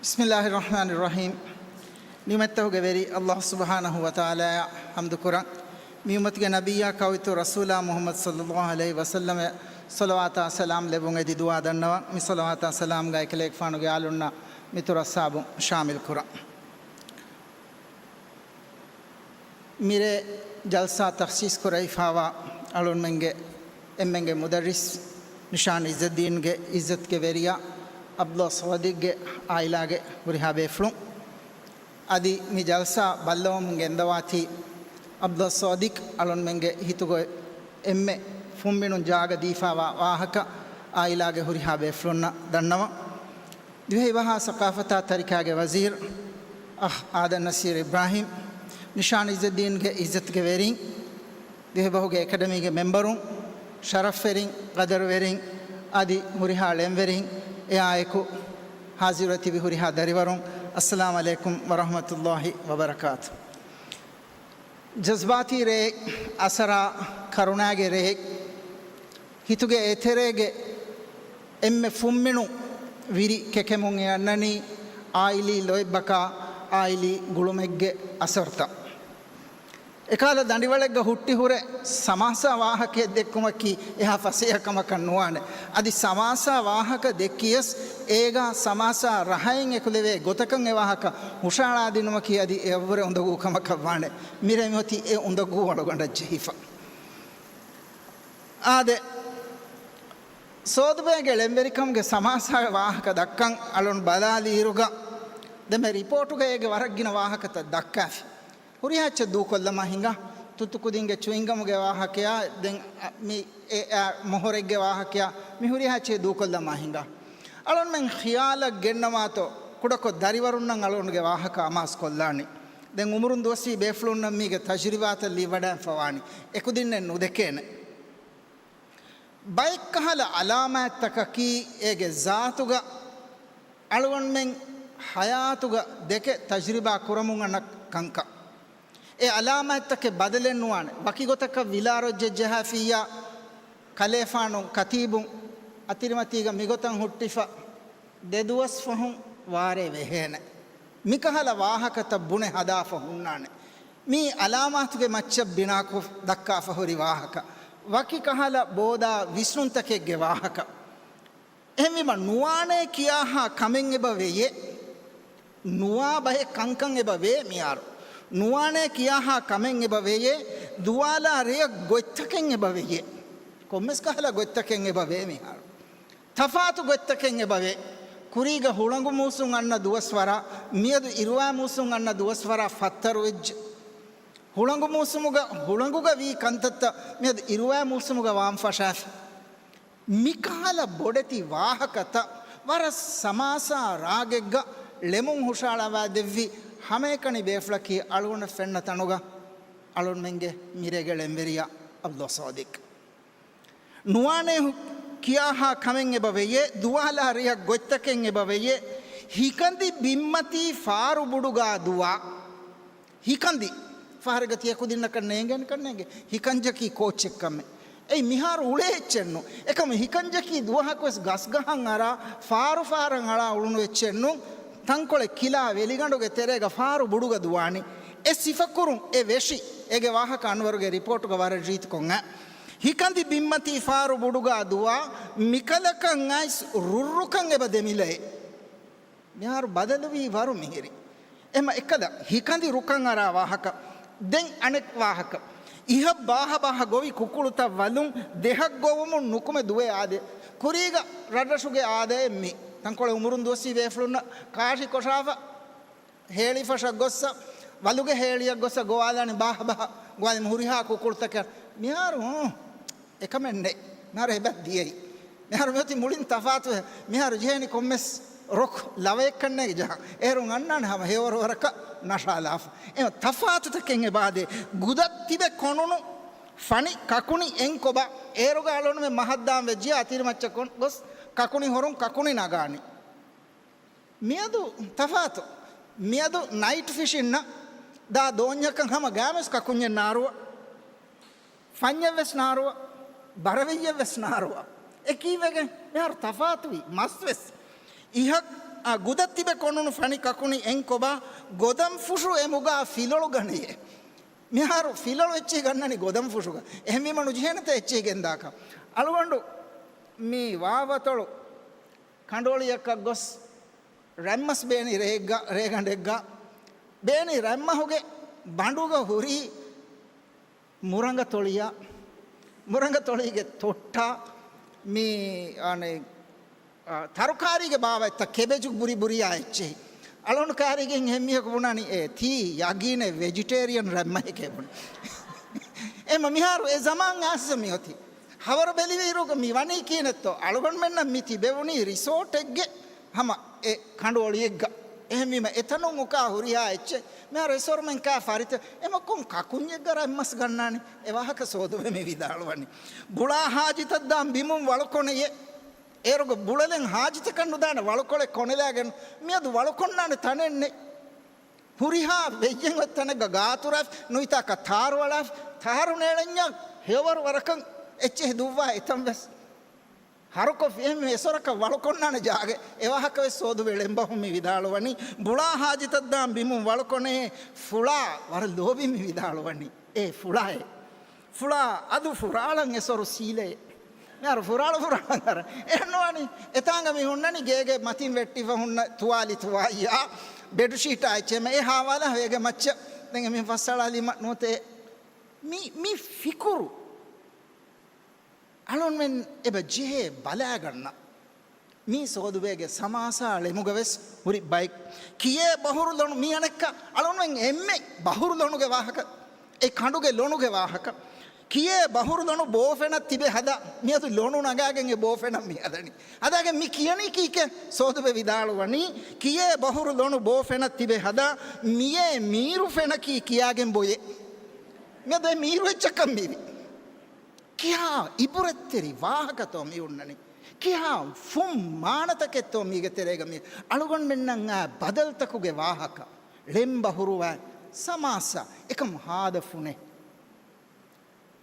بسم الله الرحمن الرحيم. ނިޢުމަތްތަކުގެ ވެރި ﷲ ސުބްޙާނަހޫ ވަތަޢާލާއަށް ޙަމްދު ކުރަން. މި އުއްމަތުގެ ނަބިއްޔާ ކައުއިތުރު ރަސޫލާ މުޙައްމަދު ޞައްލައްލާހު ޢަލައިހި ވަސައްލަމަށް ޞަލަވާތާ ސަލާމް ލެއްވުން އެދި ދުޢާ ދަންނަވަން. މި ޞަލަވާތާ ސަލާމްގަ އެކަލޭގެފާނުގެ އާލުންނާ މިތުރު އަޞްޙާބުން ޝާމިލް ކުރަން. މިރޭ ޖަލްސާ ތަޚްސީޞް ކުރެވިފައިވާ އަޅުންމެންގެ އެންމެންގެ މުދައްރިސް ނިޝާން ޢިއްޒައްދީންގެ ޢިއްޒަތްގެ ވެރިޔާ ޢަބްދުﷲ ޞާދިޤްގެ ޢާއިލާގެ ހުރިހާ ބޭފުޅުން. އަދި މި ޖަލްސާ ބައްލަވަމުން ގެންދަވާތީ ޢަބްދުﷲ ޞާދިޤް އަޅުންމެންގެ ހިތުގަ އެންމެ ފުންމިނުން ޖާގަ ދީފައިވާ ވާހަކަ ޢާއިލާގެ ހުރިހާ ބޭފުޅުންނަށް ދަންނަވަން. ދިވެހިބަހާ ސަޤާފަތާ ތަރިކާގެ ވަޒީރު އަޚް އާދަމް ނަޞީރު އިބްރާހީމް، ނިޝާން ޢިއްޒައްދީންގެ ޢިއްޒަތުގެ ވެރިން، ދިވެހިބަހުގެ އެކަޑަމީގެ މެމްބަރުން، ޝަރަފްވެރިން، ޤަދަރުވެރިން، އަދި ހުރިހާ ޅެންވެރިން، އެއާއެކު ޙާޟިރުވެ ތިބި ހުރިހާ ދަރިވަރުން، އައްސަލާމް ޢަލައިކުމް ވަރަޙްމަތުﷲ ވަބަރަކާތު. ޖަޒްބާތީ ރެއެއް، އަސަރާ ކަރުނާގެ ރެއެއް، ހިތުގެ އެތެރޭގެ އެންމެ ފުންމިނު ވިރި ކެކެމުން އަންނަނީ އާއިލީ ލޯތްބަކާ އާއިލީ ގުޅުމެއްގެ އަސަރުތައް. އެކަހަލަ ދަނޑިވަޅެއްގަ ހުއްޓި ހުރެ ސަމާސާ ވާހަކައެއް ދެއްކުމަކީ އެހާ ފަސޭހަ ކަމަކަށް ނުވާނެ. އަދި ސަމާސާ ވާހަކަ ދެއްކިޔަސް އޭގާ ސަމާސާ ރަހައިން އެކުލެވޭ ގޮތަކަށް އެ ވާހަކަ ހުށަހަޅާދިނުމަކީ އަދި އެއަށްވުރެ އުނދަގޫ ކަމަކަށް ވާނެ. މިރޭ މިއޮތީ އެ އުނދަގޫ އަޅުގަނޑަށް ޖެހިފަ. އާދެ، ސޯދުބޭގެ ޅެންވެރިކަމުގެ ސަމާސާގެ ވާހަކަ ދައްކަން އަޅުން ބަލާލިއިރުގަ، ދެން މި ރިޕޯޓުގަ އޭގެ ވަރަށް ގިނަ ވާހަކަތައް ދައްކާފި. ހުރިހާ އެއްޗެއް ދޫކޮށްލަމާ ހިނގާ، ތުންތުކުދިންގެ ޗުއިންގަމުގެ ވާހަކަޔާ، ދެން އަ، މި އެ، އަ، މޮހޮރެއްގެ ވާހަކަޔާ، މި ހުރިހާ އެއްޗެއް ދޫކޮށްލަމާ ހިނގާ. އަޅުންމެން ޚިޔާލަށް ގެންނަވާތޯ، ކުޑަކޮށް ދަރިވަރުންނަށް އަޅުންގެ ވާހަކަ އަމާޒު ކޮށްލާނީ. ދެން އުމުރުން ދުވަސްވީ ބޭފުޅުންނަށް މީގެ ތަޖުރިބާތައް ލިއްވަޑައިފަވާނީ. އެކުދިންނެއް ނުދެކޭނެ. ބައެއްކަހަލަ އަލާމާތްތަކަކީ އޭގެ ޒާތުގަ އަޅުގަނޑުމެން ހަޔާތުގަ ދެކެ ތަޖުރިބާ ކުރަމުން އަންނަ ކަންކަން. އެ އަލާމާތްތަކެއް ބަދަލެއް ނުވާނެ. ވަކި ގޮތަކަށް ވިލާރޮއްޖެއް ޖަހާފިއްޔާ، ކަލޭފާނުން ކަތީބުން އަތިރިމަތީގަ މިގޮތަށް ހުއްޓިފަ ދެ ދުވަސް ފަހުން ވާރޭ ވެހޭނެ. މިކަހަލަ ވާހަކަތައް ބުނެ ހަދާފަ ހުންނާނެ. މީ އަލާމާތުގެ މައްޗަށް ބިނާކޮށް ދައްކާފަ ހުރި ވާހަކަ. ވަކި ކަހަލަ ބޯދާ ވިސްނުންތަކެއްގެ ވާހަކަ. އެހެންވީމަ، ނުވާނޭ ކިޔާހާ ކަމެއް އެބަ ވެޔޭ. ނުވާ ބަހެއް ކަންކަން އެބަ ވޭ މިހާރު. ނުވާނޭ ކިޔާހާ ކަމެއް އެބަ ވެޔޭ. ދުވާލާ ރެޔަށް ގޮތްތަކެއް އެބަ ވެޔޭ. ކޮންމެސް ކަހަލަ ގޮތްތަކެއް އެބަ ވޭ މިހާރު. ތަފާތު ގޮތްތަކެއް އެބަ ވޭ. ކުރީގަ ހުޅަނގު މޫސުން އަންނަ ދުވަސްވަރާ، މިއަދު އިރުވާ މޫސުން އަންނަ ދުވަސްވަރާ ފައްތަރު ވެއްޖެ. ހުޅަނގު މޫސުމުގަ، ހުޅަނގުގަ ވީ ކަންތައްތައް މިއަދު އިރުވާ މޫސުމުގަ ވާން ފަށާފި. މިކަހަލަ ބޮޑެތި ވާހަކަތައް ވަރަށް ސަމާސާ ރާގެއްގަ ޅެމުން ހުށައަޅަވާ ދެއްވި ހަމައެކަނި ބޭފުޅަކީ އަޅުގަނޑަށް ފެންނަ ތަނުގަ އަޅުންމެންގެ މިރޭގެ ޅެންވެރިޔާ އަބްދުﷲ ޞާދިޤް. ނުވާނޭ ހު-، ކިޔާހާ ކަމެއް އެބަ ވެޔޭ، ދުވާލާ ރެޔަށް ގޮތްތަކެއް އެބަ ވެޔޭ، ހިކަނދި ބިންމަތީ ފާރު ބުޑުގާ ދުވާ. ހިކަނދި. ފަހަރެއްގަ ތިޔަ ކުދިންނަކަށް ނޭނގޭނެ ކަންނޭނގެ. ހިކަންޖަކީ ކޯއްޗެއްކަމެއް. އެއީ މިހާރު އުޅޭ އެއްޗެއްނު. އެކަމަ ހިކަންޖަކީ ދުވަހަކުވެސް ގަސްގަހަށް އަރާ، ފާރު ފާރަށް އަޅާ އުޅުނު އެއްޗެއްނު. ތަންކޮޅެއް ކިލާ ވެލިގަނޑުގެ ތެރޭގަ ފާރު ބުޑުގަ ދުވާނީ. އެ ސިފަކުރުން އެ ވެށި. އޭގެ ވާހަކަ އަންވަރުގެ ރިޕޯޓުގަ ވަރަށް ރީތިކޮށް އައި. ހިކަނދި ބިންމަތީ ފާރު ބުޑުގާ ދުވާ، މިކަލަކަށް އައިސް ރުއްރުކަން އެބަ ދެމިލައޭ. މިހާރު ބަދަލުވީ ވަރު މިހިރި. އެމަ އެކަލަ ހިކަނދި ރުކަން އަރާ ވާހަކަ. ދެން އަނެއް ވާހަކަ. އިހަށް ބާހަ ބާހަ ގޮވި ކުކުޅުތައް ވަލުން ދެހަށް ގޮވުމުން ނުކުމެ ދުވޭ އާދޭ. ކުރީގަ ރަށްރަށުގެ އާދައެއް މި. ތަންކޮޅެއް އުމުރުން ދުވަސްވީ ބޭފުޅުންނަށް ކާށި ކޮށާފަ ހޭޅިފަށަށް ގޮއްސަ، ވަލުގެ ހޭޅިއަށް ގޮއްސަ ގޮވާލާނެ ބާހަ ބާހަ ގޮވާލި ހުރިހާ ކުކުޅުތަކެއް. މިހާރު ހޫ، އެކަމެއް ނެތް. މިހާރު އެބަ ދިޔައީ. މިހާރު މިއޮތީ މުޅިން ތަފާތު. މިހާރު ޖެހެނީ ކޮންމެސް ރޮކް ލަވައެއްކަންނޭގެ ޖަހަން. އޭރުން އަންނާނެ ހަމަ ހެޔޮވަރު ވަރަކަށް ނަށާލާފަ. އެ ތަފާތުތަކެއް އެބަ އާދޭ. ގުދަށް ތިބެ ކޮނުނު ފަނި ކަކުނި އެން ކޮބާ؟ އޭރުގަ އަޅުނުމެ މަހަށްދާން ވެއްޖިޔާ އަތިރިމައްޗަށް ކޮން ގޮސް ކަކުނި ހޮރުން ކަކުނި ނަގާނީ. މިއަދު ތަފާތު. މިއަދު ނައިޓް ފިޝިންނަށް ދާ ދޯންޏަކަށް ހަމަ ގާމެސް ކަކުންޏެއް ނާރުވަ. ފަންޏެއް ވެސް ނާރުވަ. ބަރަވެއްޔެއް ވެސް ނާރުވަ. އެ ކީއްވެގެން؟ މިހާރު ތަފާތުވި މަސް ވެސް. އިހަށް، އާ، ގުދަށް ތިބެ ކޮނުނު ފަނި ކަކުނި އެން ކޮބާ؟ ގޮދަން ފުށު އެމުގާ ފިލޮޅު ގަނެޔޭ. މިހާރު ފިލޮޅު އެއްޗެހި ގަންނަނީ ގޮދަން ފުށުގަ. އެހެންވީމަ ނުޖެހޭނެތަ އެއްޗެހި ގެންދާކަށް. އަޅުގަނޑު މި ވާވަތޮޅު ކަނޑުއޮޅިއަކަށް ގޮސް ރަތްމަސް ބޭނި ރޭއެއްގަ، ރޭގަނޑެއްގަ. ބޭނި ރަތްމަހުގެ ބަނޑުގަ ހުރީ މުރަނގަތޮޅިއާ، މުރަނގަތޮޅީގެ ތޮއްޓާ، މި އަނެއް، އާ، ތަރުކާރީގެ ބާވަތްތައް، ކެބެޖު ބުރި ބުރިއާ އެއްޗެހި. އަޅުން ކާރީގެން އެހެން މީހަކު ބުނާނީ، އޭ، ތީ ޔަގީނެއް ވެޖިޓޭރިއަން ރަތްމަހެކޭ ބުނި. އެމަ މިހާރު އެ ޒަމާން އާސަ މިއޮތީ. ހަވަރު ބެލިވިއިރުގަ މި ވަނީ ކިހިނެއްތޯ؟ އަޅުގަނޑުމެންނަށް މި ތިބެވުނީ ރިސޯޓެއްގެ ހަމަ އެ ކަނޑުއޮޅިއެއްގަ. އެހެންވީމަ އެތަނުން އުކާ ހުރިހާ އެއްޗެއް. މިހާރު އެސޮރުމެން ކާ ފަރިތަ އެމަ ކޮން ކަކުންޏެއްގަ ރަތްމަސް ގަންނާނީ؟ އެ ވާހަކަ ސޯދުވެ މި ވިދާޅުވަނީ. ބުޅާ ހާޖިތައް ދާން ބިމުން ވަޅުކޮނެޔޭ. އޭރުގަ ބުޅެލެން ހާޖިތަކަށް ނުދާނެ ވަޅުކޮޅެއް ކޮނެލާގެން. މިއަދު ވަޅުކޮންނާނެ ތަނެއް ނެތް. ހުރިހާ ވެއްޔެއް އޮތް ތަނެއްގަ ގާތުރާފި، ނުވިތާކަށް ތާރުއަޅާފި، ތާރު ނޭޅެންޏާ ހެޔޮވަރު ވަރަކަށް އެއްޗެހި ދުއްވާ އެތަން ވެސް. ހަރުކޮށްފި އެހެން އެސޮރަކަށް ވަޅުކޮންނާނެ ޖާގަ. އެ ވާހަކަ ވެސް ސޯދުވެ ޅެންބަހުން މި ވިދާޅުވަނީ. ބުޅާ ހާޖިތައް ދާން ބިމުން ވަޅުކޮނެ ފުޅާ ވަރަށް ލޯބި މި ވިދާޅުވަނީ. އޭ ފުޅާއޭ. ފުޅާ އަދު ފުރާޅަން އެސޮރު ސީލޭ. މިހާރު ފުރާޅު ފުރާޅަން އަރަ. އެހެން ނުވާނީ. އެތާނގަ މި ހުންނަނީ ގޭގެ މަތިން ވެއްޓިފަ ހުންނަ ތުވާލި ތުވާއިޔާ ބެޑުޝީޓާ އެއްޗެއް. އެ ހާވާލާ ވޭގެ މައްޗަށް. ދެން އެމީ ފައްސަޅާލީމަ ނުވަތަ މި، މި ފިކުރު އަޅުންމެން އެބަ ޖެހޭ ބަލާގަންނަ. މީ ސޯދުބޭގެ ސަމާސާ ޅެމުގަވެސް ހުރި ބައެއް. ކިޔޭ ބަހުރު ލޮނު މީ އަނެއްކާ އަޅުންމެން އެންމެ ބަހުރު ލޮނުގެ ވާހަކަ، އެ ކަނޑުގެ ލޮނުގެ ވާހަކަ. ކިޔޭ ބަހުރު ލޮނު ބޯފެނަށް ތިބެ ހަދާ، މިއަދު ލޮނު ނަގާގެން އެ ބޯފެނަށް މި ހަދަނީ. ހަދާގެން މި ކިޔަނީ ކީކޭ؟ ސޯދުބެ ވިދާޅުވަނީ، ކިޔޭ ބަހުރު ލޮނު ބޯފެނަށް ތިބެ ހަދާ، މިއޭ މީރު ފެނަކީ ކިޔާގެން ބޮޔޭ. މިއަދު އެ މީރު އެއްޗަކަށް މިވި. ކިހާ އިބުރަތްތެރި ވާހަކަތޯ މި ހުންނަނީ؟ ކިހާ ފުން މާނަތަކެއްތޯ މީގެ ތެރޭގަ މި އަޅުގަނޑުމެންނަށް އާ ބަދަލުތަކުގެ ވާހަކަ، ޅެންބަހުރުވާ ސަމާސާ، އެކަމު ހާދަ ފުނެއް.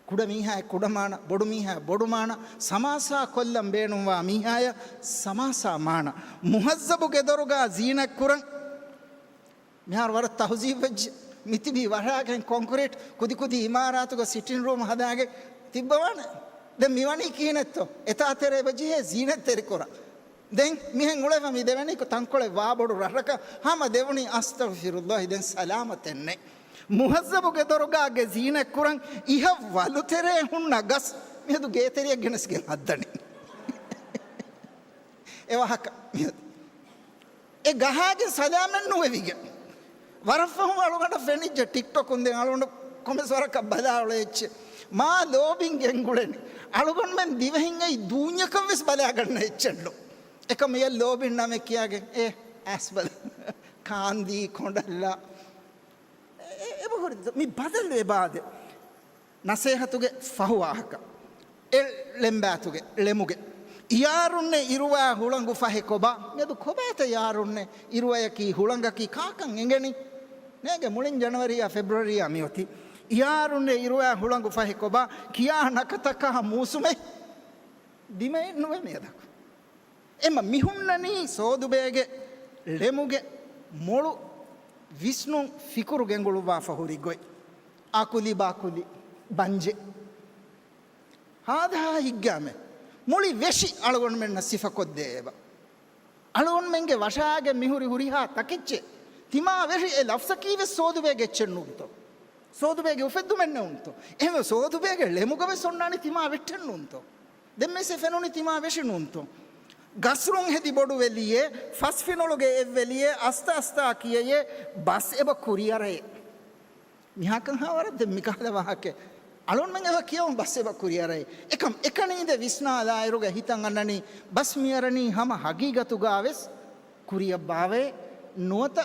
ކުޑަ މީހާ ކުޑަ މާނަ، ބޮޑު މީހާ ބޮޑު މާނަ، ސަމާސާ ކޮށްލަން ބޭނުންވާ މީހާޔަށް ސަމާސާ މާނަ. މުހައްޒަބު ގެދޮރުގާ ޒީނަތް ކުރަން. މިހާރު ވަރަށް ތަހުޒީބު ވެއްޖެ. މިތިބީ ވަށާގެން ކޮންކްރީޓް ކުދި ކުދި އިމާރާތުގަ ސިޓިން ރޫމް ހަދާގެން ތިއްބަވާނެ. ދެން މިވަނީ ކިހިނެއްތޯ؟ އެތާ ތެރޭ ބަޖެހޭ ޒީނަތްތެރި ކުރަން. ދެން މިހެން އުޅެފަ މި ދެވެނީ ތަންކޮޅެއް ވާބޮޑު ރަށަކަށް ހަމަ ދެވުނީ އަސްތަޣްފިރުﷲ ދެން ސަލާމަތެއް ނެތް. މުހައްޒަބު ގެދޮރުގާގެ ޒީނަތް ކުރަން އިހަށް ވަލުތެރޭ ހުންނަ ގަސް މިއަދު ގޭތެރެއަށް ގެނެސްގެން ހައްދަނީ. އެ ވާހަކަ މިއަދު. އެ ގަހާގެ ސަލާމަތް ނުވެވިގެން. ވަރަށް ފަހުން އަޅުގަނޑަށް ފެނިއްޖެ ޓިކްޓޮކުން ދެން އަޅުގަނޑު ކޮމެންޓްސް ވަރަކަށް ބަލާ އުޅޭ އެއްޗެއް. މާ ލޯބިން ގެންގުޅެނީ. އަޅުގަނޑުމެން ދިވެހިން އެއީ ދޫންޏަކަށް ވެސް ބަލާގަންނަ އެއްޗެއްނު. އެކަމް އެޔަށް ލޯބިން ނަމެއް ކިޔާގެން އޭ އައިސް ބަލަ. ކާންދީ ކޮނޑަށްލާ. އެ-، އެ-، އެބަހުރި މި ބަދަލު އެބާދެ. ނަސޭހަތުގެ ފަހު ވާހަކަ. އެ ޅެންބާތުގެ، ޅެމުގެ. ޔާރުންނޭ އިރުވާ ހުޅަނގު ފަހެ ކޮބާ؟ މިއަދު ކޮބާތަ ޔާރުންނޭ އިރުވަޔަކީ ހުޅަނގަކީ ކާކަން އެނގެނީ؟ ނޭގެ މުޅިން ޖަނަވަރީއާ ފެބްރުއަރީއާ މިއޮތީ. ޔާރުންނޭ އިރުވާ ހުޅަނގު ފަހެ ކޮބާ؟ ކިޔާ ނަކަތަކާ މޫސުމެއް ދިމައެއް ނުވޭ މިއަދަކު. އެމަ މިހުންނަނީ ސޯދުބޭގެ ޅެމުގެ މޮޅު ވިސްނުން ފިކުރު ގެންގުޅުއްވާފަ ހުރި ގޮތް. އާކުލި ބާކުލި ބަންޖެ. ހާދަހާ ހިއްގާމެ. މުޅި ވެށި އަޅުގަނޑުމެންނަށް ސިފަކޮށްދޭ އެބަ. އަޅުގަނޑުމެންގެ ވަށާގެ މިހުރި ހުރިހާ ތަކެއްޗެއް. ތިމާ ވެށި އެ ލަފްޒަކީ ވެސް ސޯދުބޭގެ އެއްޗެއް ނޫންތޯ؟ ސޯދުބޭގެ އުފެއްދުމެއް ނޫންތޯ؟ އެހެންވެ ސޯދުބޭގެ ޅެމުގަ ވެސް އޮންނާނީ ތިމާ ވެށެއް ނޫންތޯ؟ ދެންމެސް އެ ފެނުނީ ތިމާ ވެށި ނޫންތޯ؟ ގަސްރުން ހެދި ބޮޑު ވެލިއޭ، ފަސްފިނޮޅުގެ އެއްވެލިއޭ، އަސްތަ އަސްތާ ކިޔަޔޭ، ބަސް އެބަ ކުރިއަރައޭ. މިހާކަން ހާވަރަށް ދެން މިކަހަލަ ވާހަކަ. އަޅުންމެން އެބަ ކިޔަވަން ބަސް އެބަ ކުރިއަރައޭ. އެކަމް އެކަނީ ދެ ވިސްނާލާއިރުގަ ހިތަށް އަންނަނީ ބަސް މިއަރަނީ ހަމަ ހަގީގަތުގާވެސް ކުރިއަށް ބާވޭ ނުވަތަ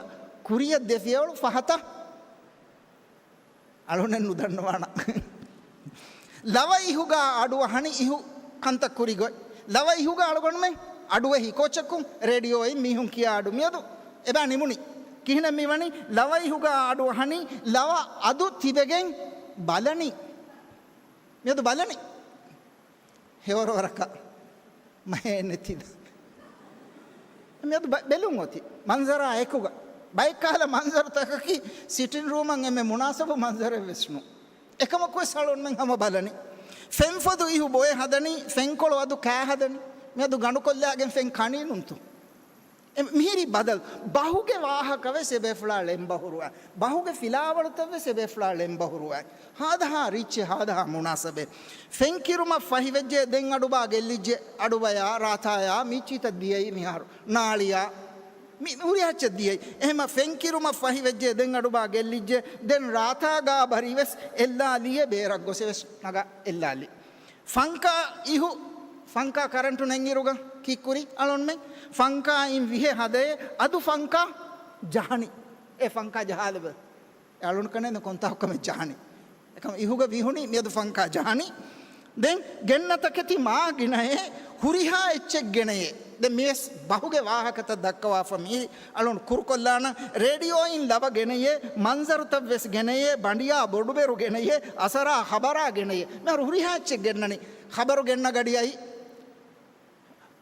ކުރިއަށް ދެފިޔަވަޅު ފަހަތަށް. އަޅުނެއް ނުދަންނަވާނަ. ލަވަ އިހުގާ އަޑުއަހަނި އިހު ކަންތައް ކުރި ގޮތް. ލަވަ އިހުގާ އަޅުގަނޑުމެން އަޑުއެހި ކޯޗަކުން ރޭޑިއޯއިން މީހުން ކިޔާ އަޑު މިއަދު އެބަ ނިމުނި. ކިހިނެއް މިވަނީ؟ ލަވަ އިހުގާ އަޑުއަހަނީ ލަވަ އަދު ތިބެގެން ބަލަނީ. މިއަދު ބަލަނީ. ހެވަރުވަރަކަށް މަހޭ ނެތިދ. މިއަދު ބަ-، ބެލުން އޮތީ މަންޒަރާ އެކުގަ. ބައެއް ކަހަލަ މަންޒަރުތަކަކީ ސިޓިން ރޫމަށް އެންމެ މުނާސަބު މަންޒަރެއް ވެސް ނޫން. އެކަމަކުވެސް އަޅުންމެން ހަމަ ބަލަނީ. ފެންފޮދު އިހު ބޮއެ ހަދަނީ، ފެންކޮޅު އަދު ކާ ހަދަނީ. މިއަދު ގަނޑުކޮށްލާގެން ފެން ކަނީ ނޫންތޯ؟ އެ މިހިރީ ބަދަލު. ބަހުގެ ވާހަކަ ވެސް އެބޭފުޅާ ޅެންބަހުރުވާ. ބަހުގެ ފިލާވަޅުތައް ވެސް އެބޭފުޅާ ޅެންބަހުރުވާ. ހާދަހާ ރީއްޗެއް، ހާދަހާ މުނާސަބެއް. ފެންކިރުމަށް ފަހިވެއްޖެ ދެން އަޑުބާ ގެއްލިއްޖެ. އަޑުބަޔާ، ރާތާޔާ، މީޗީތައް ދިޔައީ މިހާރު. ނާޅިޔާ. މި ހުރިހާ އެއްޗެއް ދިޔައީ. އެހެމަ ފެންކިރުމަށް ފަހިވެއްޖެ ދެން އަޑުބާ ގެއްލިއްޖެ. ދެން ރާތާގާ ބަރި ވެސް އެއްލާލީއޭ ބޭރަށް ގޮސެ ވެސް ނަގާ އެއްލާލީ. ފަންކާ އިހު، ފަންކާ ކަރަންޓު ނެތްއިރުގަ ކީއްކުރީ އަޅުންމެން؟ ފަންކާއިން ވިހެ ހަދައޭ އަދު ފަންކާ ޖަހަނީ. އެ ފަންކާ ޖަހާލަބަ. އެ އަޅުން ކަންނޭނގެ ކޮންތާކުކަމެއް ޖަހަނީ. އެކަމް އިހުގަ ވިހުނީ މިއަދު ފަންކާ ޖަހަނީ. ދެން ގެންނަ ތަކެތި މާ ގިނައޭ، ހުރިހާ އެއްޗެއް ގެނައޭ. ދެން މިވެސް ބަހުގެ ވާހަކަތައް ދައްކަވާފަ މީ އަޅުން ކުރުކޮށްލާނަ. ރޭޑިއޯއިން ލަވަ ގެނަޔޭ، މަންޒަރުތައް ވެސް ގެނަޔޭ، ބަނޑިޔާ ބޮޑުބެރު ގެނަޔޭ، އަސަރާ ޚަބަރާ ގެނަޔޭ. މިހާރު ހުރިހާ އެއްޗެއް ގެންނަނީ. ޚަބަރު ގެންނަ ގަޑިއައި،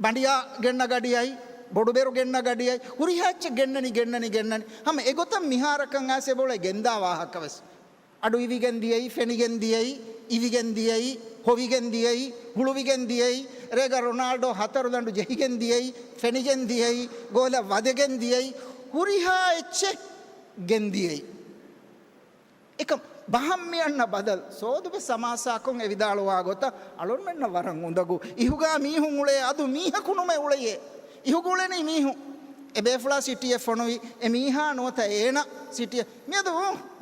ބަނޑިޔާ ގެންނަ ގަޑިއައި، ބޮޑުބެރު ގެންނަ ގަޑިއައި، ހުރިހާ އެއްޗެއް ގެންނަނީ، ގެންނަނީ، ގެންނަނީ. ހަމަ އެގޮތަށް މިހާރަކަށް އައިސް އެބައުޅޭ ގެންދާ ވާހަކަ ވެސް. އަޑު އިވިގެން ދިޔައީ، ފެނިގެން ދިޔައީ، އިވިގެން ދިޔައީ، ހޮވިގެން ދިޔައީ، ހުޅުވިގެން ދިޔައީ، ރޭގަ ރޮނާލްޑޯ ހަތަރު ލަނޑު ޖެހިގެން ދިޔައީ، ފެނިގެން ދިޔައީ، ގޯލަށް ވަދެގެން ދިޔައީ، ހުރިހާ އެއްޗެއް ގެން ދިޔައީ. އެކަމް ބަހަށް މިއަންނަ ބަދަލު، ސޯދުބެ ސަމާސާކޮށް އެ ވިދާޅުވާ ގޮތަށް އަޅުންމެންނަށް ވަރަށް އުނދަގޫ. އިހުގާ މީހުން އުޅޭ އަދު މީހަކު ނުމެ އުޅެޔޭ. އިހުގަ އުޅެނީ މީހުން. އެ ބޭފުޅާ ސިޓީއެއް ފޮނުވި، އެ މީހާ ނުވަތަ އޭނަ ސިޓީއެއް. މިއަދު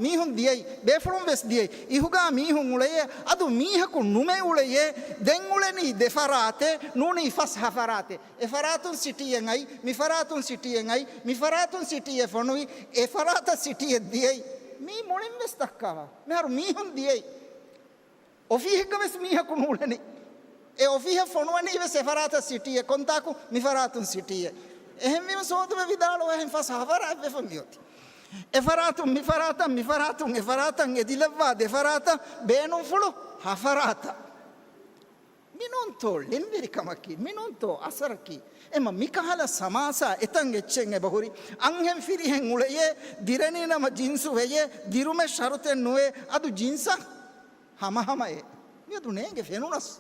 މީހުން ދިޔައީ، ބޭފުޅުން ވެސް ދިޔައީ. އިހުގަ މީހުން އުޅެޔޭ، އަދު މީހަކު ނުމެ އުޅެޔޭ. ދެން އުޅެނީ ދެ ފަރާތެއް، ނޫނީ ފަސް ހަ ފަރާތެއް. އެ ފަރާތުން ސިޓީއެއް އައި، މި ފަރާތުން ސިޓީއެއް އައި، މި ފަރާތުން ސިޓީއެއް ފޮނުވި، އެ ފަރާތަށް ސިޓީއެއް ދިޔައީ. މީ މުޅިން ވެސް ދައްކާފަ. މިހާރު މީހުން ދިޔައީ. އޮފީހެއްގަ ވެސް މީހަކު ނޫޅެނީ. އެ އޮފީހަށް ފޮނުވަނީ ވެސް އެ ފަރާތަށް ސިޓީއެއް. ކޮންތާކު؟ މި ފަރާތުން ސިޓީއެއް. އެހެންވީމަ ސޯދުބެ ވިދާޅުވާ އެހެން ފަސް ހަ ފަރާތް ވެފަ މިއޮތީ. އެ ފަރާތުން މި ފަރާތަށް، މި ފަރާތުން އެ ފަރާތަށް އެދިލައްވާ ދެ ފަރާތަށް ބޭނުންފުޅު ހަ ފަރާތަށް. މިނޫންތޯ ޅެންވެރިކަމަކީ، މިނޫންތޯ އަސަރަކީ. އެމަ މިކަހަލަ ސަމާސާ އެތަން އެއްޗެއް އެބަހުރި. އަންހެން ފިރިހެން އުޅެޔޭ، ދިރަނީ ނަމަ ޖިންސު ވެޔޭ، ދިރުމެއް ޝަރުތެއް ނުވޭ، އަދު ޖިންސަށް ހަމަހަމައޭ. މިއަދު ނޭނގެ ފެނުނަސް.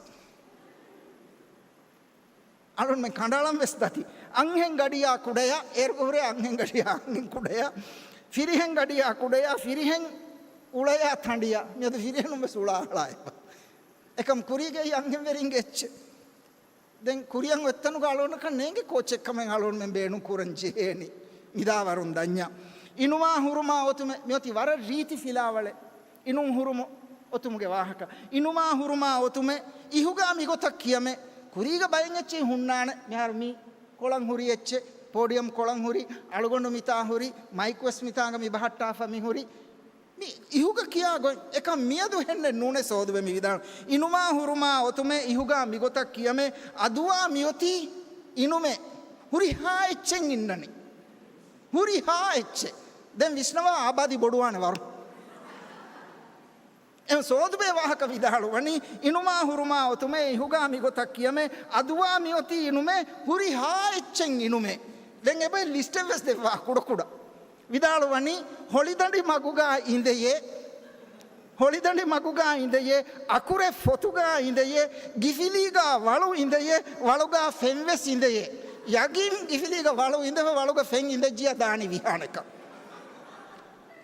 އަޅުންމެން ކަނޑައަޅަން ވެސް ދަތި. އަންހެން ގަޑިޔާ ކުޑަޔާ، އޭރުގަ ހުރޭ އަންހެން ގަޑިޔާ އަންހެން ކުޑަޔާ، ފިރިހެން ގަޑިޔާ ކުޑަޔާ، ފިރިހެން އުޅަޔާ ތަނޑިޔާ، މިއަދު ފިރިހެނުން ވެސް އުޅާ އަޅާ އެބަ. އެކަމް ކުރީގައި އަންހެންވެރިންގެ އެއްޗެއް. ދެން ކުރިއަށް އޮތްތަނުގަ އަޅުގަނޑަކަށް ނޭނގެ ކޯޗެއްކަމެއް އަޅުގަނޑުމެން ބޭނުން ކުރަން ޖެހޭނީ. މިދާވަރުން ދަންޏާ. އިނުމާ ހުރުމާ އޮތުމެއް މިއޮތީ ވަރަށް ރީތި ފިލާވަޅެއް. އިނުން ހުރުމު އޮތުމުގެ ވާހަކަ. އިނުމާ ހުރުމާ އޮތުމެއް އިހުގާ މިގޮތަށް ކިޔަމެއް. ކުރީގަ ބައެއް އެއްޗެއް ހުންނާނެ. މިހާރު މީ ކޮޅަން ހުރި އެއްޗެއް، ޕޯޑިއަމް ކޮޅަން ހުރި، އަޅުގަނޑު މިތާ ހުރި، މައިކު ވެސް މިތާގަ މި ބަހައްޓާފަ މި ހުރި. މި އިހުގަ ކިޔާ ގޮތް އެކަން މިއަދު ހެންނެއް ނޫނޭ ސޯދުބެ މި ވިދާޅު. އިނުމާ ހުރުމާ އޮތުމެއް އިހުގާ މިގޮތަށް ކިޔަމެއް އަދުވާ މިއޮތީ އިނުމެއް. ހުރިހާ އެއްޗެއް އިންނަނީ. ހުރިހާ އެއްޗެއް. ދެން ވިސްނަވާ އާބާދީ ބޮޑުވާނެ ވަރު. އެ ސޯދުބެ ވާހަކަ ވިދާޅުވަނީ އިނުމާ ހުރުމާ އޮތުމެއް އިހުގާ މިގޮތަށް ކިޔަމެއް އަދުވާ މިއޮތީ އިނުމެއް ހުރިހާ އެއްޗެއް އިނުމެއް. ދެން އެބައި ލިސްޓެއް ވެސް ދެއްވާ ކުޑަކުޑަ. ވިދާޅުވަނީ، ހޮޅިދަނޑި މަގުގާ އިނދެޔޭ، ހޮޅިދަނޑި މަގުގާ އިނދެޔޭ، އަކުރެއް ފޮތުގާ އިނދެޔޭ، ގިފިލީގާ ވަޅު އިނދެޔޭ، ވަޅުގާ ފެން ވެސް އިނދެޔޭ. ޔަގީން ގިފިލީގަ ވަޅު އިނދެފަ ވަޅުގަ ފެން އިނދެއްޖިޔާ ދާނީ ވިހާނެކަން.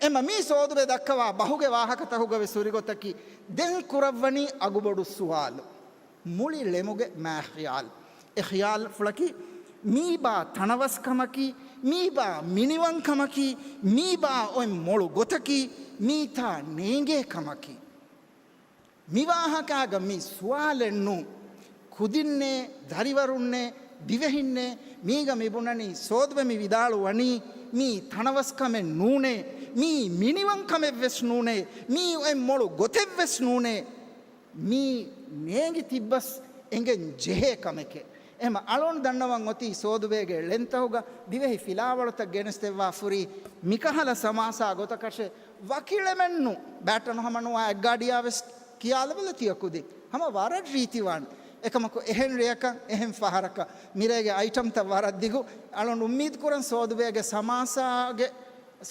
އެމަ މީ ސޯދުބެ ދައްކަވާ ބަހުގެ ވާހަކަތަހުގަ ވެސް ހުރިގޮތަކީ، ދެން ކުރައްވަނީ އަގުބޮޑު ސުވާލު. މުޅި ޅެމުގެ މާ ޚިޔާލް. އެ ޚިޔާލްފުޅަކީ، މީބާ ތަނަވަސްކަމަކީ، މީބާ މިނިވަންކަމަކީ، މީބާ އޮތް މޮޅު ގޮތަކީ، މީތާ ނޭނގޭ ކަމަކީ. މިވާހަކާގަ މި ސުވާލެއްނޫ. ކުދިންނޭ، ދަރިވަރުންނޭ، ދިވެހިންނޭ، މީގަ މިބުނަނީ ސޯދުބެ މި ވިދާޅުވަނީ، މީ ތަނަވަސްކަމެއް ނޫނޭ، މީ މިނިވަންކަމެއްވެސް ނޫނޭ، މީ އޮތް މޮޅު ގޮތެއްވެސް ނޫނޭ. މީ ނޭނގި ތިއްބަސް އެނގެން ޖެހޭ ކަމެކޭ. އެހެމަ އަޅުން ދަންނަވަން އޮތީ ސޯދުބޭގެ ޅެންތަހުގަ ދިވެހި ފިލާވަޅުތައް ގެނެސްދެއްވާ ފުރީ މިކަހަލަ ސަމާސާ ގޮތަކަށެ. ވަކިޅެމެއްނު ބައިޓަނު ހަމަނުވާ އެއްގާޑިޔާވެސް ކިޔާލަބަލަ ތިޔަ ކުދިން. ހަމަ ވަރަށް ރީތިވާން. އެކަމަކު އެހެން ރެއަކަށް އެހެން ފަހަރަކަށް މިރޭގެ އައިޓަމްތައް ވަރަށް ދިގު. އަޅުން އުއްމީދު ކުރަން ސޯދުބޭގެ ސަމާސާގެ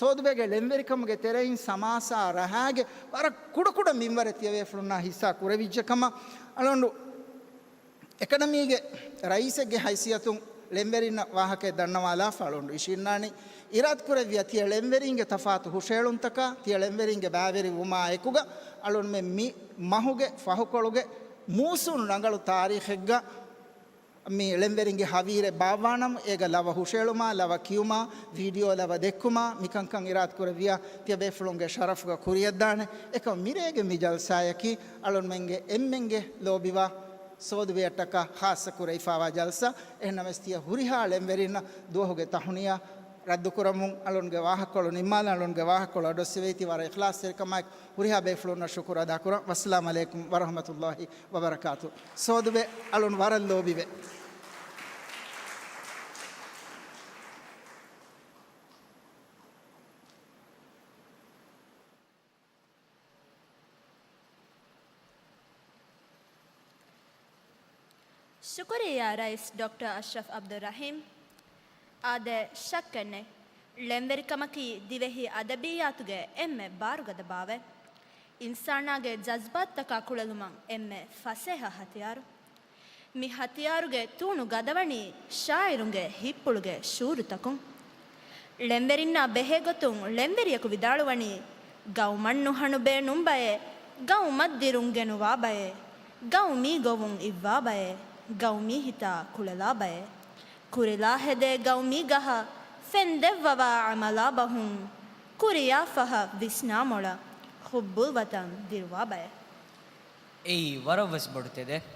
ސޯދުބޭގެ ޅެންވެރިކަމުގެ ތެރެއިން ސަމާސާ ރަހާގެ ވަރަށް ކުޑަކުޑަ މިންވަރެއް ތިޔަބޭފުޅުންނާ ހިއްސާ ކުރެވިއްޖެ ކަމަށް އަޅުގަނޑު އެކަޑަމީގެ ރައީސެއްގެ ހައިސިއްޔަތުން ޅެންވެރިންނަށް ވާހަކައެއް ދަންނަވާލާފަ އަޅުގަނޑު އިށީންނާނީ. އިރާދަކުރެއްވިޔާ ތިޔަ ޅެންވެރިންގެ ތަފާތު ހުށައެޅުންތަކާ، ތިޔަ ޅެންވެރިންގެ ބައިވެރިވުމާ އެކުގަ އަޅުގަނޑުމެން މި މަހުގެ ފަހުކޮޅުގެ މޫސުން ރަނގަޅު ތާރީޚެއްގަ މި ޅެންވެރިންގެ ހަވީރެއް ބާއްވާނަމަ، އޭގަ ލަވަ ހުށައެޅުމާ، ލަވަ ކިޔުމާ، ވީޑިއޯ ލަވަ ދެއްކުމާ، މިކަންކަން އިރާދަކުރެއްވިޔާ، ތިޔަބޭފުޅުންގެ ޝަރަފުގަ ކުރިޔަށްދާނެ. އެކަމަ މިރޭގެ މި ޖަލްސާޔަކީ، އަޅުންމެންގެ އެންމެންގެ ލޯބިވާ ސޯދުބެއަށްޓަކާ ޚާއްޞަ ކުރެވިފާވާ ޖަލްސާ. އެހެންނަމަވެސް، ތިޔަ ހުރިހާ ޅެންވެރިންނަށް ދުވަހުގެ ތަހުނިޔާ ރައްދުކުރަމުން، އަޅުންގެ ވާހަކަކޮޅު ނިންމާލަން، އަޅުންގެ ވާހަކަކޮޅު އަޑުއެއްސެވޭތީ ވަރަށް އިޚްލާޞްތެރިކަމާއެކު، ހުރިހާ ބޭފުޅުންނަށް ޝުކުރު އަދާކުރަން. ވައްސަލާމް ޢަލައިކުމް ވަރަޙްމަތުﷲި ވަބަރަކާތު. ސޯދުބެ އަޅުން ވަރަށް ލޯބިވޭ. ޝުކުރިއްޔާ ރައީސް ޑޮކްޓަރ އަޝްރަފް ޢަބްދުއްރަޙީމް. އާދެ، ޝައްކެއްނެތް، ޅެންވެރިކަމަކީ ދިވެހި އަދަބިއްޔާތުގެ އެންމެ ބާރުގަދަ ބާވަތް. އިންސާނާގެ ޖަޒްބާތުތަކާ ކުޅެލުމަށް އެންމެ ފަސޭހަ ހަތިޔާރު. މި ހަތިޔާރުގެ ތޫނު ގަދަވަނީ ޝާއިރުންގެ ހިތްޕުޅުގެ ޝުޢޫރުތަކުން. ޅެންވެރިންނާ ބެހޭގޮތުން ޅެންވެރިޔަކު ވިދާޅުވަނީ، ގައުމަށް ނުހަނު ބޭނުން ބައެއް، ގައުމަށް ދިރުން ގެނުވާ ބައެއް، ގައުމީ ގޮވުން އިއްވާ ބައެއް، ގައުމީ ހިތާ ކުޅެލާ ބައެއް. ކުރިލާ ހެދޭ ގައުމީ ގަހަށް ފެން ދެއްވަވާ އަމަލާ ބަހުން، ކުރިޔާ ފަހަށް ވިސްނާ މޮޅަށް ހުއްބުލް ވަތަން ދިރުވާ ބައެއް. އެއީ ވަރަށްވެސް ބޮޑު ތެދެއް.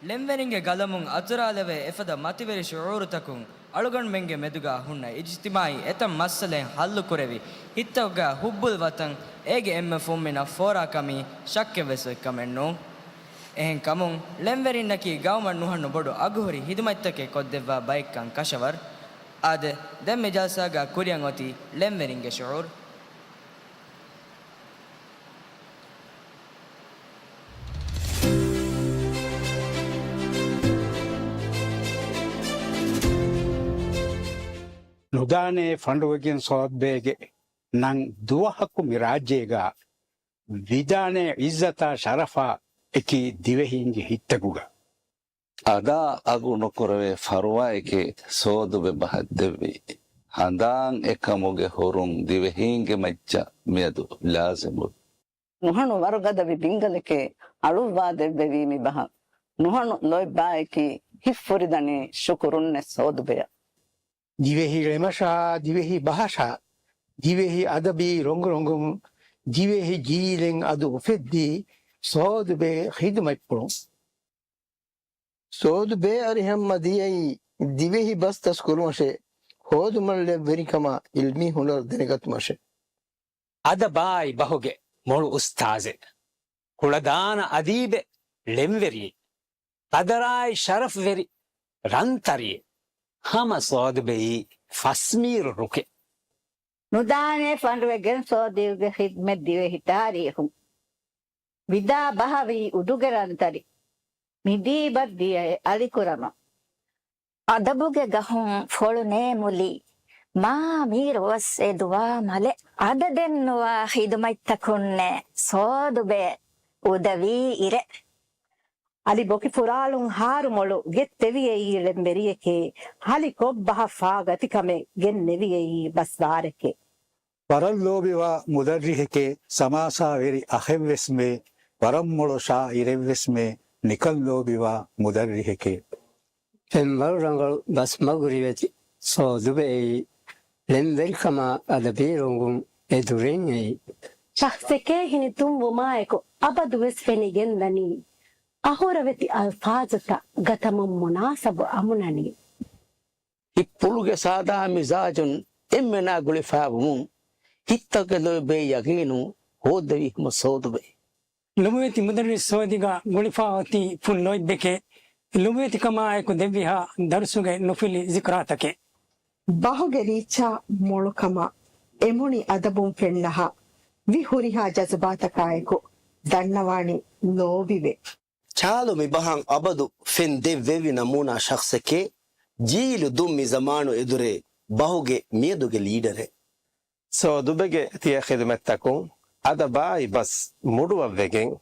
ޅެންވެރިންގެ ގަލަމުން އަތުރާލެވޭ އެފަދަ މަތިވެރި ޝުޢޫރުތަކުން އަޅުގަނޑުމެންގެ މެދުގަ ހުންނަ އިޖްތިމާޢީ އެތައް މައްސަލައިން ޙައްލުކުރެވި، ހިތަކުގަ ހުއްބުލް ވަތަން އޭގެ އެންމެ ފުންމިނަށް ފޯރާކަމީ ޝައްކެއްވެސް އޮތްކަމެއް ނޫން. އެހެންކަމުން، ޅެންވެރިންނަކީ ގައުމަށް ނުހަނު ބޮޑު އަގުހުރި ޚިދުމަތްތަކެއް ކޮށްދެއްވާ ބައެއްކަން ކަށަވަރު. އާދެ، ދެން މި ޖަލްސާގަ ކުރިއަށް އޮތީ ޅެންވެރިންގެ ޝުޢޫރު. ނުދާނޭ ފަނޑުވެގެން ސޯދުބޭގެ ނަން ދުވަހަކު މި ރާއްޖޭގަ ވިދާނޭ ޢިއްޒަތާ ޝަރަފާ އެކި ދިވެހީންގެ ހިތްތަކުގަ. އަދާ އަގު ނުކުރެވޭ ފަރުވާއެކޭ ސޯދުބެ ބަހަށް ދެއްވީ. ހަނދާން އެކަމުގެ ހުރުން ދިވެހީންގެ މައްޗަށް މިއަދު ލާޒިމުވި. ނުހަނު ވަރުގަދަވި ބިންގަލެކޭ އަޅުއްވާ ދެއްވެވީ މި ބަހަށް. ނުހަނު ލޯތްބާއެކީ ހިތްފުރިދަނީ ޝުކުރުންނެއް ސޯދުބެއަށް. ދިވެހި ޅެމަށާ، ދިވެހި ބަހަށާ، ދިވެހި އަދަބީ ރޮނގުރޮނގުން، ދިވެހި ޖީލެއް އަދު އުފެއްދީ ސޯދުބެ ޚިދުމަތްޕުޅުން. ސޯދުބެ އަރިހަށް މަދިޔައީ ދިވެހި ބަސް ދަސްކުރުމަށޭ، ހޯދުމަށް ޅެންވެރިކަމާ ޢިލްމީ ހުނަރު ދެނެގަތުމަށޭ. އަދަބާއި ބަހުގެ މޮޅު އުސްތާޒެއް، ކުޅަދާނަ އަދީބެއް، ޅެންވެރިއެއް، ޤަދަރާއި ޝަރަފްވެރި ރަންތަރިއެއް، ހަމަ ސޯދުބެއީ ފަސްމީރު ރުކެއް. ނުދާނޭ ފަނޑުވެގެން ސޯދުބެގެ ޚިދުމަތް ދިވެހި ތާރީޚުން. ވިދާ ބަހަވީ އުޑުގެ ރަންތަރި. މިދީބަށް ދިޔައެއް އަލިކުރަމަށް. އަދަބުގެ ގަހުން ފޮޅު ނޭމުލި މާ މީރުވަސް އެދުވާ މަލެއް. އަދަދެއްނުވާ ޚިދުމަތްތަކުންނޭ ސޯދުބެ އުދަވީ އިރެއް. އަލި ބޮކި ފުރާޅުން ހާރު މޮޅު ގެއްތެވިއެއީ ޅެންވެރިއެކޭ. ހަލި ކޮށް ބަހަށް ފާގަތިކަމެއް ގެންނެވިއެއީ ބަސްވާރެކޭ. ވަރަށް ލޯބިވާ މުދައްރިހެކޭ، ސަމާސާވެރި އަޚެއްވެސްމޭ، ވަރަށް މޮޅު ޝާއިރެއްވެސްމޭ، ނިކަން ލޯބިވާ މުދައްރިހެކޭ. ފެންވަރު ރަނގަޅު ބަސްމަގު ރިވެތި ސޯދުބެއެއީ، ޅެންވެރިކަމާ އަދަބީ ރޮނގުން އެދުރެއް އެއީ. ޝަޚްސެކޭ ހިނިތުންވުމާއެކު އަބަދުވެސް ފެނިގެންދަނީ، އަހުރަވެތި އަލްފާޒުތައް ގަތަމުން މުނާސަބު އަމުނަނީ. ހިތްޕުޅުގެ ސާދާ މިޒާޖުން އެންމެނާ ގުޅިފައިވުމުން، ހިތްތަކެއް ލޯތްބޭ ޔަގީނު ހޯއްދެވީ ހަމަ ސޯދުބެ. ލޮބުވެތި މުދައްރިސް ސޯދިގަ ގުޅިފަ އޮތީ ފުން ލޯތްބެކޭ. ލޮބުވެތިކަމާއެކު ދެއްވިހާ ދަރުސުގެ ނުފިލި ޒިކްރާތަކެއް. ބަހުގެ ރީއްޗާ މޮޅުކަމާ އެމޮނި އަދަބުން ފެންނަހާ ވި ހުރިހާ ޖަޒުބާތަކާއެކު ދަންނަވާނީ ލޯބިވެ. ޗާލު މި ބަހަށް އަބަދު ފެން ދެއްވެވި ނަމޫނާ ޝަޚްސެކޭ، ޖީލު ދުށް މި ޒަމާނު އެދުރޭ ބަހުގެ މިއަދުގެ ލީޑަރެއް. ސޯދުބެގެ ތިޔަ ޚިދުމަތްތަކުން އަދަބާއި ބަސް މުޑުއަށްވެގެން،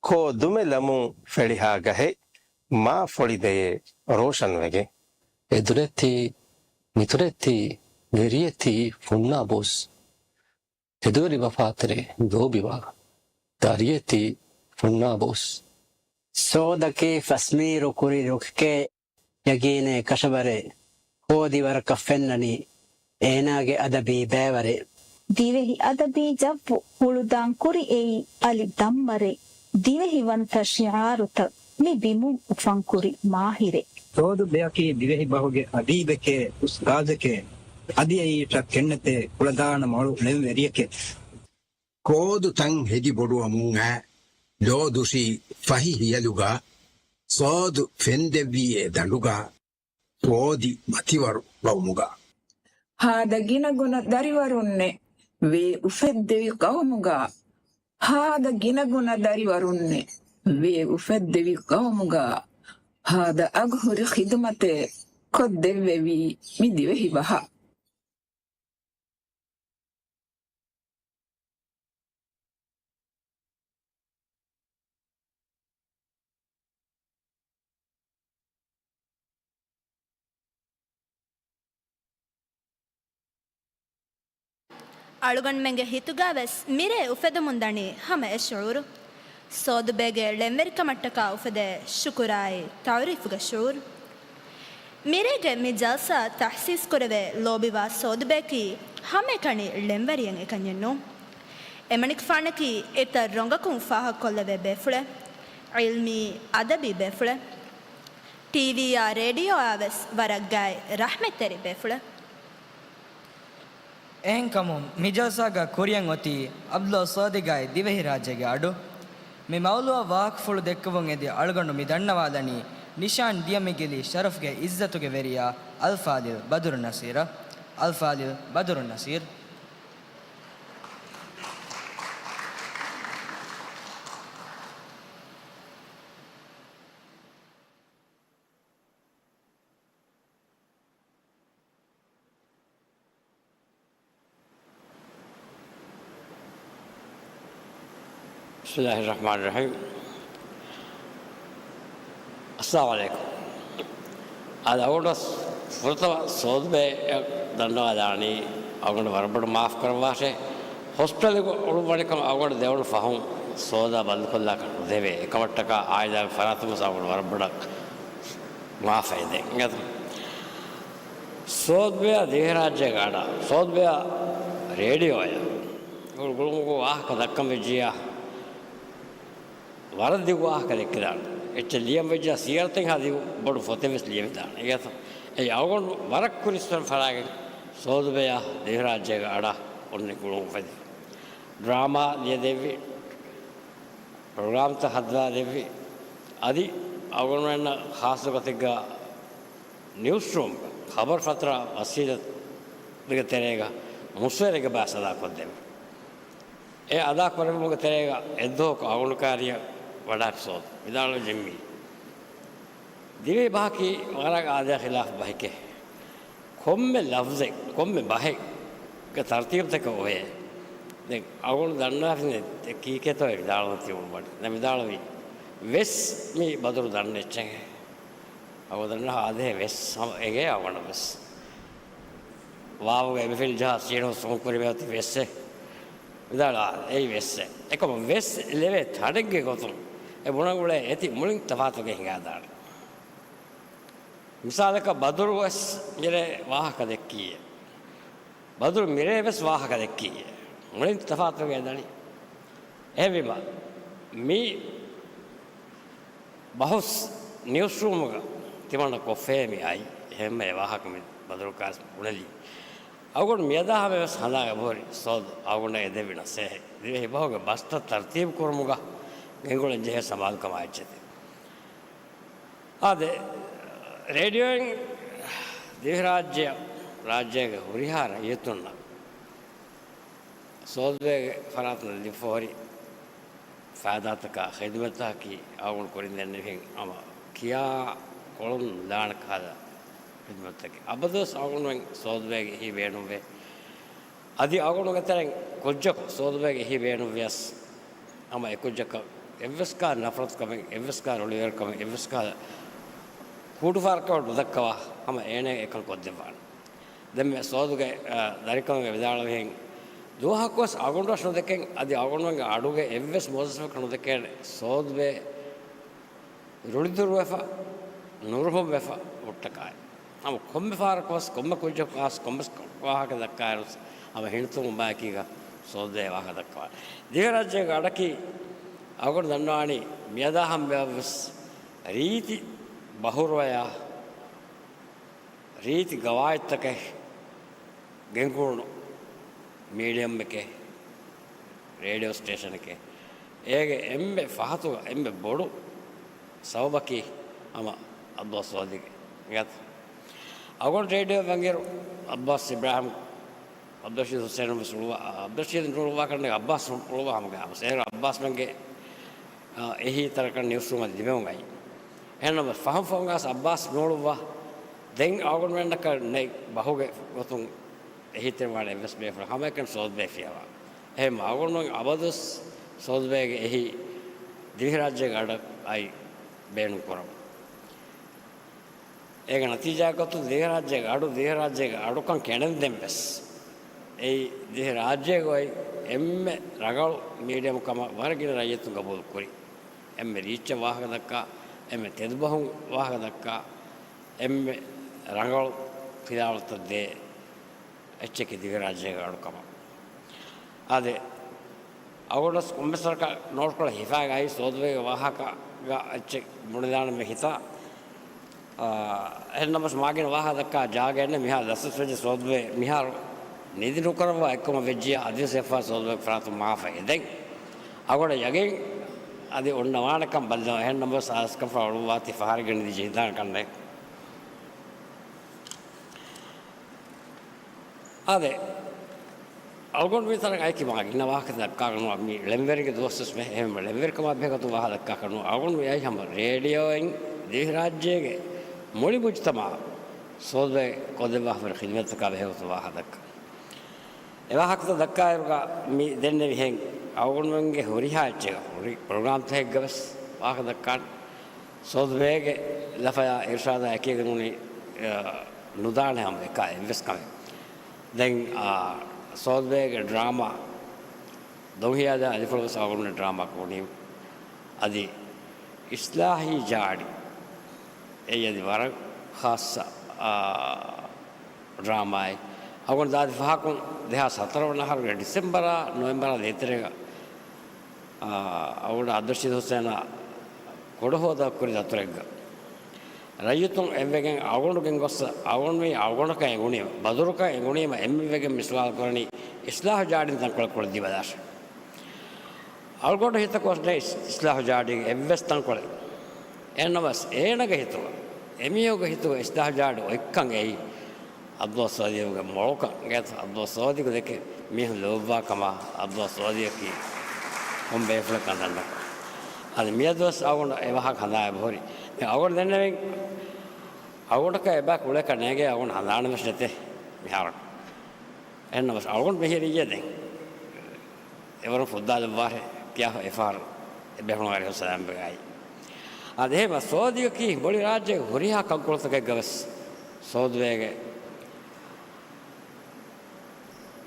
ކޯ ދުމެ ލަމުން ފެޅިހާ ގަހެއް މާ ފޮޅި ދެޔޭ ރޯޝަންވެގެން. އެދުރެއް ތި، މިތުރެއް ތި، ވެރިއެއް ތި ފުންނާ ބޯސް. އެދުވެރި ވަފާތެރޭ ލޯބިވާ ދަރިއެއް ތި ފުންނާ ބޯސް. ސޯދަކީ ފަސްމީރު ކުރި ރުކެކޭ. ޔަގީނޭ ކަށަވަރެއް، ހޯދި ވަރަކަށް ފެންނަނީ އޭނާގެ އަދަބީ ބައިވަރެއް. ދިވެހި އަދަބީ ޖައްވު ހުޅުދާން ކުރި އެއީ އަލި ދަންމަރެއް. ދިވެހިވަންތަ ޝިޢާރުތައް މި ބިމުން އުފަންކުރި މާހިރެއް. ސޯދު ބެއަކީ ދިވެހި ބަހުގެ އަދީބެކޭ، އުސްތާޒެކޭ، އަދި އެއީ ޓްރަކް ކެންނެތޭ ކުޅަދާނަ މޮޅު ޅެންވެރިއެކޭ. ކޯދު ތަން ހެދި ބޮޑުވަމުން އާ، ލޯ ދުށީ ފަހި ހިޔަލުގަ، ސޯދު ފެންދެއްވީ އެ ދަނޑުގަ، ސޯދި މަތިވަރު ގައުމުގަ. ހާދަ ގިނަގުނަ ދަރިވަރުންނެއް ވޭ އުފެއްދެވި ގައުމުގަ، ހާދަ ގިނަގުނަ ދަރިވަރުންނެއް ވޭ އުފެއްދެވި ގައުމުގަ، ހާދަ އަގުހުރި ޚިދުމަތެއް ކޮށްދެއްވެވީ މި ދިވެހި ބަހަށް. އަޅުގަނޑުމެންގެ ހިތުގަވެސް މިރޭ އުފެދެމުންދަނީ ހަމަ އެ ޝުޢޫރު. ސޯދުބޭގެ ޅެންވެރިކަމަށްޓަކާ އުފެދޭ ޝުކުރާއި ތަޢުރީފުގެ ޝުޢޫރު. މިރޭގެ މި ޖަލްސާ ތަހްސީސްކުރެވޭ ލޯބިވާ ސޯދުބެއަކީ ހަމައެކަނި ޅެންވެރިއެއް އެކަންޏެއް ނޫން. އެމަނިކުފާނަކީ އެތައް ރަނގަކުން ފާހަގަކޮށްލެވޭ ބޭފުޅެއް. ޢިލްމީ، އަދަބީ ބޭފުޅެއް. ޓީވީއާ ރޭޑިއޯއާ ވެސް ވަރަށް ގާތް ރަޙްމަތްތެރި ބޭފުޅެއް. އެހެންކަމުން، މި ޖަލްސާގަ ކުރިއަށް އޮތީ ޢަބްދުﷲ ސޯދިގާތް ދިވެހިރާއްޖޭގެ އަޑު. މި މައުޟޫޢަށް ވާހަކަފުޅު ދެއްކެވުން އެދި އަޅުގަނޑު މި ދަންނަވާލަނީ، ނިޝާން ދިޔަ މި ގެލީ ޝަރަފްގެ ޢިއްޒަތުގެ ވެރިޔާ އަލްފާޟިލް ބަދުރުއްނަޞީރަށް. އަލްފާޟިލް ބަދުރުއްނަޞީރް. ބިސްމިﷲިއްރަޙްމާނިއްރަޙީމް. އައްސަލާމު ޢަލައިކުމް. އާދެ، އަޅުގަނޑު ފުރަތަމަ ސޯދުބެ ދަންނަވާލާނީ، އަޅުގަނޑު ވަރަށް ބޮޑަށް މާފު ކުރައްވާށޭ. ހޮސްޕިޓަލުގަ އުޅުއްވަނިކަމަށް އަޅުގަނޑު ދެވަނަ ފަހުން ސޯދާ ބަންދުކޮށްލާކަށް ނުދެވޭ. އެކަމަށްޓަކާ އާއިލާގެ ފަރާތުން ވެސް އަޅުގަނޑު ވަރަށް ބޮޑަށް މާފަށް އެދެން. އިނގޭތަ؟ ސޯދުބެއާ ދިވެހިރާއްޖޭގެ އަޑާ، ސޯދުބެއާ ރޭޑިއޯއަށް ގުޅުމުގަ ވާހަކަ ދައްކަން ވެއްޖިއްޔާ، ވަރަށް ދިގު ވާހަކަ ދެއްކިދާނެ. އެއްޗެއް ލިޔަން ވެއްޖާ ސީއަރަތެއްހާ ދިގު ބޮޑު ފޮތެއް ވެސް ލިޔެވިދާނެ. އެގޭތަ؟ އެއީ އަޅުގަނޑު ވަރަށް ކުރިއްސުރެން ފަރާގެން ސޯދުބެއާ ދިވެހިރާއްޖޭގެ އަޑާ އޮންނަ ގުޅުމުގަ އުފެދި. ޑްރާމާ ލިޔެދެއްވި، ޕްރޮގްރާމްތައް ހައްދާދެއްވި. އަދި އަޅުގަނޑުމެންނަށް ޚާއްޞަ ގޮތެއްގަ ނިއުސްރޫމްގަ ޚަބަރު ފަތުރާ ވަސީލަތުގެ ތެރޭގަ މުސްވެރިގެ ބައެއް ސަދާ ކޮށްދެއްވި. އެ އަދާކުރެއްވުމުގެ ތެރޭގަ އެއްދުވަހަކު އަޅުގަނޑު ކާރިއަށް ވަޑާއި ސޯދު ވިދާޅުވެ ޖެންމީ، ދިވެހި ބަހަކީ ވަރަށް އާދަޔާ ޚިލާފު ބަހެކޭ. ކޮންމެ ލަފްޒެއް، ކޮންމެ ބަހެއްގެ ތަރުތީބުތަކެއް އޮވޭ. ދެން އަޅުގަނޑު ދަންނާފިނޭ ކީކޭތޯ އެ ވިދާޅުވަން ތިބުނު ބަޑި. ދެން ވިދާޅުވީ، ވެސް މީ ބަދުރު ދަންނަ އެއްޗެއް. އަޅުގަނޑު ދަންނަ އާދޭ ވެސް ހަމަ އެނގޭ އަޅުގަނޑަށް ވެސް. ވާވުގެ އެބިފިލި ޖަހާ ސީނު ސުން ކުރިމޭ އޮތީ ވެއްސެއް. ވިދާޅުވާ، އެއީ ވެއްސެއް. އެކަމަށް ވެސް ލެވޭ ތަނެއްގެ ގޮތުން އެ ބުނަން އުޅޭ އެތި މުޅިން ތަފާތުގެ ހިނގާދާނެ. މިސާލަކަށް ބަދުރު ވެސް މިރޭ ވާހަކަ ދެއްކީއޭ. ބަދުރު މިރޭ ވެސް ވާހަކަ ދެއްކީއޭ. މުޅިން ތަފާތުގެ ދަނީ. އެހެންވީމަ، މި ބަހުސް ނިއުސްރޫމުގަ ތިމަންނަ ކޮށްފައޭ މި އައި. އެހެންމެ އެ ވާހަކަ މި ބަދުރު ކާސް ބުނެލީ. އަޅުގަނޑު މިއަދާ ހަމަޔަށް ވެސް ހަނދާން އެބަހުރި ސޯދު އަޅުގަނޑަށް އެދެއްވި ނަސޭހަތް. ދިވެހި ބަހުގެ ބަސްތައް ތަރުތީބު ކުރުމުގަ ގެންގުޅެން ޖެހޭ ސަމާލުކަމާ އެއްޗެތި. އާދެ، ރޭޑިއޯއިން ދިވެހިރާއްޖެއަށް ރާއްޖޭގެ ހުރިހާ ރައްޔިތުންނަށް ސޯދުބެގެ ފަރާތުން ލިބިފަހުރި ފައިދާތަކާ ޚިދުމަތްތަކަކީ އަޅުގަނޑު ކުރިން ދެންނެވިހެން ހަމަ ކިޔާ ކޮޅުން ލާނެ ކަހަލަ ޚިދުމަތްތަކެއް. އަބަދުވެސް އަޅުގަނޑުމެން ސޯދުބެގެ އެހީ ބޭނުންވޭ. އަދި އަޅުގަނޑުގެ ތެރެއިން ކުއްޖަކު ސޯދުބެގެ އެހީ ބޭނުންވިޔަސް ހަމަ އެކުއްޖަކަށް އެއްވެސް ކާ ނަފްރަތުކަމެއް، އެއްވެސް ކާ ރުޅިވެރިކަމެއް، އެއްވެސް ކާ ކޫޑުފާރަކަމެއް ނުދައްކަވާ ހަމަ އޭނާ އެކަން ކޮށްދެއްވާނެ. ދެންމެ ސޯދުގެ، އަ، ދަރިކަމުގެ ވިދާޅުވިހެން ދުވަހަކުވެސް އަޅުގަނޑުވެސް ނުދެކެން، އަދި އަޅުގަނޑުމެންގެ އަޑުގެ އެއްވެސް މުވައްޒަފަކަށް ނުދެކޭނެ ސޯދުބެ ރުޅިދުރުވެފަ، ނުރުހުންވެފަ ހުއްޓަކާއި. ހަމަ ކޮންމެ ފަހަރަކުވެސް، ކޮންމެ ކުއްޖަކު ޚާއްސަ ކޮންމެސް ވާހަކަ ދައްކާއިރު، ހަމަ ހިނިތުންވުމާއެކީގަ ސޯދުބެ ވާހަކަ ދައްކަވާނެ. ދިވެހިރާއްޖޭގެ އަޑަކީ އަޅުގަނޑު ދަންނަވާނީ މިއަދާ ހަމަޔަށްވެސް ރީތި ބަހުރުވަޔާ، ރީތި ގަވާއިދުތަކެއް ގެންގުޅުނު މީޑިއަމެކޭ، ރޭޑިއޯ ސްޓޭޝަނެކޭ. އޭގެ އެންމެ ފަހަތުގަ އެންމެ ބޮޑު ސަބަބަކީ ހަމަ އައްބާސް ސޯދިގެ ގަތު. އަޅުގަނޑު ރޭޑިއޯ ވަންއިރު އައްބާސް އިބްރާހިމް، އަބްދުއްރަޝީދު ހުސެން ވެސް އުޅުއްވާ، އަބްދުއްރަޝީދު ނޫޅުއްވާކަށް އައްބާސް އުޅުއްވާ ހަމަގައި އައްބާސް އޭރު އައްބާސްމެންގެ އެހީ ތަރަކަށް ނިއުސްރޫމަށް ލިބެމުން އައި. އެހެންނަމަވެސް ފަހުން ފަހުން ގާސް އައްބާސް ނޫޅުއްވާ. ދެން އަޅުގަނޑުމެންނަކަށް ނެތް ބަހުގެ ގޮތުން އެހީތެރިވާނެ އެއްވެސް ބޭފުޅެއް ހަމައެކަނި ސޯދުބޭ ފިޔަވާ. އެހެން އަޅުގަނޑުމެން އަބަދުވެސް ސޯދުބޭގެ އެހީ ދިވެހިރާއްޖޭގެ އަޑަށް އައި ބޭނުން ކުރަމު. އޭގެ ނަތީޖާއެއް ގޮތުން ދިވެހިރާއްޖޭގެ އަޑު، ދިވެހިރާއްޖޭގެ އަޑުކަން ކެނޑެންދެން ވެސް، އެއީ ދިވެހިރާއްޖޭގަ އޮތް އެންމެ ރަނގަޅު މީޑިއަމެއް ކަމަށް ވަރަށް ގިނަ ރައްޔިތުން ގަބޫލު ކުރި. އެންމެ ރީއްޗަށް ވާހަކަ ދައްކާ، އެންމެ ތެދުބަހުން ވާހަކަ ދައްކާ، އެންމެ ރަނގަޅު ފިލާވަޅުތައް ދޭ އެއްޗަކީ ދިވެހިރާއްޖޭގެ އަޑުކަމަށް. އާދެ، އަޅުގަނޑަސް ކޮންމެސް ވަރަކަށް ނޯޓްކޮޅަށް ހިފާގައި ސޯދުބޭގެ ވާހަކަ އެއްޗެއް ބުނެދާނަމޭ ހިތާ. އާ، އެހެންނަމަސް މާގިނަ ވާހަކަ ދައްކާ ޖާގައެއް ނެތް. މިހާ ދަސްވެސް ވެއްޖެ ސޯދުބޭ މިހާރު ނިދި ނުކުރައްވާ އެއްކަމަށް ވެއްޖިޔާ އަދިވެސް އެއްފަހަރު ސޯދުބޭ ފަރާތުން މާފައި. ދެން އަޅުގަނޑަށް ޔަގީން އަދި އޮންނަވާނެކަން ބައްލަވާ. އެހެންނަމަސް އާސްކަފާ އޮޅުއްވާތީ ފަހަރެއްގަ ނިދި ޖެހިދާނެ ކަންނޭ. އާދެ، އަޅުގަނޑު މިތަނަށް އައިކީ މާ ގިނަ ވާހަކަ ދައްކާކަށް ނޫން، މި ޅެންވެރިގެ ދުވަސްވެސް މެ، އެހެން ޅެންވެރިކަމާ ބެހޭގޮތުން ވާހަކަ ދައްކާކަށް ނޫން. އަޅުގަނޑު މި އައި ހަމަ ރޭޑިއޯއިން ދިވެހިރާއްޖޭގެ މުޅި މުޖްތަމަޢަށް ސޯދުބޭ ކޮށްދެއްވާ ހުރި ޚިދުމަތްތަކާ ބެހޭގޮތުން ވާހަކަ ދައްކަން. އެ ވާހަކަތައް ދައްކާއިރުގަ މި ދެންނެވިހެން އަޅުގަނޑުމެންގެ ހުރިހާ އެއްޗެއް ހުރި ޕްރޮގްރާމްތަކެއްގަވެސް ވާހަކަ ދައްކާނެ. ސޯދުބޭގެ ލަފަޔާ އިރުޝާދާ އެކީގަ ނޫނީ، އަ، ނުދާނެ ހަމަ އެކާ އެއްވެސް ކަމެއް. ދެން، އާ، ސޯދުބޭގެ ޑްރާމާ، ދޮންހިޔާދާ އަލިފުޅުވެސް އަޅުގަނޑުމެން ޑްރާމާ ކުރަނީ. އަދި އިސްލާހީ ޖާޑި، އެއީ އަދި ވަރަށް ޚާއްޞަ، އާ، ޑްރާމާއެއް. އަޅުގަނޑު ދާދި ފަހަކުން ދެހާސް ހަތަރު ވަނަ އަހަރުގެ ޑިސެމްބަރާ ނޮވެމްބަރާ ދޭތެރޭގަ، އާ، އަޅުގަނޑު އަބްދުއްރަޝީދު ހުސެނާ ކުޑަހުވަދާ ކުރި ދަތުރެއްގަ ރައްޔިތުން އެއްވެގެން އަޅުގަނޑު ގެންގޮސް އަޅުގަނޑު މި އަޅުގަނޑަކަށް އެނގުނީމަ، ބަދުރުކަށް އެނގުނީމަ އެންމެ ވެގެން މި ސުވާލު ކުރަނީ އިސްލާހު ޖާޑިން ތަންކޮޅެއް ކުޅެދީބަލާށޭ. އަޅުގަނޑު ހިތަކު އޮސްނޭ އިސް-، އިސްލާހު ޖާޑީގެ އެއްވެސް ތަންކޮޅެއް. އެހެންނަމަސް އޭނަގެ ހިތުގަ، އެމީހުންގެ ހިތުގަ އިސްލާހު ޖާޑި އޮތްކަން އެއީ އަބްދުﷲ ސޯދީގެ މޮޅުކަން. ގޭތަ އަބްދުﷲ ސޯދީގެ ދެކެ މީހުން ލޯބިވާ ކަމާ، އަބްދުﷲ ސޯދީއަކީ ކޮން ބޭފުޅެއްކަން ދަންނަ. އަދި މިއަދުވެސް އަޅުގަނޑު އެ ވާހަކަ ހަނދާން އެބަހުރި. ދެން އަޅުގަނޑު ދެންނެވިން އަޅުގަނޑަކަށް އެބަޔަކު އުޅޭކަށް ނޭނގޭ އަޅުގަނޑު ހަނދާނަށް ވެސް ނެތޭ މިހާރު. އެހެންނަމަސް އަޅުގަނޑު މިހިރީ އިއްޔެ ދެން އެވަރުން ފުއްދާލައްވާށޭ ކިޔާފަ އެފަހަރު އެބޭފުޅުން އަރިހު ސަލާމްވެގައި. އާދެ، އެހެންމަ ސޯދީއަކީ މުޅި ރާއްޖޭގެ ހުރިހާ ކަންކޮޅުތަކެއްގަވެސް ސޯދުބޭގެ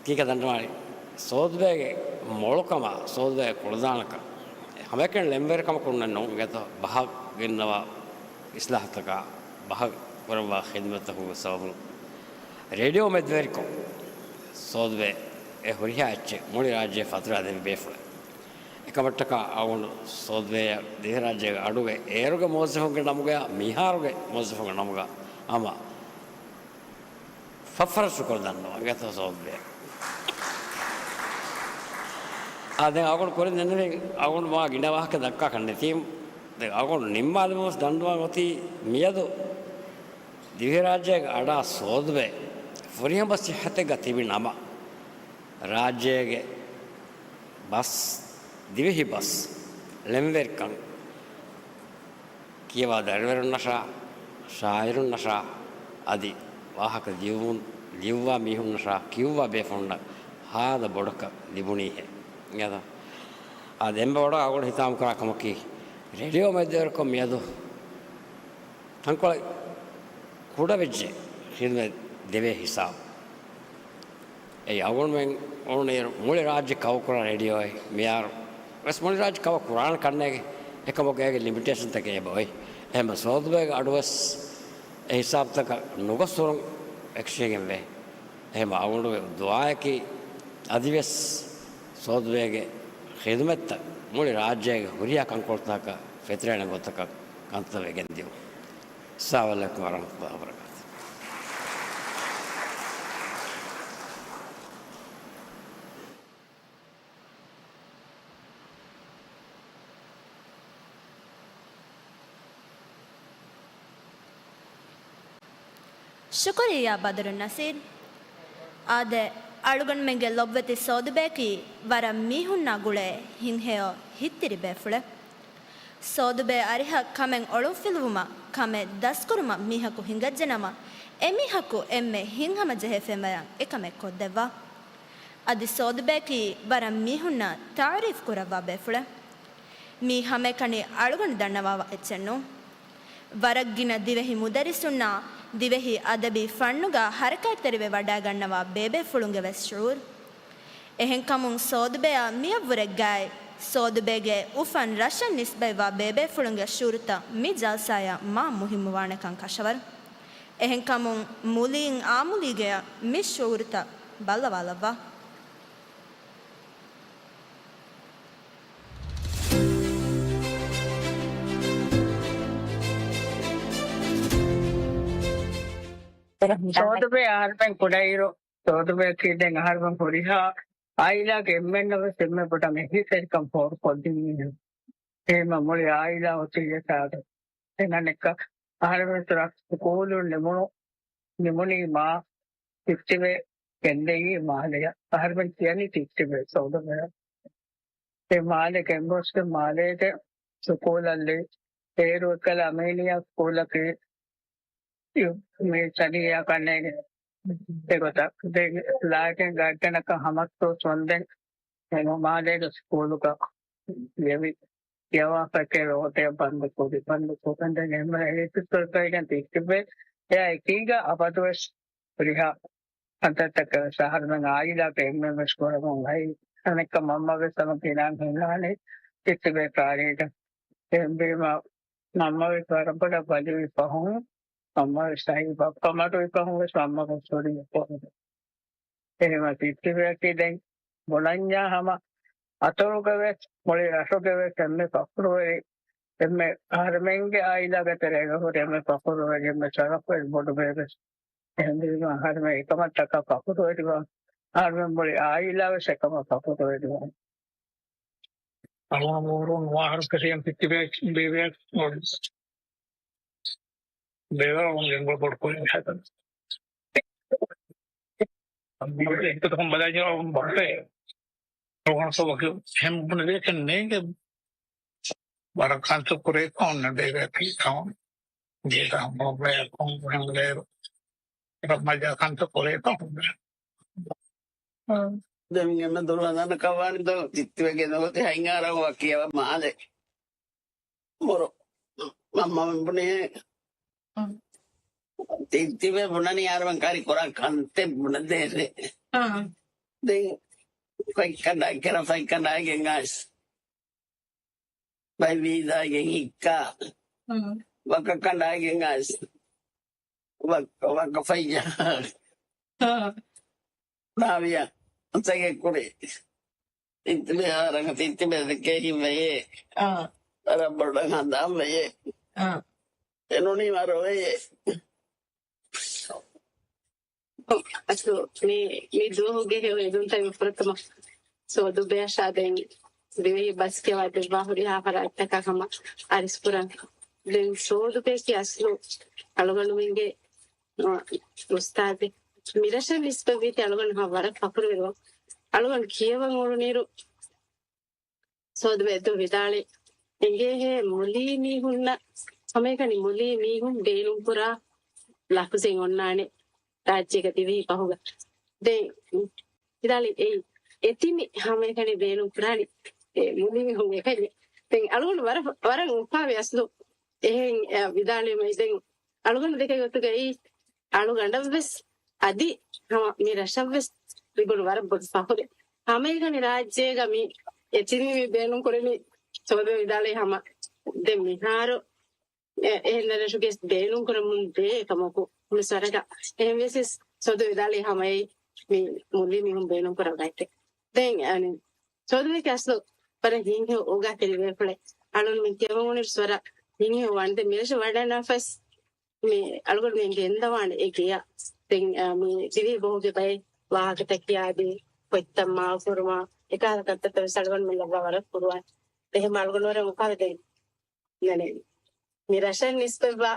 ކީކަ ދަންނަވާނީ ސޯދުބޭގެ މޮޅުކަމާ، ސޯދުބޭގެ ކުޅަދާނަކަން. ހަމައެކަނި ޅެންވެރިކަމަކުންނެއް ނޫން ގޭތޯ، ބަހަށް ގެންނަވާ އިސްލާހުތަކާ، ބަހަށް ކުރައްވާ ޚިދުމަތްތަކުގެ ސަބަބުން ރޭޑިއޯ މެދުވެރިކޮށް، ސޯދުބޭ އެ ހުރިހާ އެއްޗެއް މުޅި ރާއްޖެ ފަތުރާ ދެއްވި ބޭފުޅެއް. އެކަމަށްޓަކާ އަޅުގަނޑު ސޯދުބޭއަށް ދިވެހިރާއްޖޭގެ އަޑުގެ އޭރުގެ މުވައްޒަފުންގެ ނަމުގަޔާ މިހާރުގެ މުވައްޒަފުންގެ ނަމުގަ ހަމަ ފަށްފަށް ޝުކުރު ދަންނަވަން ގޭތޯ ސޯދުބޭ. އާ، ދެން އަޅުގަނޑު ކުރިން ދެންނެވިން އަޅުގަނޑު މާ ގިނަ ވާހަކަ ދައްކާކަށް ނެތީމު، ދެން އަޅުގަނޑު ނިންމާލަމުން ވެސް ދަންނަވަން އޮތީ މިއަދު ދިވެހިރާއްޖޭގެ އަޑާ ސޯދުބޭ ފުރިހަމަ ސިއްހަތެއްގަ ތިބި ނަމަ، ރާއްޖޭގެ ބަސް، ދިވެހި ބަސް، ޅެންވެރިކަން، ކިޔަވާ ދަރިވަރުންނަށާ، ޝާއިރުންނަށާ، އަދި ވާހަކަ ލިޔުމުން، ލިޔުއްވާ މީހުންނަށާ، ކިޔުއްވާ ބޭފުޅުންނަށް ހާދަ ބޮޑަކަށް ލިބުނީހޭ. އިނގޭތަ؟ އާދެ، އެންމެ ބޮޑަށް އަޅުގަނޑު ހިތާމަކުރާ ކަމަކީ، ރޭޑިއޯ މެދުވެރިކޮށް މިއަދު ތަންކޮޅެއް ކުޑަވެއްޖެ ޚިދުމަތް ދެވޭ ހިސާބު. އެއީ އަޅުގަނޑުމެން އޮންނައިރު މުޅި ރާއްޖެ ކަވަރ ކުރާ ރޭޑިއޯއެއް މިހާރު ވެސް މުޅި ރާއްޖެ ކަވަރ ކުރާނެ ކަންނޭނގެ. އެކަމަކު އޭގެ ލިމިޓޭޝަންތަކެއް އެބައޮތް. އެހެންމަ ސޯދުބޭގެ އަޑުވެސް އެ ހިސާބުތަކަށް ނުގޮސް ހުރުން އެކަށީގެންވޭ. އެހެންމަ އަޅުގަނޑުގެ ދުޢާއަކީ އަދިވެސް ސޯދުބޭގެ ޚިދުމަތްތައް މުޅި ރާއްޖޭގެ ހުރިހާ ކަންކޮޅުތަކަށް ފެތުރޭނެ ގޮތަކަށް ކަންތައް ވެގެން ދިއުން. އައްސަލާމު ޢަލައިކުމް ވަރަޙްމަތުﷲ ވަބަރަކާތުހު. ޝުކުރިއްޔާ ބަދުރު ނަސީރް. އާދެ، އަޅުގަނޑުމެންގެ ލޮބުވެތި ސޯދުބެއަކީ ވަރަށް މީހުންނާ ގުޅޭ ހިތްހެޔޮ ހިތްތިރި ބޭފުޅެއް. ސޯދުބޭ އަރިހަށް ކަމެއް އޮޅުންފިލުވުމަށް، ކަމެއް ދަސްކުރުމަށް މީހަކު ހިނގައްޖެނަމަ، އެމީހަކު އެންމެ ހިތްހަމަޖެހޭ ފެންވަޔަށް އެކަމެއް ކޮށްދެއްވާ. އަދި ސޯދުބެއަކީ ވަރަށް މީހުންނަށް ތަޢުރީފް ކުރައްވާ ބޭފުޅެއް. މީ ހަމައެކަނި އަޅުގަނޑު ދަންނަވާ އެއްޗެއް ނޫން. ވަރަށް ގިނަ ދިވެހި މުދައްރިސުންނާ ދިވެހި އަދަބީ ފަންނުގަ ހަރަކާތްތެރިވެ ވަޑައިގަންނަވާ ބޭބޭފުޅުންގެ ވެސް ޝުޢޫރު. އެހެންކަމުން ސޯދުބެއަށް މިއަށްވުރެ ގާތް، ސޯދުބޭގެ އުފަން ރަށަށް ނިސްބަތްވާ ބޭބޭފުޅުންގެ ޝުޢޫރުތައް މި ޖަލްސާއަށް މާ މުހިއްމުވާނެކަން ކަށަވަރު. އެހެންކަމުން މުލީން އާ މުލީގެއަށް މި ޝުޢޫރުތައް ބައްލަވާލައްވާ. ސޯދުބެ އަހަރުމެން ކުޑައިރު، ސޯދުބެއަކީ ދެން އަހަރުމެން ހުރިހާ އާއިލާގެ އެންމެންނަށް ވެސް އެންމެ ބޮޑަށް މެހިތެރިކަން ފޯރުކޮށްދިނީ. އެހެންމަ މުޅި އާއިލާ އޮތީ އެތާގަ. އެހެން އަނެއްކާ އަހަރެމެން ސުރަ ސުކޫލުން ނިމުނު، ނިމުނީމާ ތިއްތިބޭ ގެންދެވީ މާލެއަށް. އަހަރެމެން ކިޔަނީ ތިއްތިބޭ ސޯދުބެއަށް. އެ މާލެ ގެންގޮސްގެން މާލޭގެ ސުކޫލަށް ލި-، އޭރު އެކަލަ އަމީނިއްޔާ ސުކޫލަކީ މި ސަނިއްޔާ ކަންނޭނގެ އެގޮތަށް ދެން ލާގެން ގާތްގަނޑަކަށް ހަމަސް ދުވަސް ވަންދެން މާލޭގެ ސުކޫލުގަ ލެވި ކިޔަވާފައި ކެރޭ ހޮޓެލް ބަންދު ކުރި، ބަންދު ކުރަން ދެން އެންމެ އެހިސްކޮށްގަތްގެން ތިއްތިބޭ. އެއާ އެކީގަ އަބަދުވެސް ހުރިހާ ކަންތައްތަކެއް ވެސް އަހަރުމެން އާއިލާގެ އެންމެން ވެސް ކުރަމުން އައި. އަނެއްކާ މަންމަ ވެސް ހަމަ ގިނައިން ހުންނާނެ ތިއްތިބޭ ކާރީގަ. އެހެންވީމަ މަންމަ ވެސް ވަރަށް ބޮޑަށް ބަލިވި ފަހުން، މަންމަ ވެސް އައި ބައްޕަ މަޑުވި ފަހުން ވެސް މަންމަ ގޮސް ހުރީ އެކޮށް. އެހެންވެ ތިއްތިބޭއަކީ ދެން ބުނަންޏާ ހަމަ އަތޮޅުގެ ވެސް މުޅި ރަށުގެ ވެސް އެންމެ ފަޚުރުވެރި، އެންމެ އަހަރެމެންގެ އާއިލާގެ ތެރޭގަ ހުރި އެންމެ ފަޚުރުވެރި، އެންމެ ޝަރަފުވެރި ބޮޑުބޭބެ. އެހެންވީމަ އަހަރެމެން އެކަމަށްޓަކާ ފަޚުރުވެރިވާން. އަހަރެމެން މުޅި އާއިލާ ވެސް އެކަމަށް ފަޚުރުވެރިވާން. އަޅުގަނޑު ވަރަށް ފެށިގެން ތިއްތިބޭ ބޭބެއަށް ބޭބެ އަޅުގަނޑު ގެންގުޅޭ ބޮޑު ކުރިން ހަދަން. އެއްގޮތަކުން ބަލާ ބަހު އެ އަޅުގަނޑު ވަކި އެހެން ބުނެދޭކެއް ނޭނގެ. ވަރަށް ކަންތައް ކުރޭ ކޮން ބޭބެއަކީ ކަމަށް. ދޭތަ ހަމަ ބޭ ކޮން ބުނެ ރަމަޖާ ކަންތައް ކުރޭ ކޮން. ދެން އެންމެ ދުރު ހަނދާނަކަށް ވާނެ ދޯ ތިއްތިބޭ ގެންދަވަތި ހަތް އަހަރަށް ވަކި އެވަ މާލެ. މޮރޯ މަންމަ ބުނޭ ތިއްތިބޭ ބުނަނީ އަހަރެމެން ކާރި ކުރާ ކަންތައް ބުނެދޭނެ. ދެން ފަތްކަނޑާ ކެރަ ފަތްކަނޑާގެން އައިސް ބައި ވީދާގެން ހިއްކާ ވަކަ ކަނޑާގެން އައިސް ވަ-، ވަކަ ފައްޔާ ނާވިޔާ އަތަގެ ކުރި. ތިއްތިބޭ އަހަރަން ތިއްތިބޭ ދެކޭ ހިތްވެޔޭ. ވަރަށް ބޮޑަށް ހަނދާން ވެޔޭ. އެނޫނީ ވަރު ވެޔޭ. އަސްލު މި، މި ދުވަހުގެ ހެޔޮ އެދުންތައް ފުރަތަމަ ސޯދުބެއަށާ ދެން ދިވެހި ބަސް ކިޔަވާ ދެއްވާ ހުރިހާ ފަރާތްތަކަށް ހަމަ އަރިސް ކުރަން. ދެން ސޯދުބެއަކީ އަސްލު އަޅުގަނޑުމެންގެ އުސްތާޛެއް. މިރަށަށް ނިސްބަތްވީތީ އަޅުގަނޑު ހަމަ ވަރަށް ފަޚުރުވެރިވަން. އަޅުގަނޑު ކިޔަވަން އުޅުނިއިރު ސޯދުބެ އެދުން ވިދާޅުވި، އެނގޭހޭ މުލީ މީހުންނަށް ހަމައެކަނި މުލީ މީހުން ބޭނުންކުރާ ލަފުޒެއް އޮންނާނެ ރާއްޖޭގަ ދިވެހި ބަހުގަ. ދެން ވިދާޅުވި އެއީ އެތިނި ހަމައެކަނި ބޭނުންކުރާނީ އެ މުލީ މީހުން އެކަންޏޭ. ދެން އަޅުގަނޑު ވަރަށް، ވަރަށް އުފާވި އަސްލު އެހެން، އެ، ވިދާޅުވީމަ. ދެން އަޅުގަނޑު ދެކޭ ގޮތުގައި އަޅުގަނޑަށްވެސް އަދި ހަމަ މި ރަށަށްވެސް ލިބުނު ވަރަށް ބޮޑު ފަޚުރެއް. ހަމައެކަނި ރާއްޖޭގަ މި އެތިނި މި ބޭނުންކުރަނީ ސޯދު ވިދާޅުވީ ހަމަ ދެން މިހާރު އެ-، އެހެން ރަށުގެ ބޭނުންކުރަމުން ދޭ ކަމަކު މި ސޮރަކަ. އެހެންވެސް ސޯދު ވިދާޅުވީ ހަމައެއީ މި މުލި މީހުން ބޭނުންކުރައްވައިތެ. ދެން އަނެއް ސޯދު ވެކި އަސްލު ވަރަށް ހިތްހެޔޮ އޯގާތެރި ބޭފުޅެއް. އަޅުން މި ކިޔަވަން އުޅެނީ ވަރަށް ހިތްހެޔޮ ވާނެ. ދެން މިރަށަށް ވަޑަންނަފަސް މި އަޅުގަނޑުމެން ގެންދަވާނެ އެ ގެޔަށް. ދެން، އާ، މި ދިވެހި ބަހުގެ ބައެއް ވާހަކަތަކެއް އާދީ، ކޮތްތައް މާފުކުރުމާ، އެކަހަލަ ކަންތައްތައް ވެސް އަޅުގަނޑުމެން ލައްވާ ވަރަށް ފުރުވާ. އެހެން އަޅުގަނޑު ވަރަށް އުފާވެ ދެން. އަނެއް މި ރަށަށް ނިސްބަތްވާ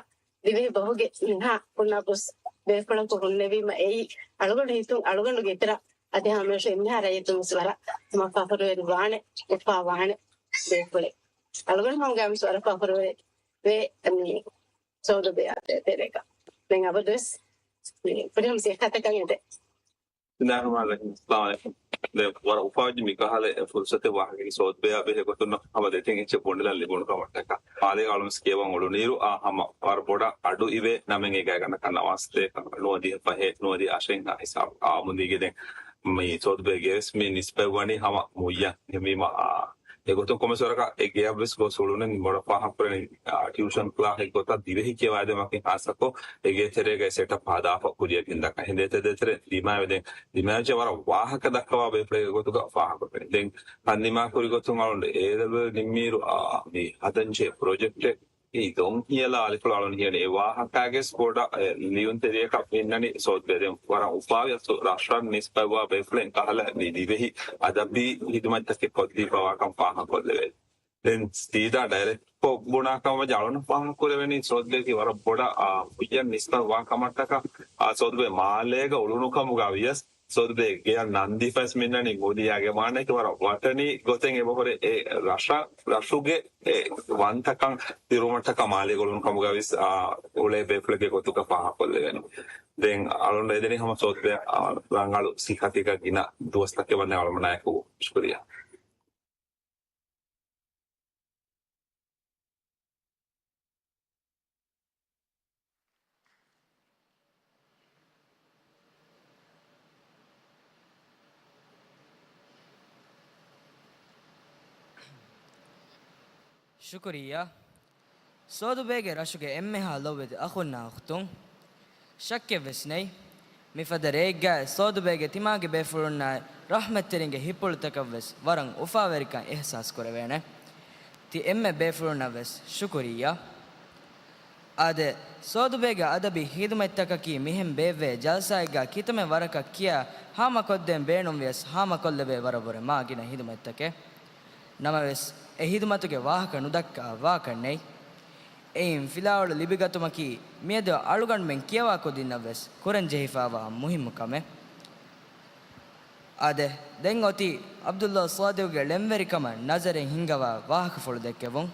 ދިވެހި ބަހުގެ މިހާ ހުންނަ ބޮސް ބޭފުޅަކު ހުންނެވީމަ އެއީ އަޅުގަނޑު ހިތުން އަޅުގަނޑުގެ އިތުރަށް އަދި ހަމައެކަނި އެންމެހާ ރައްޔިތުން ވެސް ވަރަށް ހަމަ ފަޚުރުވެރި ވާނެ، އުފާ ވާނެ ބޭފުޅެއް. އަޅުގަނޑު ހަމަ ގައިމުވެސް ވަރަށް ފަޚުރުވެރި ވޭ. މި ސޯދު ބެއާ ތެރޭގަ. ދެން އަބަދުވެސް މި ފުރިހަމަ ސިއްހަތަކަށް އެދެން. ބިސްމިއްލާހިއްރަޙްމާނިއްރަޙީމް. އައްސަލާމު ޢަލައިކުމް. ދެން ވަރަށް އުފާވެއްޖެ މިކަހަލަ ފުރުޞަތެއް ވާހަކަ ސޯދު ބެއާ ބެހޭ ގޮތުން ހަމަ ދެތިން އެއްޗެއް ބުނެލަން ލިބުނު ކަމަށްޓަކާ. މާލޭގަ އަޅުން ކިޔަވަން އުޅުނީރު އާ ހަމަ ވަރަށް ބޮޑަށް އަޑު އިވޭ ނަމެއް އެ ގާތްގަނޑަކަށް ނަވާސް ދޭކަށް ނުވަދިހަ ފަހެއް ނުވަދިހަ އަށެއް ހިސާބު އާމުންދީގެ. ދެން މި ސޯދު ބެއާގެ ވެސް މި ނިސްބަތް ވަނީ ހަމަ މުއްޔަށް. އެހެންވީމަ އާ އެގޮތުން ކޮންމެސް ވަރަކަށް އެ ގެޔަށްވެސް ގޮސް އުޅުނެއް ބޮޑަށް ފާހަގަކުރަނީ، އާ، ޓިއުޝަން ކްލާހެއް ގޮތަށް ދިވެހި ކިޔަވާދޭ މަކިން ހާއްސަކޮށް އެ ގޭ ތެރޭގައި ސެޓަޕް ހަދާފަ ކުރިއަށް ގެންދާކަށް. އެހެން ދޭތެރޭ ދޭތެރޭ ދިމާވެ ދެން ދިމާވެއްޖެ ވަރަށް ވާހަކަ ދައްކަވާ ބޭފުޅެއްގެ ގޮތުގަ ފާހަގަކުރަނީ. ދެން ކަންދިމާ ކުރި ގޮތުން އަޅުގަނޑު އޭ ލެވެލް ނިންމިއިރު، އާ، މި ހަދަންޖެހޭ ޕްރޮޖެކްޓެއް އެއީ ދޮން ހިޔަލާ އަލިފުޅު އަޅުން ހިޔަނީ އެ ވާހަކާގެ ސްކޯޑަށް ލިޔުންތެރިޔަކަށް ފެންނަނީ ސޯދުބެ. ދެން ވަރަށް އުފާވި ރަށްރަށް ނިސްބަތްވާ ބޭފުޅެއް ކަހަލަ މި ދިވެހި އަދަބީ ހިދުމަތްތަކެއް ކޮށްދީފަވާކަން ފާހަގަކޮށްލެވޭ. ދެން ސީދާ ޑައިރެކްޓްކޮށް ބުނާކަމަށް އަޅުން ފާހަގަކުރެވެނީ ސޯދުބެގެ ވަރަށް ބޮޑަށް، އާ، ހުއްޔަށް ނިސްބަތްވާ ކަމަށްޓަކާ، އާ، ސޯދުބެ މާލޭގަ އުޅުނުކަމުގަ ވިޔަސް ސޯދުބެ ގެޔަށް ނަން ދީފަސް މިންނަނީ މުދިޔާގެ މާނައަކީ ވަރަށް ވަޓަނީ ގޮތެއް އެބަހުރޭ އެ ރަށަށް، ރަށުގެ އެ ވަންތަކަން ދިރުމަށްޓަކާ މާލޭގަ އުޅުނު ކަމުގަވިސް، އާ، އުޅޭ ބޭފުޅެއްގެ ގޮތުގަ ފާހަގަކޮށްލެވޭނެ. ދެން އަޅުން އެދެނީ ހަމަ ސޯދުބެ، އާ، ރަނގަޅު ސިއްހަތެއްގަ ގިނަ ދުވަސްތަކެއް ވަންދެން އަޅުމަނާއެކު ޝުކުރިއްޔާ. ޝުކުރިއްޔާ. ސޯދުބޭގެ ރަށުގެ އެންމެހާ ލޮބުވެތި އަޚުންނާ އުޚްތުން. ޝައްކެއްވެސް ނެތް، މިފަދަ ރެއެއްގައި ސޯދުބޭގެ ތިމާގެ ބޭފުޅުންނާއި ރަޙްމަތްތެރިންގެ ހިތްޕުޅުތަކަށްވެސް ވަރަށް އުފާވެރިކަން އިޙްސާސް ކުރެވޭނެ. ތި އެންމެ ބޭފުޅުންނަށްވެސް ޝުކުރިއްޔާ. އާދެ، ސޯދުބޭގެ އަދަބީ ހިދުމަތްތަކަކީ މިހެން ބޭއްވޭ ޖަލްސާއެއްގަ ކިތަމެ ވަރަކަށް ކިޔާ ހާމަކޮށްދޭން ބޭނުންވިޔަސް ހާމަކޮށްލެވޭ ވަރަށްވުރެ މާ ގިނަ ހިދުމަތްތަކެއް. ނަމަވެސް، އެ ހިދުމަތުގެ ވާހަކަ ނުދައްކާ ވާކަށް ނެތް. އެއިން ފިލާވަޅު ލިބިގަތުމަކީ މިއަދު އަޅުގަނޑުމެން ކިޔަވާ ކުދިންނަށްވެސް ކުރަންޖެހިފައިވާ މުހިއްމު ކަމެއް. އާދެ، ދެން އޮތީ ޢަބްދުﷲ ޞާދިޤުގެ ޅެންވެރިކަމަށް ނަޒަރެއް ހިންގަވާ ވާހަކަފުޅު ދެއްކެވުން.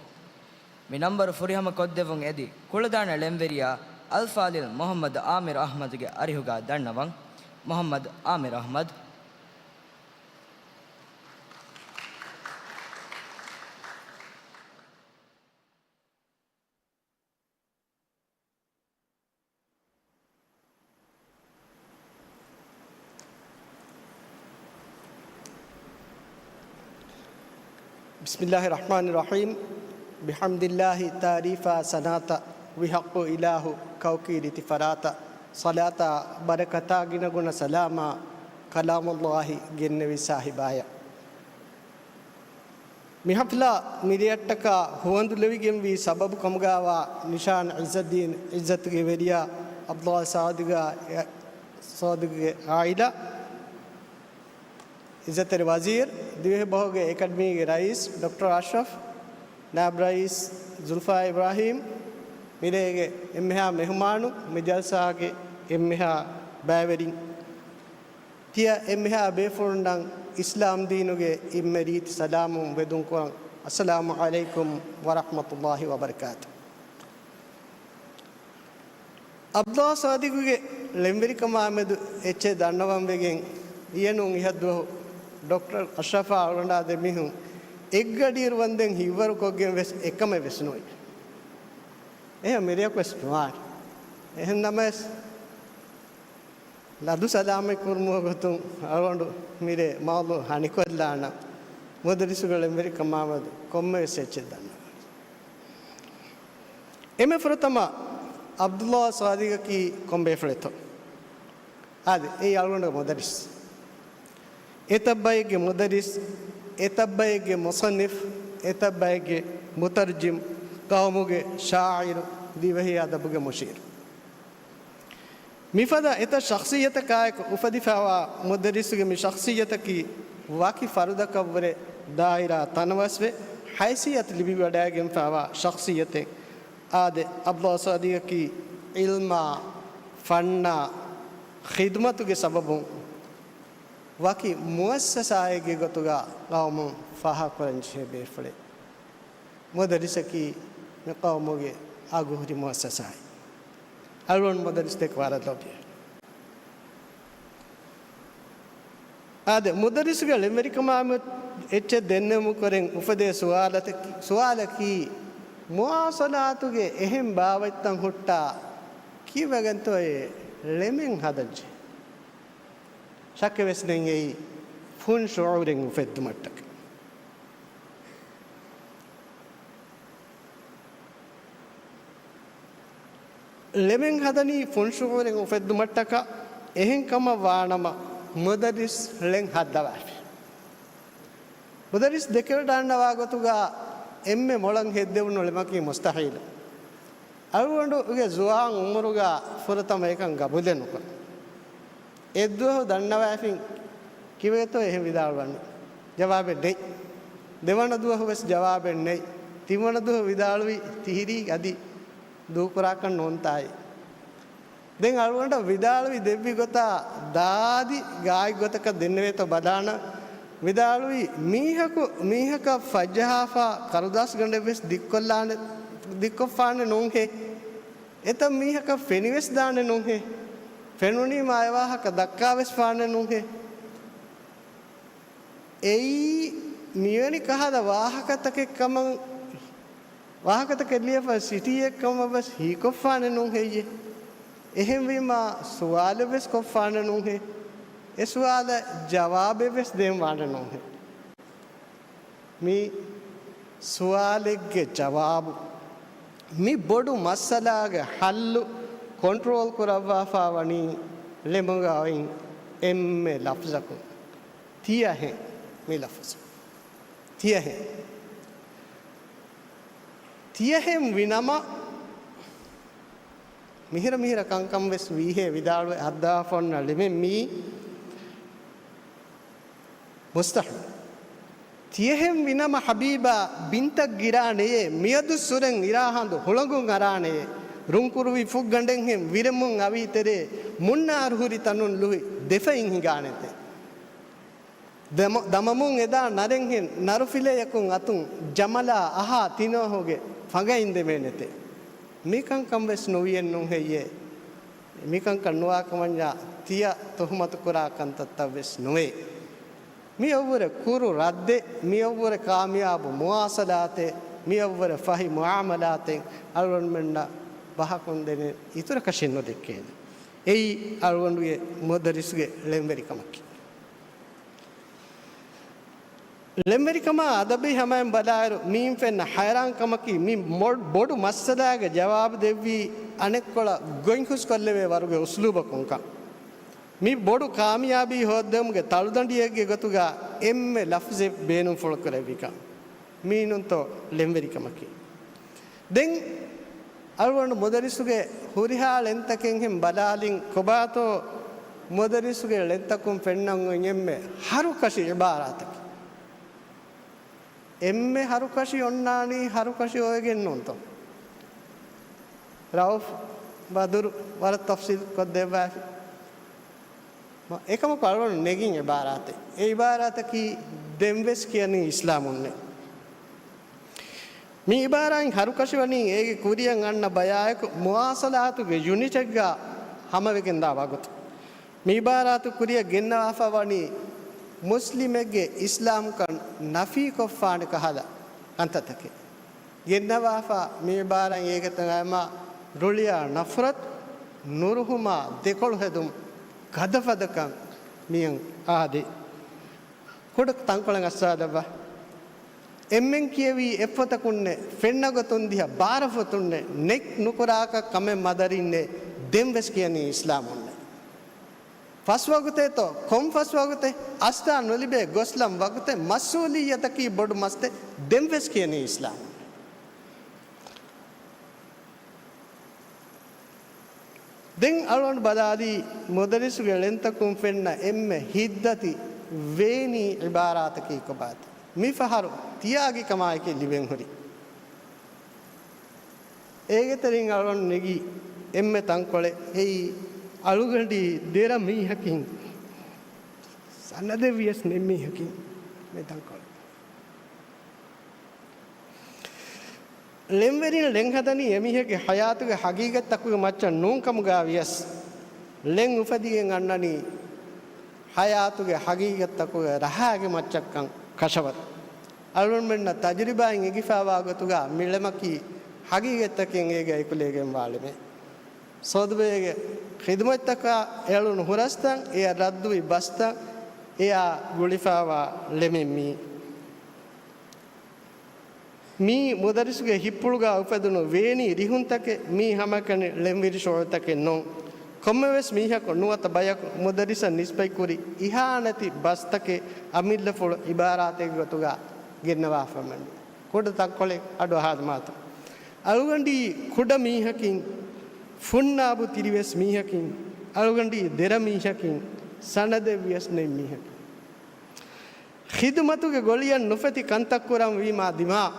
މި ނަންބަރު ފުރިހަމަ ކޮށްދެއްވުން އެދި ކުޅަދާނަ ޅެންވެރިޔާ އަލްފާޟިލް މުޙައްމަދު ޢާމިރު އަޙްމަދުގެ އަރިހުގަ ދަންނަވަން. މުޙައްމަދު ޢާމިރު އަޙްމަދު. ބިސްމިﷲ ރަޙްމާނި ރަޙީމް. ބިޙަމްދިﷲ ތާރީފާ ސަނާތަށް ވިޙައްޤު އިލާހު ކައުކީރި ތި ފަރާތަށް ޞަލާތާ ބަރަކަތާ ގިނަގުނަ ސަލާމާ ކަލާމުﷲ ގެންނެވި ސާހިބާޔަށް. މި ޙަފްލާ މިރެއަށްޓަކާ ހުވަނދުލެވިގެންވީ ސަބަބު ކަމުގާވާ ނިޝާން ޢިއްޒައްދީން ޢިއްޒަތުގެ ވެރިޔާ ޢަބްދުﷲ ޞާދިޤުގެ ޢާއިލާ، ޢިއްޒަތްތެރި ވަޒީރު، ދިވެހިބަހުގެ އެކަޑަމީގެ ރައީސް ޑޮކްޓަރ އަޝްރަފް، ނާއިބު ރައީސް ޒުލްފާ އިބްރާހީމް، މިރޭގެ އެންމެހާ މެހުމާނު، މި ޖަލްސާގެ އެންމެހާ ބައިވެރިން. ތިޔަ އެންމެހާ ބޭފުޅުންނަށް އިސްލާމް ދީނުގެ އެންމެ ރީތި ސަލާމުން ވެދުންކުރަން. އައްސަލާމު ޢަލައިކުމް ވަރަޙްމަތުﷲ ވަބަރަކާތު. ޢަބްދުﷲ ޞާދިޤުގެ ޅެންވެރިކަމާމެދު އެއްޗެއް ދަންނަވަން ވެގެން އިޔެނޫން އިހަށްދުވަހު ޑޮކްޓަރ އަޝްރަފާ އަޅުގަނޑާ ދެމީހުން އެއްގަޑިއިރު ވަންދެން ހިތްވަރުކޮށްގެން ވެސް އެކަމެއް ވެސް ނުވި. އެހެން މިރެއަކު ވެސް ނުވާނެ. އެހެން ނަމަވެސް، ލަދު ސަލާމަތް ކުރުމުގެ ގޮތުން އަޅުގަނޑު މިރޭ މައުޟޫޢު ހަނިކޮށްލާނަން. މުދައްރިސުގެ ޅެންވެރިކަމާމެދު ކޮންމެވެސް އެއްޗެއް ދަންނަވަން. އެންމެ ފުރަތަމަ، ޢަބްދުﷲ ޞާދިޤަކީ ކޮން ބޭފުޅެއްތޯ؟ އާދެ، އެއީ އަޅުގަނޑުގެ މުދައްރިސް. އެތައްބައެއްގެ މުދައްރިސް، އެތައްބައެއްގެ މުޞައްނިފް، އެތައްބައެއްގެ މުތަރްޖިމް، ޤައުމުގެ ޝާޢިރު، ދިވެހި އަދަބުގެ މުޝީރު. މިފަދަ އެތައް ޝަޚްޞިއްޔަތަކާއެކު އުފެދިފައިވާ މުދައްރިސުގެ މި ޝަޚްޞިއްޔަތަކީ ވަކި ފަރުދަކަށްވުރެ ދާއިރާ ތަނަވަސްވެ، ޙައިސިއްޔަތު ލިބިވަޑައިގެންފައިވާ ޝަޚްޞިއްޔަތެއް. އާދެ، ޢަބްދުﷲ ޞާދިޤަކީ ޢިލްމާ، ފަންނާ، ޚިދުމަތުގެ ސަބަބުން ވަކި މުއައްސަސާއެއްގެ ގޮތުގަ ޤައުމުން ފާހަގަކުރަންޖެހޭ ބޭފުޅެއް. މުދައްރިސަކީ މި ޤައުމުގެ އަގުހުރި މުއައްސަސާއެއް. އަޅުގަނޑު މުދައްރިސް ދެކެ ވަރަށް ލޯބިވޭ. އާދެ، މުދައްރިސުގެ ޅެންވެރިކަމާމެދު އެއްޗެއް ދެންނެވުމުގެ ކުރިން އުފެދޭ ސުވާލަތަކީ، ސުވާލަކީ، މުވާޞަލާތުގެ އެހެން ބާވަތްތައް ހުއްޓާ ކީއްވެގެންތޯއޭ ޅެމެއް ހަދަންޖެހޭ؟ ޝައްކެއް ވެސް ނެތް އެއީ ފުން ޝުޢޫރެއް އުފެއްދުމަށްޓަކައި. ޅެމެއް ހަދަނީ ފުން ޝުޢޫރެއް އުފެއްދުމަށްޓަކާ. އެހެން ކަމަށް ވާނަމަ، މުދައްރިސް ޅެން ހައްދަވާފި. މުދައްރިސް ދެކެވަޑައިގަންނަވާ ގޮތުގަ އެންމެ މޮޅަށް ހެއްދެވުނު ޅެމަކީ މުސްތަޙީލު. އަޅުގަނޑުގެ ޒުވާން އުމުރުގަ ފުރަތަމަ އެކަން ގަބޫލެއް ނުކުރޭ. އެއްދުވަހު ދަންނަވައިފިން ކިވޭތޯ އެހެން ވިދާޅުވަނީ؟ ޖަވާބެއް ނެތް. ދެވަނަ ދުވަހު ވެސް ޖަވާބެއް ނެތް. ތިންވަނަ ދުވަހު ވިދާޅުވީ ތިހިރީ އަދި ދޫކުރާކަށް ނޯންތާއޭ. ދެން އަޅުގަނޑަށް ވިދާޅުވި ދެއްވި ގޮތާ ދާދި ގާތް ގޮތަކަށް ދެންނެވޭތޯ ބަލާނަން. ވިދާޅުވީ މީހަކު މީހަކަށް ފައްޖަހާފާ ކަރުދާސްގަނޑެއް ވެސް ދިއްކޮށްލާނެ، ދިއްކޮށްފާނެ ނޫންހޭ. އެތައް މީހަކަށް ފެނިވެސް ދާނެ ނޫންހޭ. ފެނުނީމާ އެ ވާހަކަ ދައްކާވެސް ފާނެ ނޫންހޭ. އެއީ މިވެނި ކަހަލަ ވާހަކަތަކެއް ކަމަށް، ވާހަކަތަކެއް ލިޔެފަ ސިޓީއެއް ކަމަށް ވެސް ހީކޮށްފާނެ ނޫން ހެއްޔޭ؟ އެހެންވީމާ ސުވާލެއް ވެސް ކޮށްފާނެ ނޫން ހޭ. އެ ސުވާލަށް ޖަވާބެއް ވެސް ދޭން ވާނެ ނޫން ހޭ. މި ސުވާލެއްގެ ޖަވާބު، މި ބޮޑު މައްސަލާގެ ހައްލު ކޮންޓްރޯލް ކުރައްވާފާ ވަނީ ޅެމުގަ އޮތް އެންމެ ލަފްޒަކުން. ތިޔަހެން މި ލަފުޒު. ތިޔަހެން. ތިޔަހެން ވިނަމަ، މިހިރަ މިހިރަ ކަންކަން ވެސް ވީހޭ ވިދާޅުވެ ހައްދާފަ އޮންނަ ޅެމެއް މީ މުސްތަޙީލު. ތިޔަހެން ވިނަމަ ހަބީބާ ބިންތައް ގިރާނެޔޭ، މިއަދު ސުރެން އިރާހަނދު ހުޅަނގުން އަރާނެޔޭ، ރުންކުރުވި ފުށްގަނޑެއްހެން ވިރެމުން އަވީތެރޭ، މުންނާރު ހުރި ތަނުން ލުހި ދެފައިން ހިނގާނެތެ. ދަމަ-، ދަމަމުން އެދާ ނަރެންހެން ނަރުފިލަޔަކުން އަތުން ޖަމަލާ އަހާ ތިނޯހުގެ ފަނގައިން ދެމޭނެތެ. މިކަންކަން ވެސް ނުވިއެއްނު ހެއްޔޭ؟ މިކަންކަން ނުވާކަމަށްޏާ ތިޔަ ތުހުމަތު ކުރާ ކަންތައްތައް ވެސް ނުވޭ. މިއަށްވުރެ ކުރު ރައްދެއް، މިއަށްވުރެ ކާމިޔާބު މުވާސަލާތެއް، މިއަށްވުރެ ފަހި މުއާމަލާތެއް އަޅުގަނޑުމެންނަށް ބަހަކުން ދެނެއް އިތުރަކަށެއް ނުދެއްކޭނެ. އެއީ އަޅުގަނޑުގެ މުދައްރިސުގެ ޅެންވެރިކަމަކީ. ޅެންވެރިކަމާ އަދަބީ ހަމައިން ބަލާއިރު، މީން ފެންނަ ހައިރާންކަމަކީ، މި މޮ-، ބޮޑު މައްސަލާގެ ޖަވާބު ދެއްވީ އަނެއްކޮޅަށް ގޮތް ހުސްކޮށްލެވޭ ވަރުގެ އުސްލޫބަކުންކަން. މި ބޮޑު ކާމިޔާބީ ހޯއްދެވުމުގެ ތަޅުދަނޑިއެއްގެ ގޮތުގަ އެންމެ ލަފްޒެއް ބޭނުންފުޅުކުރެއްވިކަން. މީނުންތޯ ޅެންވެރިކަމަކީ. ދެން އަޅުގަނޑު މުދައްރިސުގެ ހުރިހާ ޅެންތަކެއްހެން ބަލާލިން، ކޮބާތޯ މުދައްރިސުގެ ޅެންތަކުން ފެންނަން އޮތް އެންމެ ހަރުކަށި އިބާރާތަކެއް؟ އެންމެ ހަރުކަށި އޮންނާނީ ހަރުކަށި އޮވެގެން ނޫންތޯ؟ ރައުފް ބަދުރު ވަރަށް ތަފްސީލް ކޮށްދެއްވާފި. އެކަމަކު އަޅުގަނޑު ނެގިން އިބާރާތެއް. އެ އިބާރާތަކީ ދެންވެސް ކިޔަނީ އިސްލާމުންނޭ. މި އިބާރާތް ހަރުކަށިވަނީ އޭގެ ކުރިއަށް އަންނަ ބަޔާއެކު މުވާސަލާތުގެ ޔުނިޓެއްގަ ހަމަވެގެންދާ ވަގުތު. މި އިބާރާތު ކުރިއަށް ގެންނަވާފަ ވަނީ މުސްލިމެއްގެ އިސްލާމްކަން ނަފީކޮށްފާނެ ކަހަލަ ކަންތައްތަކެއް. ގެންނަވާފަ މި އިބާރާތް އޭގެ ތަނގައިމާ ރުޅިއާ ނަފްރަތް، ނުރުހުމާ ދެކޮޅު ހެދުން، ގަދަފަދަކަން މިއަން އާދެ. ކުޑަ ތަންކޮޅެއް އައްސާލައްވާ. އެންމެން ކިޔެވީ އެއްފޮތަކުންނޭ، ފެންނަ ގޮތުން ދިހަ ބާރަ ފޮތުންނޭ، ނެތް ނުކުރާކަށް ކަމެއް މަދަރިންނޭ، ދެން ވެސް ކިޔަނީ އިސްލާމުންނޭ. ފަސް ވަގުތޭތޯ، ކޮން ފަސް ވަގުތެއް؟ އަސްތާ ނުލިބޭ ގޮސްލަން ވަގުތެއް، މަސްއޫލިއްޔަތަކީ ބޮޑު މަސްތެއް، ދެން ވެސް ކިޔަނީ އިސްލާމުންނޭ. ދެން އަޅުގަނޑު ބަލާލީ މުދައްރިސުގެ ޅެންތަކުން ފެންނަ އެންމެ ހިތްދަތި ވޭނީ އިބާރާތަކީ ކޮބާތޯ؟ މި ފަހަރު ތިޔާގިކަމާއެކީ ލިބެން ހުރި. އޭގެ ތެރެއިން އަޅުގަނޑު ނެގި އެންމެ ތަންކޮޅެއް އެއީ، އަޅުގަނޑީ ދެރަ މީހަކިން ސަނަދެއް ވިޔަސް ނެތް މީހަކިން މި ތަންކޮޅެއް. ޅެންވެރިން ޅެން ހަދަނީ އެމީހެއްގެ ޙަޔާތުގެ ޙަޤީޤަތްތަކުގެ މައްޗަށް ނޫންކަމުގަ ވިޔަސް، ޅެން އުފެދިގެން އަންނަނީ ޙަޔާތުގެ ޙަޤީޤަތްތަކުގެ ރަހާގެ މައްޗަށްކަން ކަށަވަރު. އަޅުގަނޑުމެންނަށް ތަޖުރިބާއިން އެނގިފައިވާ ގޮތުގަ މި ޅެމަކީ ޙަޤީޤަތްތަކެއް އޭގަ އެކުލެވިގެންވާ ޅެމެއް. ސޯދުބެއެއްގެ ޚިދުމަތްތަކަށް އެޅުނު ހުރަސްތައް، އެއަށް ރައްދުވި ބަސްތައް، އެއާ ގުޅިފައިވާ ޅެމެއް މީ. މީ މުދައްރިސުގެ ހިތްޕުޅުގަ އުފެދުނު ވޭނީ ރިހުންތަކެއް، މީ ހަމައެކަނި ޅެންވިރި ޝުޢޫރުތަކެއް ނޫން. ކޮންމެވެސް މީހަކު ނުވަތަ ބަޔަކު މުދައްރިސަށް ނިސްބަތްކުރި އިހާނެތި ބަސްތަކެއް އަމިއްލަފުޅު ޢިބާރާތެއްގެ ގޮތުގަ ގެންނަވާފައިވަނީ. ކުޑަ ތަންކޮޅެއް އަޑު އަހާލުމާތޯ. އަޅުގަނޑީ ކުޑަ މީހަކިން، ފުންނާބު ތިރިވެސް މީހަކިން، އަޅުގަނޑީ ދެރަ މީހަކިން، ސަނަދެއްވިޔަސް ނެތް މީހަކިން. ޚިދުމަތުގެ ގޮޅިއަށް ނުފެތި ކަންތައް ކުރަން ވީމާ ދިމާ،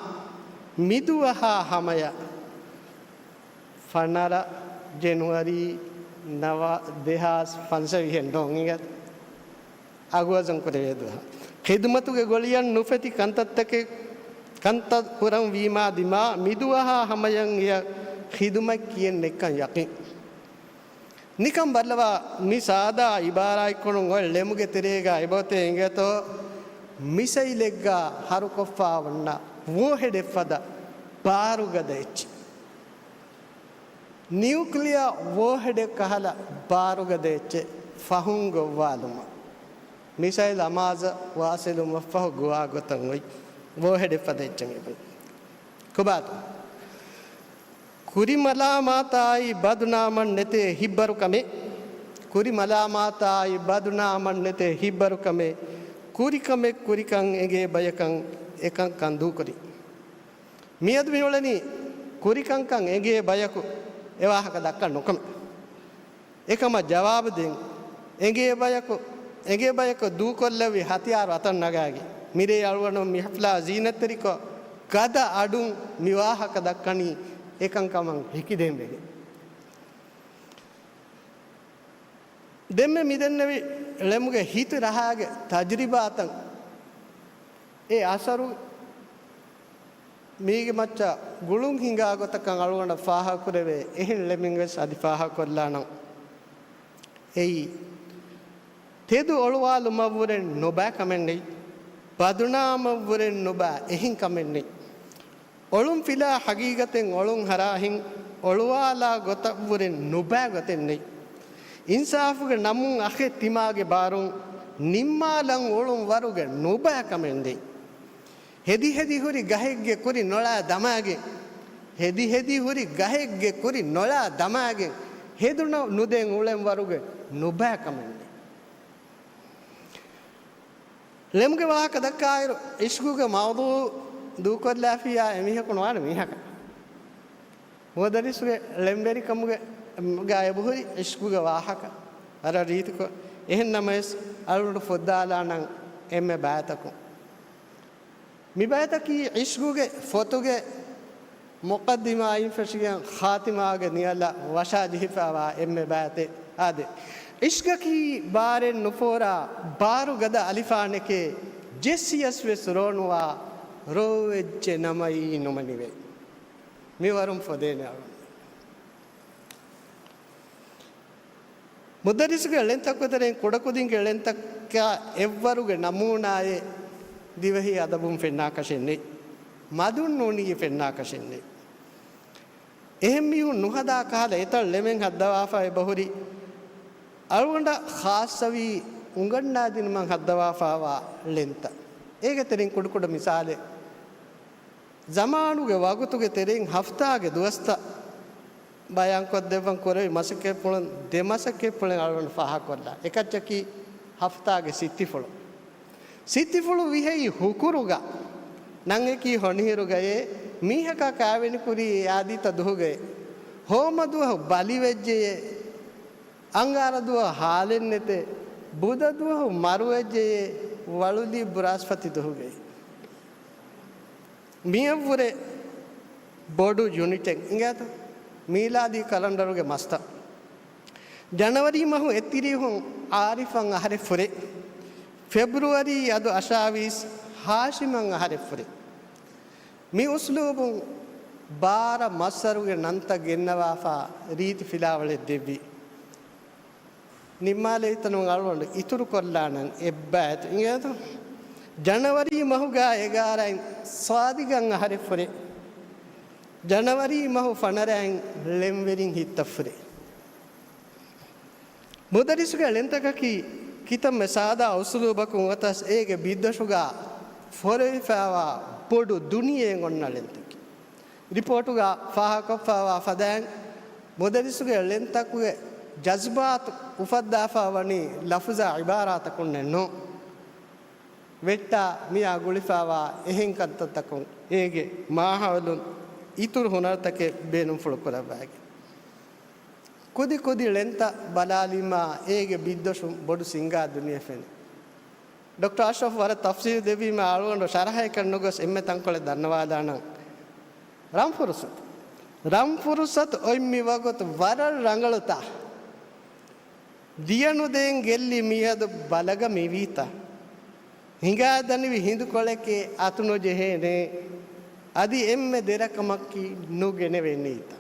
މިދުވަހާ ހަމަޔަށް ފަނަރަ ޖެނުއަރީ ނަވާ، ދެހާސް ފަންސަވީހެއް ނޫން އިނގޭތަ؟ އަގުވަޒަން ކުރެވޭ ދުވަހަށް. ޚިދުމަތުގެ ގޮޅިއަށް ނުފެތި ކަންތައްތަކެއް، ކަންތައް ކުރަން ވީމާ ދިމާ، މިދުވަހާ ހަމަޔަށް އެޔަށް ޚިދުމަތް ކިޔެން ނެތްކަން ޔަޤީން. ނިކަން ބައްލަވާ، މި ސާދާ އިބާރާތްކޮޅުން އޮތް ޅެމުގެ ތެރޭގަ އެބައޮތޭ އިނގޭތޯ، މިސައިލެއްގަ ހަރުކޮށްފަ އޮންނަ ވޯހެޑެއް ފަދަ ބާރުގަދަ އެއްޗެއް. ނިއުކްލިއާ ވޯހެޑެއް ކަހަލަ ބާރުގަދަ އެއްޗެއް ފަހުން ގޮއްވާލުމަށް. މިސައިލް އަމާޒަށް ވާސިލުވުމަށްފަހު ގޮވާ ގޮތަށް އޮތް ވޯހެޑެއް ފަދަ އެއްޗެއް އެބައޮތް. ކޮބާތޯ؟ ކުރި މަލާމާތާއި ބަދުނާމަށް ނެތޭ ހިތްބަރުކަމެއް. ކުރި މަލާމާތާއި ބަދުނާމަށް ނެތޭ ހިތްބަރުކަމެއް. ކުރިކަމެއް ކުރިކަން އެނގޭ ބަޔަކަށް އެކަންކަން ދޫކުރި. މިއަދު މިއުޅެނީ ކުރިކަންކަން އެނގޭ ބަޔަކު އެވާހަކަ ދައްކަން ނުކަމެއް. އެކަމަށް ޖަވާބު ދޭން. އެނގޭ ބަޔަކު، އެނގޭ ބަޔަކު ދޫކޮށްލެއްވި ހަތިޔާރު އަތަށް ނަގާގެން. މިރޭ އަޅުގަނޑު މި ޙަފްލާ ޒީނަތްތެރިކޮށް ގަދަ އަޑުން މި ވާހަކަ ދައްކަނީ އެކަންކަމަށް ހެކިދޭން ވެގެން. ދެންމެ މިދެންނެވި ޅެމުގެ ހިތު ރަހާގެ ތަޖުރިބާތައް އެ އަސަރު މީގެ މައްޗަށް ގުޅުން ހިނގާ ގޮތަކަށް އަޅުގަނޑަށް ފާހަގަކުރެވޭ. އެހެން ޅެމެއް ވެސް އަދި ފާހަގަކޮށްލާނަން. އެއީ، ތެދު އޮޅުވާލުމަށްވުރެން ނުބައި ކަމެއް ނެތް. ބަދުނާމަށްވުރެން ނުބައި އެހެން ކަމެއް ނެތް. އޮޅުން ފިލާ ހަގީގަތެއް އޮޅުން ހަރާހިން އޮޅުވާލާ ގޮތަށްވުރެން ނުބައި ގޮތެއް ނެތް. އިންސާފުގެ ނަމުން އަޚެއް ތިމާގެ ބާރުން ނިންމާލަން އޮޅުން ވަރުގެ ނުބައި ކަމެއް ނެތް. ހެދި ހެދި ހުރި ގަހެއްގެ ކުރި ނޮޅާ ދަމާގެން، ހެދި ހެދި ހުރި ގަހެއްގެ ކުރި ނޮޅާ ދަމާގެން، ހެދުނަ ނުދޭން އުޅެން ވަރުގެ ނުބައި ކަމެއް ނެތް. ޅެމުގެ ވާހަކަ ދައްކާއިރު، އިޝްގުގެ މައުޟޫޢު ދޫކޮށްލާފިއްޔާ އެމީހަކު ނުވާނެ މީހަކަށް. މުދައްރިސުގެ ޅެންވެރިކަމުގެ ގައިބުހުރި އިޝްގުގެ ވާހަކަ ވަރަށް ރީތިކޮށް، އެހެން ނަމަވެސް އަޅުގަނޑު ފުއްދާލާނަން އެންމެ ބައިތަކުން. މި ބައިތަކީ އިޝްގުގެ ފޮތުގެ މުޤައްދިމާއިން ފެށިގެން ޚާތިމާގެ ނިޔަލަށް ވަށާ ޖެހިފައިވާ އެންމެ ބައިތެއް. އާދެ، އިޝްގަކީ ބާރެއް ނުފޯރާ ބާރުގަދަ އަލިފާނެކޭ، ޖެއްސިޔަސް ވެސް ރޯނުވާ ރޯވެއްޖެ ނަމައީ ނުމަނިވޭ. މިވަރުން ފޮދޭނެ އަޅުން. މުދައްރިސުގެ ޅެންތަކުގެ ތެރެއިން ކުޑަކުދިންގެ ޅެންތަކާ އެއްވަރުގެ ނަމޫނާއެއް ދިވެހި އަދަބުން ފެންނާކަށެއް ނެތް. މަދުން ނޫނީ ފެންނާކަށެއް ނެތް. އެހެން މީހުން ނުހަދާ ކަހަލަ އެތައް ޅެމެއް ހައްދަވާފަ އެބަހުރި، އަޅުގަނޑަށް ޚާއްޞަވީ އުނގަންނާދިނުމަށް ހައްދަވާފައިވާ ޅެންތައް. އޭގެ ތެރެއިން ކުޑަކުޑަ މިސާލެއް. ޒަމާނުގެ ވަގުތުގެ ތެރެއިން ހަފްތާގެ ދުވަސްތައް ބަޔާންކޮށްދެއްވަން ކުރެވި މަސައްކަތްޕުޅުން ދެ މަސައްކަތްޕުޅެއް އަޅުގަނޑު ފާހަގަކޮށްލާ. އެކައްޗަކީ ހަފްތާގެ ސިއްތިފުޅު. ސިއްތިފުޅު ވިހައި ހުކުރުގަ ނަންއެކީ ހޮނިހިރުގައޭ، މީހަކާ ކާވެނިކުރީ އާދީތަ ދުހުގައޭ، ހޯމަ ދުވަހު ބަލިވެއްޖެޔޭ، އަންގާރަ ދުވަހު ހާލެއްނެތޭ، ބުދަ ދުވަހު މަރުވެއްޖެޔޭ، ވަޅުލީ ބުރާސްފަތި ދުހުގައޭ. މިއަށްވުރެ ބޮޑު ޔުނިޓެއް އިނގޭތަ؟ މީލާދީ ކަލަންޑަރުގެ މަސްތައް. ޖަނަވަރީ މަހު އެއްތިރީހުން އާރިފަށް އަހަރެއް ފުރޭ. ފެބްރުއަރީ އަދު އަށާވީސް ހާޝިމަށް އަހަރެއް ފުރޭ. މި އުސްލޫބުން ބާރަ މައްސަރުގެ ނަންތައް ގެންނަވާފާ ރީތި ފިލާވަޅެއް ދެއްވި. ނިންމާލެވިތަނުން އަޅުގަނޑު އިތުރުކޮށްލާނަން އެއްބައިތު އިނގޭތޯ. ޖަނަވަރީ މަހުގާ އެގާރައިން ސާދިގަން އަހަރެއް ފުރޭ. ޖަނަވަރީ މަހު ފަނަރައިން ޅެންވެރިން ހިތަށް ފުރޭ. މުދައްރިސުގެ ޅެންތަކަކީ ކިތަންމެ ސާދާ އުސުލޫބަކުން އޮތަސް އޭގެ ބިއްދޮށުގާ ފޮރުވިފައިވާ ބޮޑު ދުނިޔެއެއް އޮންނަ ޅެންތަކެއް. ރިޕޯޓުގަ ފާހަގަކޮށްފައިވާ ފަދައިން، މުދައްރިސުގެ ޅެންތަކުގެ ޖަޒްބާތު އުފައްދާފަ ވަނީ ލަފުޒާ އިބާރާތަކުންނެއް ނޫން. ވެއްޓާ މިއާ ގުޅިފައިވާ އެހެން ކަންތައްތަކުން އޭގެ މާހައުލުން އިތުރު ހުނަރުތަކެއް ބޭނުންފުޅު ކުރައްވައިގެން. ކުދި ކުދި ޅެންތައް ބަލާލީމާ އޭގެ ބިއްދޮށުން ބޮޑު ސިންގާ ދުނިޔެ ފެނޭ. ޑޮކްޓަރ އަޝްރަފް ވަރަށް ތަފްސީލު ދެއްވީމާ އަޅުގަނޑު ޝަރަހަކަށް ނުގޮސް އެންމެ ތަންކޮޅެއް ދަންނަވާލާނަން. ރަންފުރުސަތު. ރަންފުރުސަތު އޮތް މި ވަގުތު ވަރަށް ރަނގަޅުތާ. ދިޔަނުދޭން ގެއްލި މިއަދު ބަލަގަ މިވީތަ؟ ހިނގާދަނިވި ހިނދުކޮޅެކޭ އަތުނުޖެހޭނޭ. އަދި އެންމެ ދެރަކަމަކީ ނުގެނެވޭނީތަ؟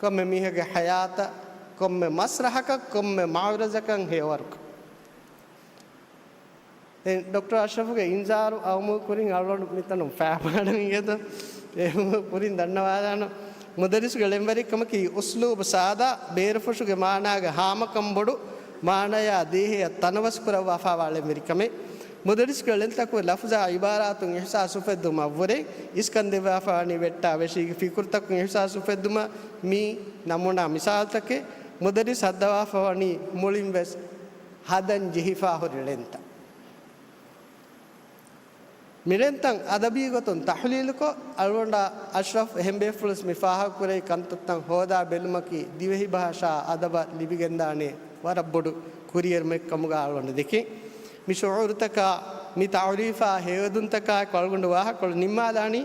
ކޮންމެ މީހެއްގެ ޙަޔާތަށް، ކޮންމެ މަސްރަޙަކަށް، ކޮންމެ މަޢުރަޒަކަށް ހެޔޮވަރުކޮށް. ދެން ޑޮކްޓަރ އަޝްރަފުގެ އިންޒާރު އައުމުގެ ކުރިން އަޅުގަނޑު މިތަނުން ފައިބާނަން އިނގޭތޯ. އެ ކުރިން ދަންނަވާލާނަން. މުދައްރިސުގެ ޅެންވެރިކަމަކީ އުސްލޫބު ސާދާ، ބޭރުފުށުގެ މާނާގެ ހާމަކަން ބޮޑު، މާނަޔާ ދޭހަޔަށް ތަނަވަސް ކުރައްވާފައިވާ ޅެންވެރިކަމެއް. މުދައްރިސުގެ ޅެންތަކުގެ ލަފުޒާ އިބާރާތުން އިޙްސާސް އުފެއްދުމަށްވުރެ، އިސްކަން ދެއްވާފައިވަނީ ވެއްޓާ ވެށީގެ ފިކުރުތަކުން އިޙްސާސް އުފެއްދުމަށް. މީ ނަމޫނާ މިސާލުތަކެއް. މުދައްރިސް ހައްދަވާފައިވަނީ މުޅިން ވެސް ހަދަން ޖެހިފަ ހުރި ޅެންތައް. މިޅެންތައް އަދަބީ ގޮތުން ތަޙްލީލުކޮށް، އަޅުގަނޑާ އަޝްރަފް އެހެން ބޭފުޅުން މި ފާހަގަކުރެވި ކަންތައްތައް ހޯދާ ބެލުމަކީ ދިވެހިބަހަށާ އަދަބަށް ލިބިގެންދާނެ ވަރަށް ބޮޑު ކުރިއެރުމެއް ކަމުގަ އަޅުގަނޑު ދެކެން. މި ޝުޢޫރުތަކާ، މި ތަޢުރީފާ ހެޔޮއެދުންތަކާއެކު އަޅުގަނޑު ވާހަކަކޮޅު ނިންމާލާނީ.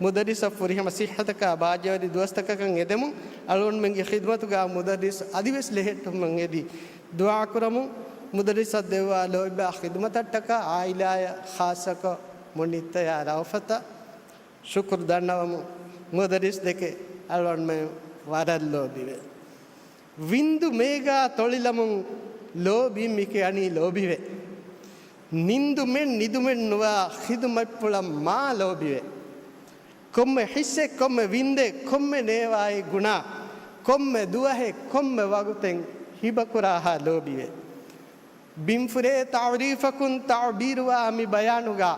މުދައްރިސަށް ފުރިހަމަ ޞިއްޙަތަކާ ބާއްޖަވެރި ދުވަސްތަކަކަށް އެދެމުން، އަޅުގަނޑުމެންގެ ޚިދުމަތުގަ މުދައްރިސް އަދިވެސް ލެހެއްޓުމަށް އެދި ދުޢާކުރަމުން. މުދައްރިސަށް ދެއްވާ ލޯތްބާ ޚިދުމަތަށްޓަކާ އާއިލާއަށް ޚާއްޞަކޮށް މުނިއްތަޔާ ރައުފަތަށް ޝުކުރު ދަންނަވަމުން. މުދައްރިސް ދެކެ އަޅުގަނޑުމެން ވަރަށް ލޯބިވޭ. ވިންދު މޭގާ ތޮޅިލަމުން ލޯބިން މި ކިޔަނީ ލޯބިވޭ. ނިންދުމެއް ނިދުމެއް ނުވާ ޚިދުމަތްޕުޅަށް މާ ލޯބިވޭ. ކޮންމެ ޙިއްސެއް، ކޮންމެ ވިންދެއް، ކޮންމެ ނޭވާއެއް ގުނާ، ކޮންމެ ދުވަހެއް، ކޮންމެ ވަގުތެއް ހިބަކުރާހާ ލޯބިވޭ. ބިންފުރޭ ތަޢުރީފަކުން ތަޢުބީރުވާ މި ބަޔާނުގަ،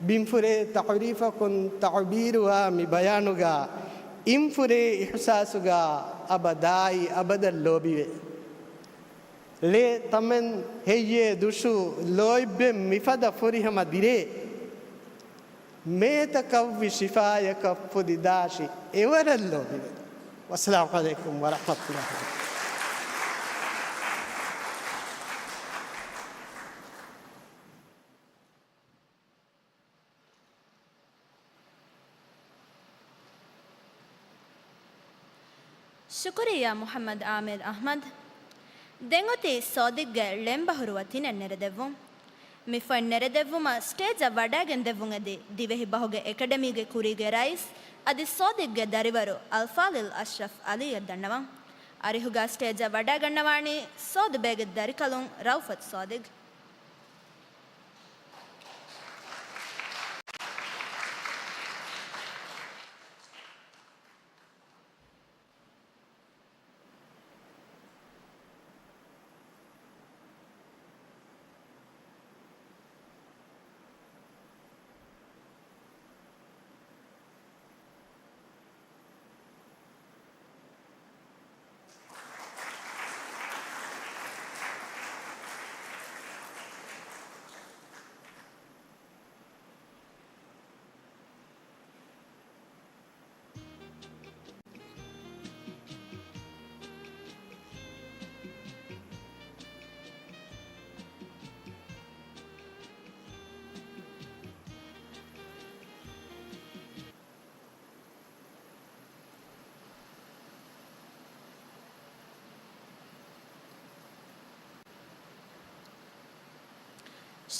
ބިންފުރޭ ތަޢުރީފަކުން ތަޢުބީރުވާ މި ބަޔާނުގަ، އިންފުރޭ އިޙްސާސުގަ އަބަދާއި އަބަދަށް ލޯބިވޭ. ޅޭ ތަމެން ހެއްޔޭ ދުށު ލޯތްބެއް މިފަދަ ފުރިހަމަ ދިރޭ. މޭތަކަށްވި ޝިފާޔަކަށް ފުދި ދާށި އެވަރަށް ލޯބިވޭ. ވައްސަލާމު ޢަލައިކުމް ވަރަޙްމަތުﷲ. ޝުކުރިއްޔާ މުޙައްމަދު އާމިރު އަޙްމަދު. ދެން އޮތީ ސޯދިގްގެ ޅެންބަހުރުވަ ތިނެއް ނެރެދެއްވުން. މި ފޮތް ނެރެދެއްވުމަށް ސްޓޭޖަށް ވަޑައިގެން ދެއްވުން އެދި ދިވެހި ބަހުގެ އެކަޑަމީގެ ކުރީގެ ރައީސް އަދި ސޯދިގްގެ ދަރިވަރު އަލްފާޟިލް އަޝްރަފް ޢަލީއަށް ދަންނަވަން. އަރިހުގަ ސްޓޭޖަށް ވަޑައިގަންނަވާނީ ސޯދި ބޭގެ ދަރިކަލުން ރައުފަތު ސޯދިގް.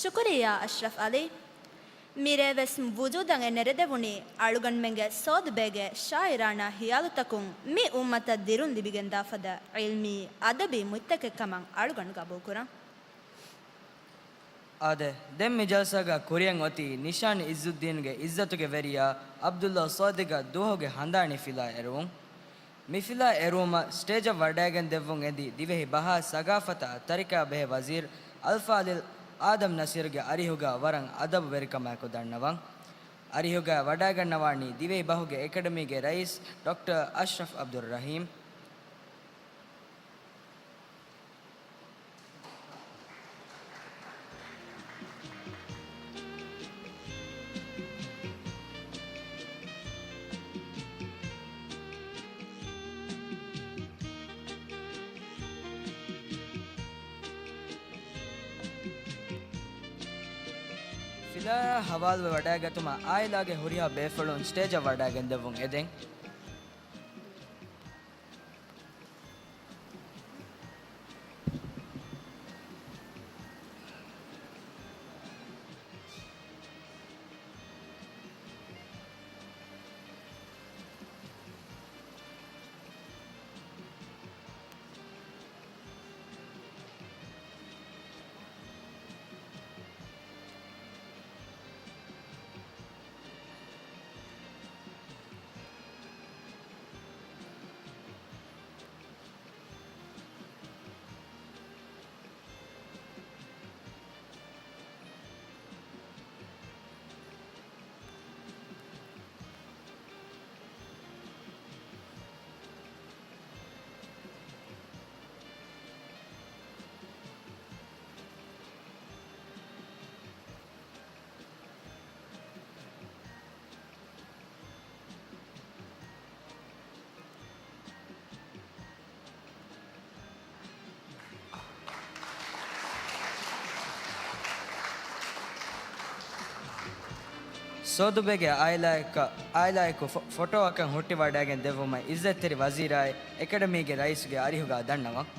ޝުކުރިއްޔާ އަޝްރަފް ޢަލީ. މިރޭވެސް ވުޖޫދަށް އެ ނެރެދެވުނީ އަޅުގަނޑުމެންގެ ސޯދި ބޭގެ ޝާޢިރާނާ ހިޔާލުތަކުން މި އުއްމަތަށް ދިރުން ލިބިގެންދާ ފަދަ ޢިލްމީ އަދަބީ މުތްތަކެއް ކަމަށް އަޅުގަނޑު ގަބޫލުކުރަން. އާދެ، ދެން މި ޖަލްސާގަ ކުރިއަށް އޮތީ ނިޝާން ޢިއްޒުއްދީންގެ ޢިއްޒަތުގެ ވެރިޔާ ޢަބްދުﷲ ޞާދިޤަށް ދުވަހުގެ ހަނދާނީ ފިލާ އެރުވުން. މި ފިލާ އެރުވުމަށް ސްޓޭޖަށް ވަޑައިގެން ދެއްވުން އެދި ދިވެހި ބަހާ ސަގާފަތާ ތަރިކާ ބެހޭ ވަޒީރު އަލްފާޟިލް އާދަމް ނަސީރުގެ އަރިހުގަ ވަރަށް އަދަބުވެރިކަމާއެކު ދަންނަވަން. އަރިހުގަ ވަޑައިގަންނަވާނީ ދިވެހި ބަހުގެ އެކަޑަމީގެ ރައީސް ޑޮކްޓަރ އަޝްރަފް އަބްދުއްރަހީމް. ފިލާ ހަވާލުވެ ވަޑައިގަތުމަށް އާއިލާގެ ހުރިހާ ބޭފުޅުން ސްޓޭޖަށް ވަޑައިގެންދެއްވުން އެދެން. ސޯދުބެގެ އާއިލާއަކަށް، އާއިލާއެކު ފޮ-، ފޮޓޯއަކަށް ހުއްޓިވަޑައިގެން ދެއްވުމަށް އިއްޒަތްތެރި ވަޒީރާއި އެކަޑަމީގެ ރައީސުގެ އަރިހުގަ ދަންނަވަން.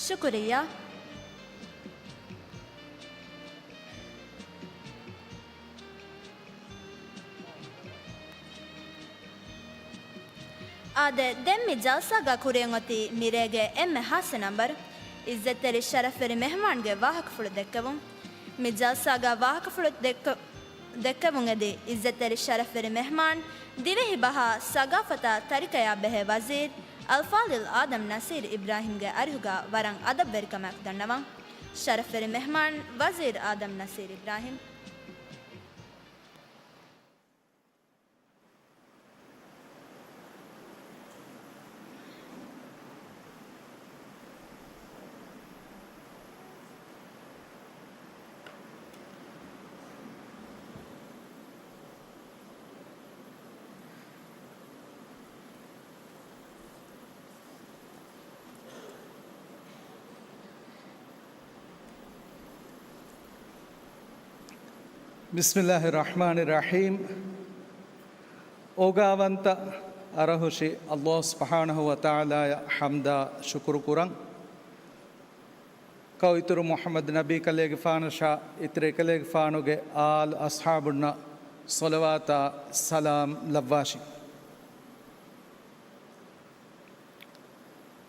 ޝުކުރިއްޔާ. އާދެ، ދެން މި ޖަލްސާގަ ކުރިއަށް އޮތީ މިރޭގެ އެންމެ ހާއްސަ ނަންބަރު، އިއްޒަތްތެރި ޝަރަފްވެރި މެހްމާންގެ ވާހަކަފުޅު ދެއްކެވުން. މި ޖަލްސާގަ ވާހަކަފުޅު ދެއްކެ-، ދެއްކެވުން އެދި އިއްޒަތްތެރި ޝަރަފްވެރި މެހްމާން، ދިވެހި ބަހާ ސަގާފަތާ ތަރިކަޔާ ބެހޭ ވަޒީރު އަލްފާޟިލް އާދަމް ނަސީރު އިބްރާހިމްގެ އަރިހުގަ ވަރަށް އަދަބުވެރިކަމާއެކު ދަންނަވަން. ޝަރަފްވެރި މެހްމާން، ވަޒީރު އާދަމް ނަސީރު އިބްރާހިމް. ބިސްމިއްލާހި ރަޙްމާނި ރަޙީމް. އޯގާވަންތަ އަރަހުށި އައްލާހު ސުބްޙާނަހު ވަތަޢާލާއަށް ޙަމްދާ ޝުކުރު ކުރަން. ކައު އިތުރު މުޙައްމަދު ނަބީ ކަލޭގެފާނަށާ އިތުރު އެކަލޭގެފާނުގެ އާލް އަޞްޙާބުންނަށް ޞަލަވާތާ ސަލާމް ލައްވާށި.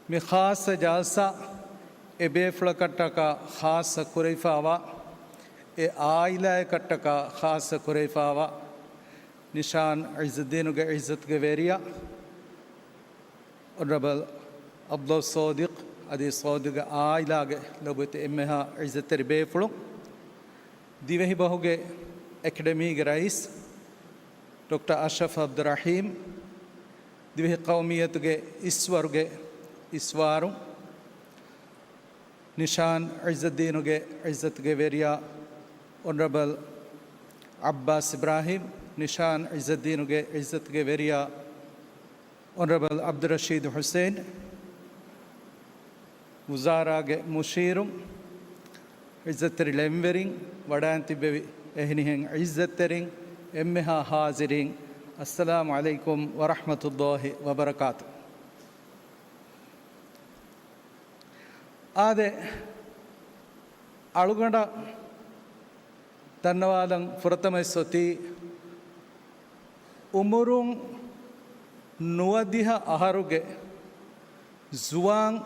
މި ޚާއްޞަ ޖަލްސާ އެ ބޭފުޅަކަށްޓަކާ ޚާއްޞަ ކުރެވިފާވާ، އެ އާއިލާއަކަށްޓަކާ ޚާއްޞަ ކުރެވިފާވާ، ނިޝާން ޢިއްޒައްދީނުގެ ޢިއްޒަތުގެ ވެރިޔާ، އޮނަރަބަލް ޢަބްދުﷲ ޞާދިޤް އަދި ޞާދިޤްގެ ޢާއިލާގެ ލޮބުވެތި އެންމެހާ ޢިއްޒަތްތެރި ބޭފުޅުން، ދިވެހި ބަހުގެ އެކަޑަމީގެ ރައީސް ޑޮކްޓަރ އަޝްރަފް ޢަބްދުއްރަޙީމް، ދިވެހި ޤައުމިއްޔަތުގެ އިސްވަރުގެ އިސްވާރު، ނިޝާން ޢިއްޒައްދީނުގެ ޢިއްޒަތުގެ ވެރިޔާ އޮނަރަބަލް ޢައްބާސް އިބްރާހީމް، ނިޝާން ޢިއްޒައްދީނުގެ ޢިއްޒަތުގެ ވެރިޔާ އޮނަރަބަލް ޢަބްދުއްރަޝީދު ޙުސެއިން، ވުޒާރާގެ މުޝީރު، ޢިއްޒަތްތެރި ޅެންވެރިން، ވަޑައިން ތިއްބެވި އެހެނިހެން ޢިއްޒަތްތެރިން، އެންމެހާ ޙާޟިރީން، އައްސަލާމު ޢަލައިކުމް ވަރަޙްމަތުﷲި ވަބަރަކާތު. އާދެ، އަޅުގަނޑަށް ދަންނަވާލަން ފުރަތަމަ އޮތީ، އުމުރުން ނުވަދިހަ އަހަރުގެ ޒުވާން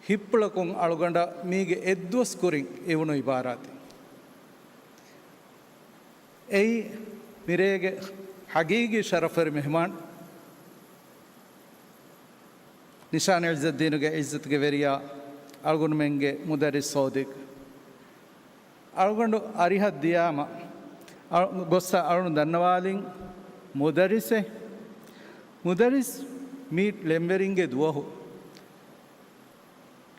ހިތްޕުޅަކުން އަޅުގަނޑަށް މީގެ އެއްދުވަސް ކުރިން އިވުނު އިބާރާތެއް. އެއީ މިރޭގެ ޙަޤީޤީ ޝަރަފުވެރި މެހުމާން، ނިޝާން ޢިއްޒައްދީނުގެ ޢިއްޒަތުގެ ވެރިޔާ، އަޅުގަނޑުމެންގެ މުދައްރިސް ސޯދިގް. އަޅުގަނޑު އަރިހަށް ދިޔާމަ، އަޅު-، ގޮއްސަ އަޅުން ދަންނަވާލިން މުދައްރިސެއް. މުދައްރިސް މީ ޅެންވެރިންގެ ދުވަހު.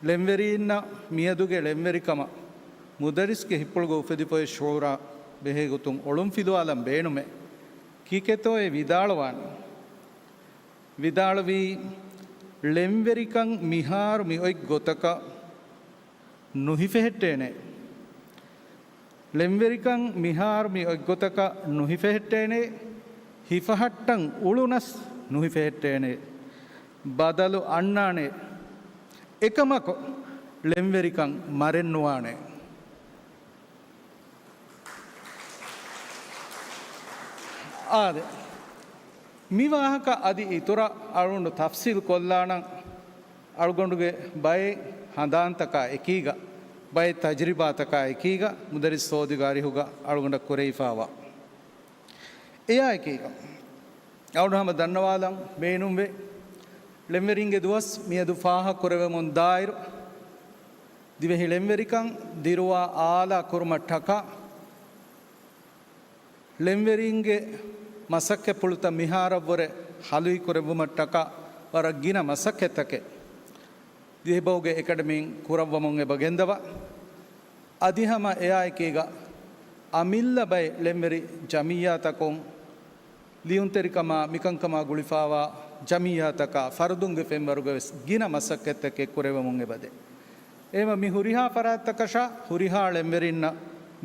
ޅެންވެރީންނަށް މިއަދުގެ ޅެންވެރިކަމަށް މުދައްރިސްގެ ހިތްޕުޅުގަ އުފެދިފައި ޝުޢޫރާ ބެހޭ ގޮތުން އޮޅުން ފިލުވާލަން ބޭނުމޭ. ކީކޭތޯ އެ ވިދާޅުވާނީ؟ ވިދާޅުވީ، ޅެންވެރިކަން މިހާރު މި އޮތް ގޮތަކަށް ނުހިފެހެއްޓޭނެ. ޅެންވެރިކަން މިހާރު މި އޮތް ގޮތަކަށް ނުހިފެހެއްޓޭނެ، ހިފަހައްޓަން އުޅުނަސް ނުހިފެހެއްޓޭނެ، ބަދަލު އަންނާނެ. އެކަމަކު، ޅެންވެރިކަން މަރެއްނުވާނެ. އާދެ، މި ވާހަކަ އަދި އިތުރަށް އަޅުގަނޑު ތަފްސީލް ކޮށްލާނަން، އަޅުގަނޑުގެ ބައެއް ހަނދާންތަކާ އެކީގަ، ބައެއް ތަޖްރިބާތަކާ އެކީގަ، މުދައްރިސް ސޯދިގް އަރިހުގަ އަޅުގަނޑަށް ކުރެވިފާވާ. އެޔާ އެކީގަ، އަޅުގަނޑު ހަމަ ދަންނަވާލަން ބޭނުންވޭ، ޅެންވެރިންގެ ދުވަސް މިއަދު ފާހަގަކުރެވެމުން ދާއިރު، ދިވެހި ޅެންވެރިކަން ދިރުވާ އާލާ ކުރުމަށްޓަކާ، ޅެންވެރިންގެ މަސައްކަތްޕުޅުތައް މިހާރަށްވުރެ ހަލުއިކުރެއްވުމަށްޓަކާ ވަރަށް ގިނަ މަސައްކަތްތަކެއް ދިވެހިބަހުގެ އެކަޑަމީން ކުރައްވަމުން އެބަ ގެންދަވާ. އަދި ހަމަ އެއާއެކީގަ އަމިއްލަ ބައެއް ޅެންވެރި ޖަމިއްޔާތަކުން ލިޔުންތެރިކަމާ މިކަންކަމާ ގުޅިފާވާ ޖަމިއްޔާތަކާ ފަރުދުންގެ ފެންވަރުގަވެސް ގިނަ މަސައްކަތްތަކެއް ކުރެވެމުން އެބަދޭ. އެހެންވެ މި ހުރިހާ ފަރާތްތަކަށާ ހުރިހާ ޅެންވެރިންނަށް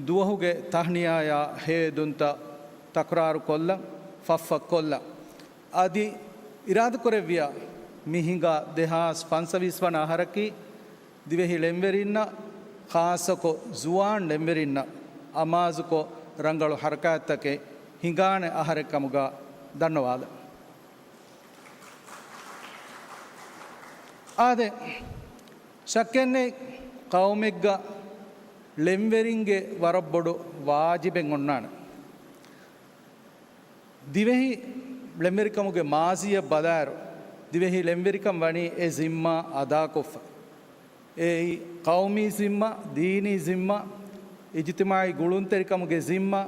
ދުވަހުގެ ތަހްނިޔާޔާ ހެޔޮއެދުންތައް ތަކުރާރުކޮށްލަން، ފަށްފަށްކޮށްލަން. އަދި އިރާދަކުރެއްވިޔާ މި ހިނގާ ދެހާސް ފަންސަވީސް ވަނަ އަހަރަކީ، ދިވެހި ޅެންވެރިންނަށް، ޚާއްޞަކޮށް ޒުވާން ޅެންވެރިންނަށް އަމާޒުކޮށް ރަނގަޅު ހަރަކާތްތަކެއް ހިނގާނެ އަހަރެއް ކަމުގަ ދަންނަވާލަން. އާދެ، ޝައްކެއްނެތް، ޤައުމެއްގަ ޅެންވެރިންގެ ވަރަށް ބޮޑު ވާޖިބެއް އޮންނާނެ. ދިވެހި ޅެންވެރިކަމުގެ މާޒީއަށް ބަލާއިރު، ދިވެހި ޅެންވެރިކަން ވަނީ އެ ޒިންމާ އަދާކޮށްފަ. އެއީ، ޤައުމީ ޒިންމާ، ދީނީ ޒިންމާ، އިޖްތިމާޢީ ގުޅުންތެރިކަމުގެ ޒިންމާ،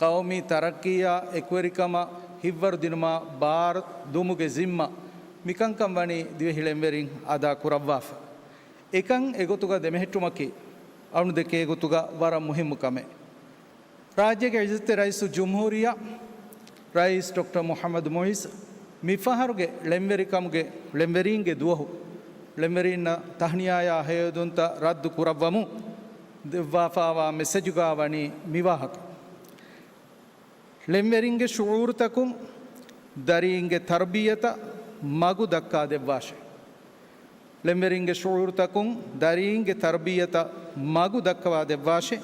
ޤައުމީ ތަރައްޤީއާ އެކުވެރިކަމަށް ހިތްވަރުދިނުމާ ބާރު ދުމުގެ ޒިންމާ، މިކަންކަން ވަނީ ދިވެހި ޅެންވެރިން އަދާ ކުރައްވާފަ. އެކަން އެގޮތުގަ ދެމެހެއްޓުމަކީ، އަޅުން ދެކޭ ގޮތުގަ ވަރަށް މުހިއްމު ކަމެއް. ރާއްޖޭގެ ޢިއްޒަތްތެރި ރައީސުލްޖުމްހޫރިއްޔާ، ރައީސް ޑޮކްޓަރ މުޙައްމަދު މުޢިއްޒު، މިފަހަރުގެ ޅެންވެރިކަމުގެ ޅެންވެރީންގެ ދުވަހު، ޅެންވެރީންނަށް ތަހްނިޔާޔާ ހެޔޮއެދުންތައް ރައްދު ކުރައްވަމުން ދެއްވާފާވާ މެސެޖުގަ ވަނީ މިވާހަކަ. ޅެންވެރިންގެ ޝުޢޫރުތަކުން ދަރީންގެ ތަރުބިއްޔަތަށް މަގު ދައްކާ ދެއްވާށެ. ޅެންވެރިންގެ ޝުޢޫރުތަކުން ދަރީންގެ ތަރުބިއްޔަތަށް މަގު ދައްކަވާ ދެއްވާށެ.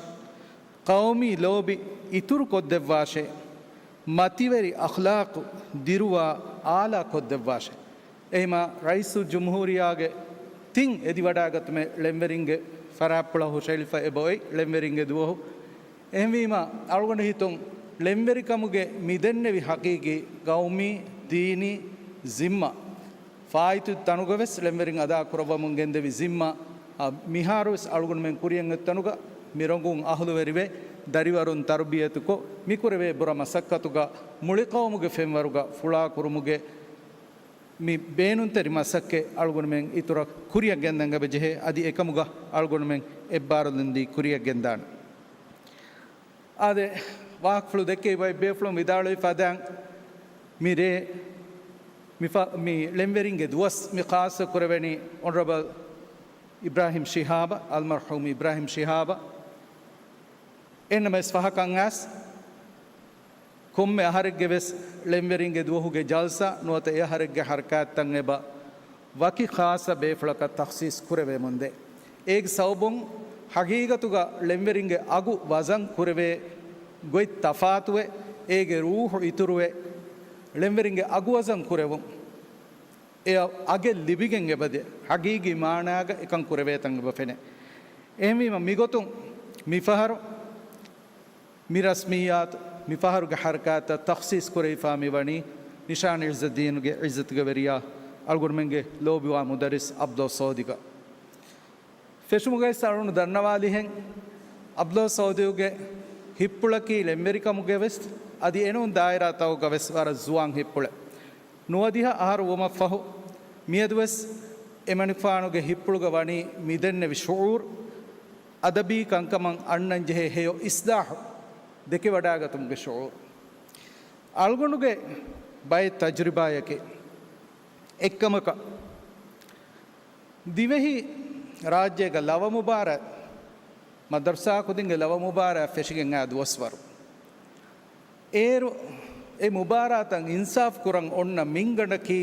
ޤައުމީ ލޯބި އިތުރު ކޮށްދެއްވާށެ. މަތިވެރި އަޚްލާޤު ދިރުވާ އާލާ ކޮށްދެއްވާށެ. އެހިމާ ރައީސުލްޖުމްހޫރިއްޔާގެ ތިން އެދިވަޑާގަތުމެއް ޅެންވެރިންގެ ފަރާތްޕުޅަށް ހުށައެޅިފަ އެބައޮތް ޅެންވެރިންގެ ދުވަހު. އެހެންވީމާ، އަޅުގަނޑު ހިތުން ޅެންވެރިކަމުގެ މިދެންނެވި ޙަޤީޤީ ޤައުމީ، ދީނީ ޒިންމާ، ފާއިތު ތަނުގަވެސް ޅެންވެރިން އަދާ ކުރައްވަމުން ގެންދެވި ޒިންމާ، އަ، މިހާރުވެސް އަޅުގަނޑުމެން ކުރިޔަށް އޮތްތަނުގަ މި ރޮނގުން އަހުލުވެރިވެ، ދަރިވަރުން ތަރުބިޔަތުކޮށް، މިކުރެވޭ ބުރަ މަސައްކަތުގަ މުޅި ޤައުމުގެ ފެންވަރުގަ ފުޅާކުރުމުގެ މި ބޭނުންތެރި މަސައްކަތް އަޅުގަނޑުމެން އިތުރަށް ކުރިޔަށް ގެންދަން އެބަޖެހޭ، އަދި އެކަމުގަ އަޅުގަނޑުމެން އެއްބާރުލުންދީ ކުރިޔަށް ގެންދާނެ. އާދެ، ވާހަކަފުޅު ދެއްކެވި ބައެއް ބޭފުޅުން ވިދާޅުވި ފަދައިން، މި ރޭ، މި ފަ-، މި ޅެންވެރިންގެ ދުވަސް މި ޚާއްޞަ ކުރެވެނީ އޮނަރަބަލް އިބްރާހިމް ޝިހާބަށް، އަލްމަރްޙޫމް އިބްރާހިމް ޝިހާބަށް. އެހެންނަމަވެސް ފަހަކަށް އައިސް ކޮންމެ އަހަރެއްގެ ވެސް ޅެންވެރިންގެ ދުވަހުގެ ޖަލްސާ ނުވަތަ އެ އަހަރެއްގެ ހަރަކާތްތައް އެބަ ވަކި ޚާއްޞަ ބޭފުޅަކަށް ތަޚްޞީޞް ކުރެވެމުންދޭ. އޭގެ ސަބަބުން ހަގީގަތުގަ ޅެންވެރިންގެ އަގު ވަޒަން ކުރެވޭ ގޮތް ތަފާތުވެ، އޭގެ ރޫޙު އިތުރުވެ، ޅެންވެރިންގެ އަގު ވަޒަން ކުރެވުން އެ އަގެއް ލިބިގެން އެބަދޭ. ހަގީގީ މާނާގަ އެކަން ކުރެވޭތަން އެބަ ފެނޭ. އެހެންވީމަ މިގޮތުން މިފަހަރު މި ރަސްމިއްޔާތު، މި ފަހަރުގެ ހަރަކާތަށް ތަޚްޞީޞް ކުރެވިފާ މިވަނީ ނިޝާން އިއްޒައްދީނުގެ އިއްޒަތުގެ ވެރިޔާ އަޅުގަނޑުމެންގެ ލޯބިވާ މުދައްރިސް އަބްދުﷲ ސަޢޫދީގަ. ފެށުމުގައި އަޅުގަނޑު ދަންނަވާލިހެން، އަބްދުﷲ ސަޢޫދީގެ ހިތްޕުޅަކީ ޅެންވެރިކަމުގަ ވެސް އަދި އެނޫން ދާއިރާތަކުގަ ވެސް ވަރަށް ޒުވާން ހިތްޕުޅެއް. ނުވަދިހަ އަހަރު ވުމަށްފަހު، މިއަދުވެސް އެމަނިކުފާނުގެ ހިތްޕުޅުގަ ވަނީ މިދެންނެވި ޝުޢޫރު، އަދަބީ ކަންކަމަށް އަންނަންޖެހޭ ހެޔޮ އިޞްލާޙު ދެކެވަޑާގަތުމުގެ ޝުޢޫރު. އަޅުގަނޑުގެ ބައެއް ތަޖުރިބާއަކީ، އެއްކަމަކަށް، ދިވެހި ރާއްޖޭގަ ލަވަ މުބާރާތް، މަދަރުސާ ކުދިންގެ ލަވަ މުބާރާތް ފެށިގެން އާ ދުވަސްވަރު. އޭރު އެ މުބާރާތަށް އިންސާފް ކުރަން އޮންނަ މިންގަނޑަކީ،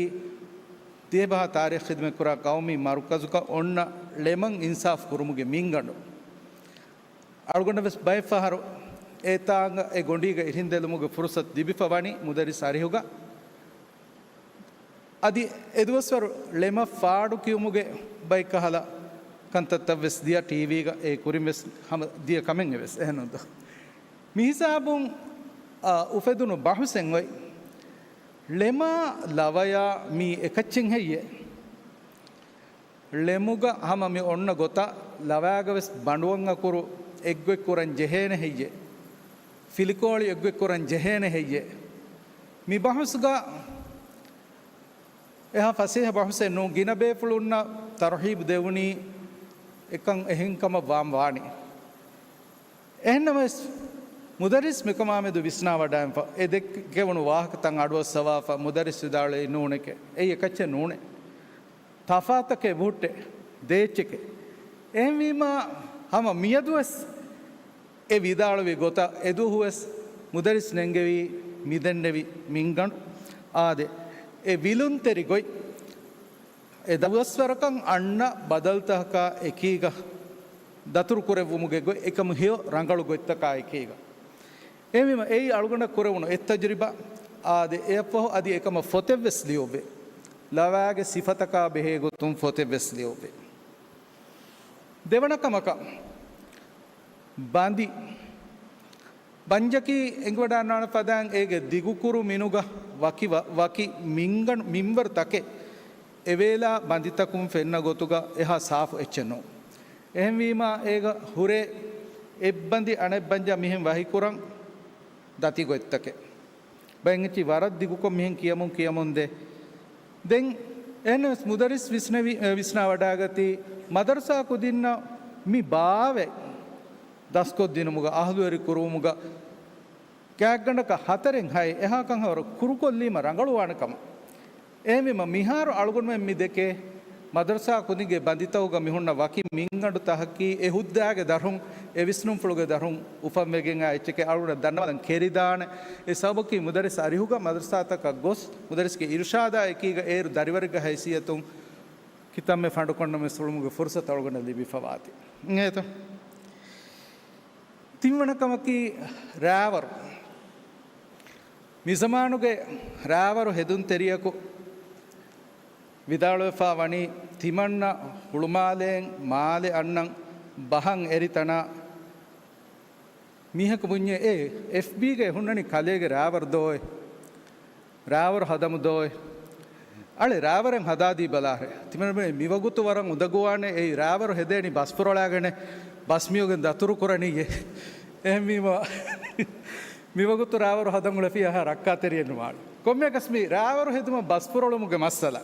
ދިވެހިބަހާ ތާރީޚް ޚިދުމަތްކުރާ ޤައުމީ މަރުކަޒުގަ އޮންނަ ޅެމަށް އިންސާފް ކުރުމުގެ މިންގަނޑު. އަޅުގަނޑަށް ވެސް ބައެއް ފަހަރު އެ ތާނގަ އެ ގޮނޑީގަ އިށީނދެލުމުގެ ފުރުޞަތު ލިބިފަ ވަނީ މުދައްރިސް އަރިހުގަ. އަދި އެދުވަސްވަރު ޅެމަށް ފާޑު ކިޔުމުގެ ބައެއް ކަހަލަ ކަންތައްތައް ވެސް ދިޔަ، ޓީވީގަ އެ ކުރިން ވެސް ހަމަ ދިޔަ ކަމެއް އެވެސް އެހެންނުންތޯ. މިހިސާބުން، އާ، އުފެދުނު ބަހުސެއް އޮތް. ޅެމާ ލަވަޔާ މީ އެކައްޗެއް ހެއްޔޭ؟ ޅެމުގަ ހަމަ މި އޮންނަ ގޮތަށް ލަވާގަ ވެސް ބަނޑުވަން އަކުރު އެއްގޮތް ކުރަން ޖެހޭނެ ހެއްޔޭ؟ ފިލިކޯޅި އެއްގޮތް ކުރަން ޖެހޭނެ ހެއްޔޭ؟ މި ބަހުސްގަ އެހާ ފަސޭހަ ބަހުސެއް ނޫން. ގިނަ ބޭފުޅުންނަށް ތަރުޙީބު ދެވުނީ އެކަން އެހެން ކަމަށް ވާން ވާނީ. އެހެންނަމަވެސް، މުދައްރިސް މިކަމާމެދު ވިސްނާވަޑައިންފަ، އެ ދެއްކެވުނު ވާހަކަތައް އަޑުއައްސަވާފަ، މުދައްރިސް ވިދާޅުވީ ނޫނެކޭ. އެއީ އެކައްޗެއް ނޫނޭ. ތަފާތަކޭ ބުހުއްޓޭ. ދޭއްޗެކޭ. އެހެންވީމާ، ހަމަ މިއަދުވެސް އެ ވިދާޅުވި ގޮތަށް އެދުވަހުވެސް މުދައްރިސް ނެންގެވީ މިދެންނެވި މިންގަނޑު. އާދެ، އެ ވިލުންތެރި ގޮތް އެ ދަވަސްވަރަކަށް އަންނަ ބަދަލުތަކާ އެކީގަ، ދަތުރު ކުރެއްވުމުގެ ގޮތް އެކަމު ހެޔޮ ރަނގަޅު ގޮތްތަކާ އެކީގަ. އެހެންވީމަ އެއީ އަޅުގަނޑަށް ކުރެވުނު އެއް ތަޖުރިބާ. އާދެ، އެއަށްފަހު އަދި އެކަމަށް ފޮތެއްވެސް ލިޔުއްވޭ. ލަވާގެ ސިފަތަކާ ބެހޭ ގޮތުން ފޮތެއްވެސް ލިޔުއްވޭ. ދެވަނަ ކަމަކަށް، ބަނދި. ބަންޖަކީ އެނގިވަޑާންނާނެ ފަދައިން އޭގެ ދިގުކުރު މިނުގަ ވަކި ވަ-، ވަކި މިންގަނޑު މިންވަރު ތަކެއް. އެވޭލާ ބަނދިތަކުން ފެންނަ ގޮތުގަ އެހާ ސާފު އެއްޗެއް ނޫން. އެހެންވީމާ އޭގަ ހުރޭ އެއްބަނދި އަނެއްބަންޖާ މިހެން ވަހިކުރަން ދަތި ގޮތްތަކެއް. ބައެއް އެއްޗި ވަރަށް ދިގުކޮށް މިހެން ކިޔަމުން ކިޔަމުން ދޭ. ދެން އެހެނަސް މުދައްރިސް ވިސްނެވި-، އެ، ވިސްނާވަޑާގަތީ، މަދަރުސާ ކުދިންނަށް މި ބާވެ ދަސްކޮށްދިނުމުގަ، އަހުލުވެރި ކުރުވުމުގަ ގާތްގަނޑަކަށް ހަތަރެއް ހައެއް އެހާކަން ހަވަރު ކުރުކޮށްލީމަ ރަނގަޅުވާނެ ކަމަށް. އެހެންވީމަ މިހާރު އަޅުގަނޑުމެން މި ދެކޭ، މަދަރުސާ ކުދިންގެ ބަނދިތަކުގަ މި ހުންނަ ވަކި މިންގަނޑު ތަކަކީ އެ ހުއްދައިގެ ދަށުން، އެ ވިސްނުންފުޅުގެ ދަށުން އުފަންވެގެން އާ އެއްޗެކޭ. އަޅުގަނޑަށް ދަންނަވާލަން ކެރިދާނެ. އެ ސަބަބަކީ މުދައްރިސް އަރިހުގަ މަދަރުސާތަކަށް ގޮސް، މުދައްރިސްގެ އިރުޝާދާ އެކީގަ އޭރު ދަރިވަރެއްގެ ހައިސިއްޔަތުން ކިތަންމެ ފަނޑު ކޮންނަމެސް އުޅުމުގެ ފުރުސަތު އަޅުގަނޑަށް ލިބިފަވާތީ. އިނގޭތަ؟ ތިންވަނަ ކަމަކީ ރާވަރު. މިޒަމާނުގެ ރާވަރު ހެދުންތެރިޔަކު ވިދާޅުވެފާ ވަނީ، ތިމަންނަ ހުޅުމާލޭން މާލެ އަންނަން ބަހަން އެރި ތަނާ މީހަކު ބުންޏޭ، އޭ އެފްބީގައި ހުންނަނީ ކަލޭގެ ރާވަރު ދޯއޭ؟ ރާވަރު ހަދަމު ދޯއޭ؟ އަޅެ ރާވަރެއް ހަދާދީ ބަލާހެ. ތިމަން މިވަގުތު ވަރަށް އުނދަގޫވާނެ، އެއީ ރާވަރު ހެދޭނީ ބަސް ފުރޮޅާގެނެ، ބަސް މިއުގެން ދަތުރު ކުރަނީއޭ. އެހެންވީމަ، މިވަގުތު ރާވަރު ހަދަން އުޅެފި އަހާ ރައްކާތެރިއެއް ނުވާނެ. ކޮންމެއަކަސް މި ރާވަރު ހެދުމަށް ބަސް ފުރޮޅުމުގެ މައްސަލަ.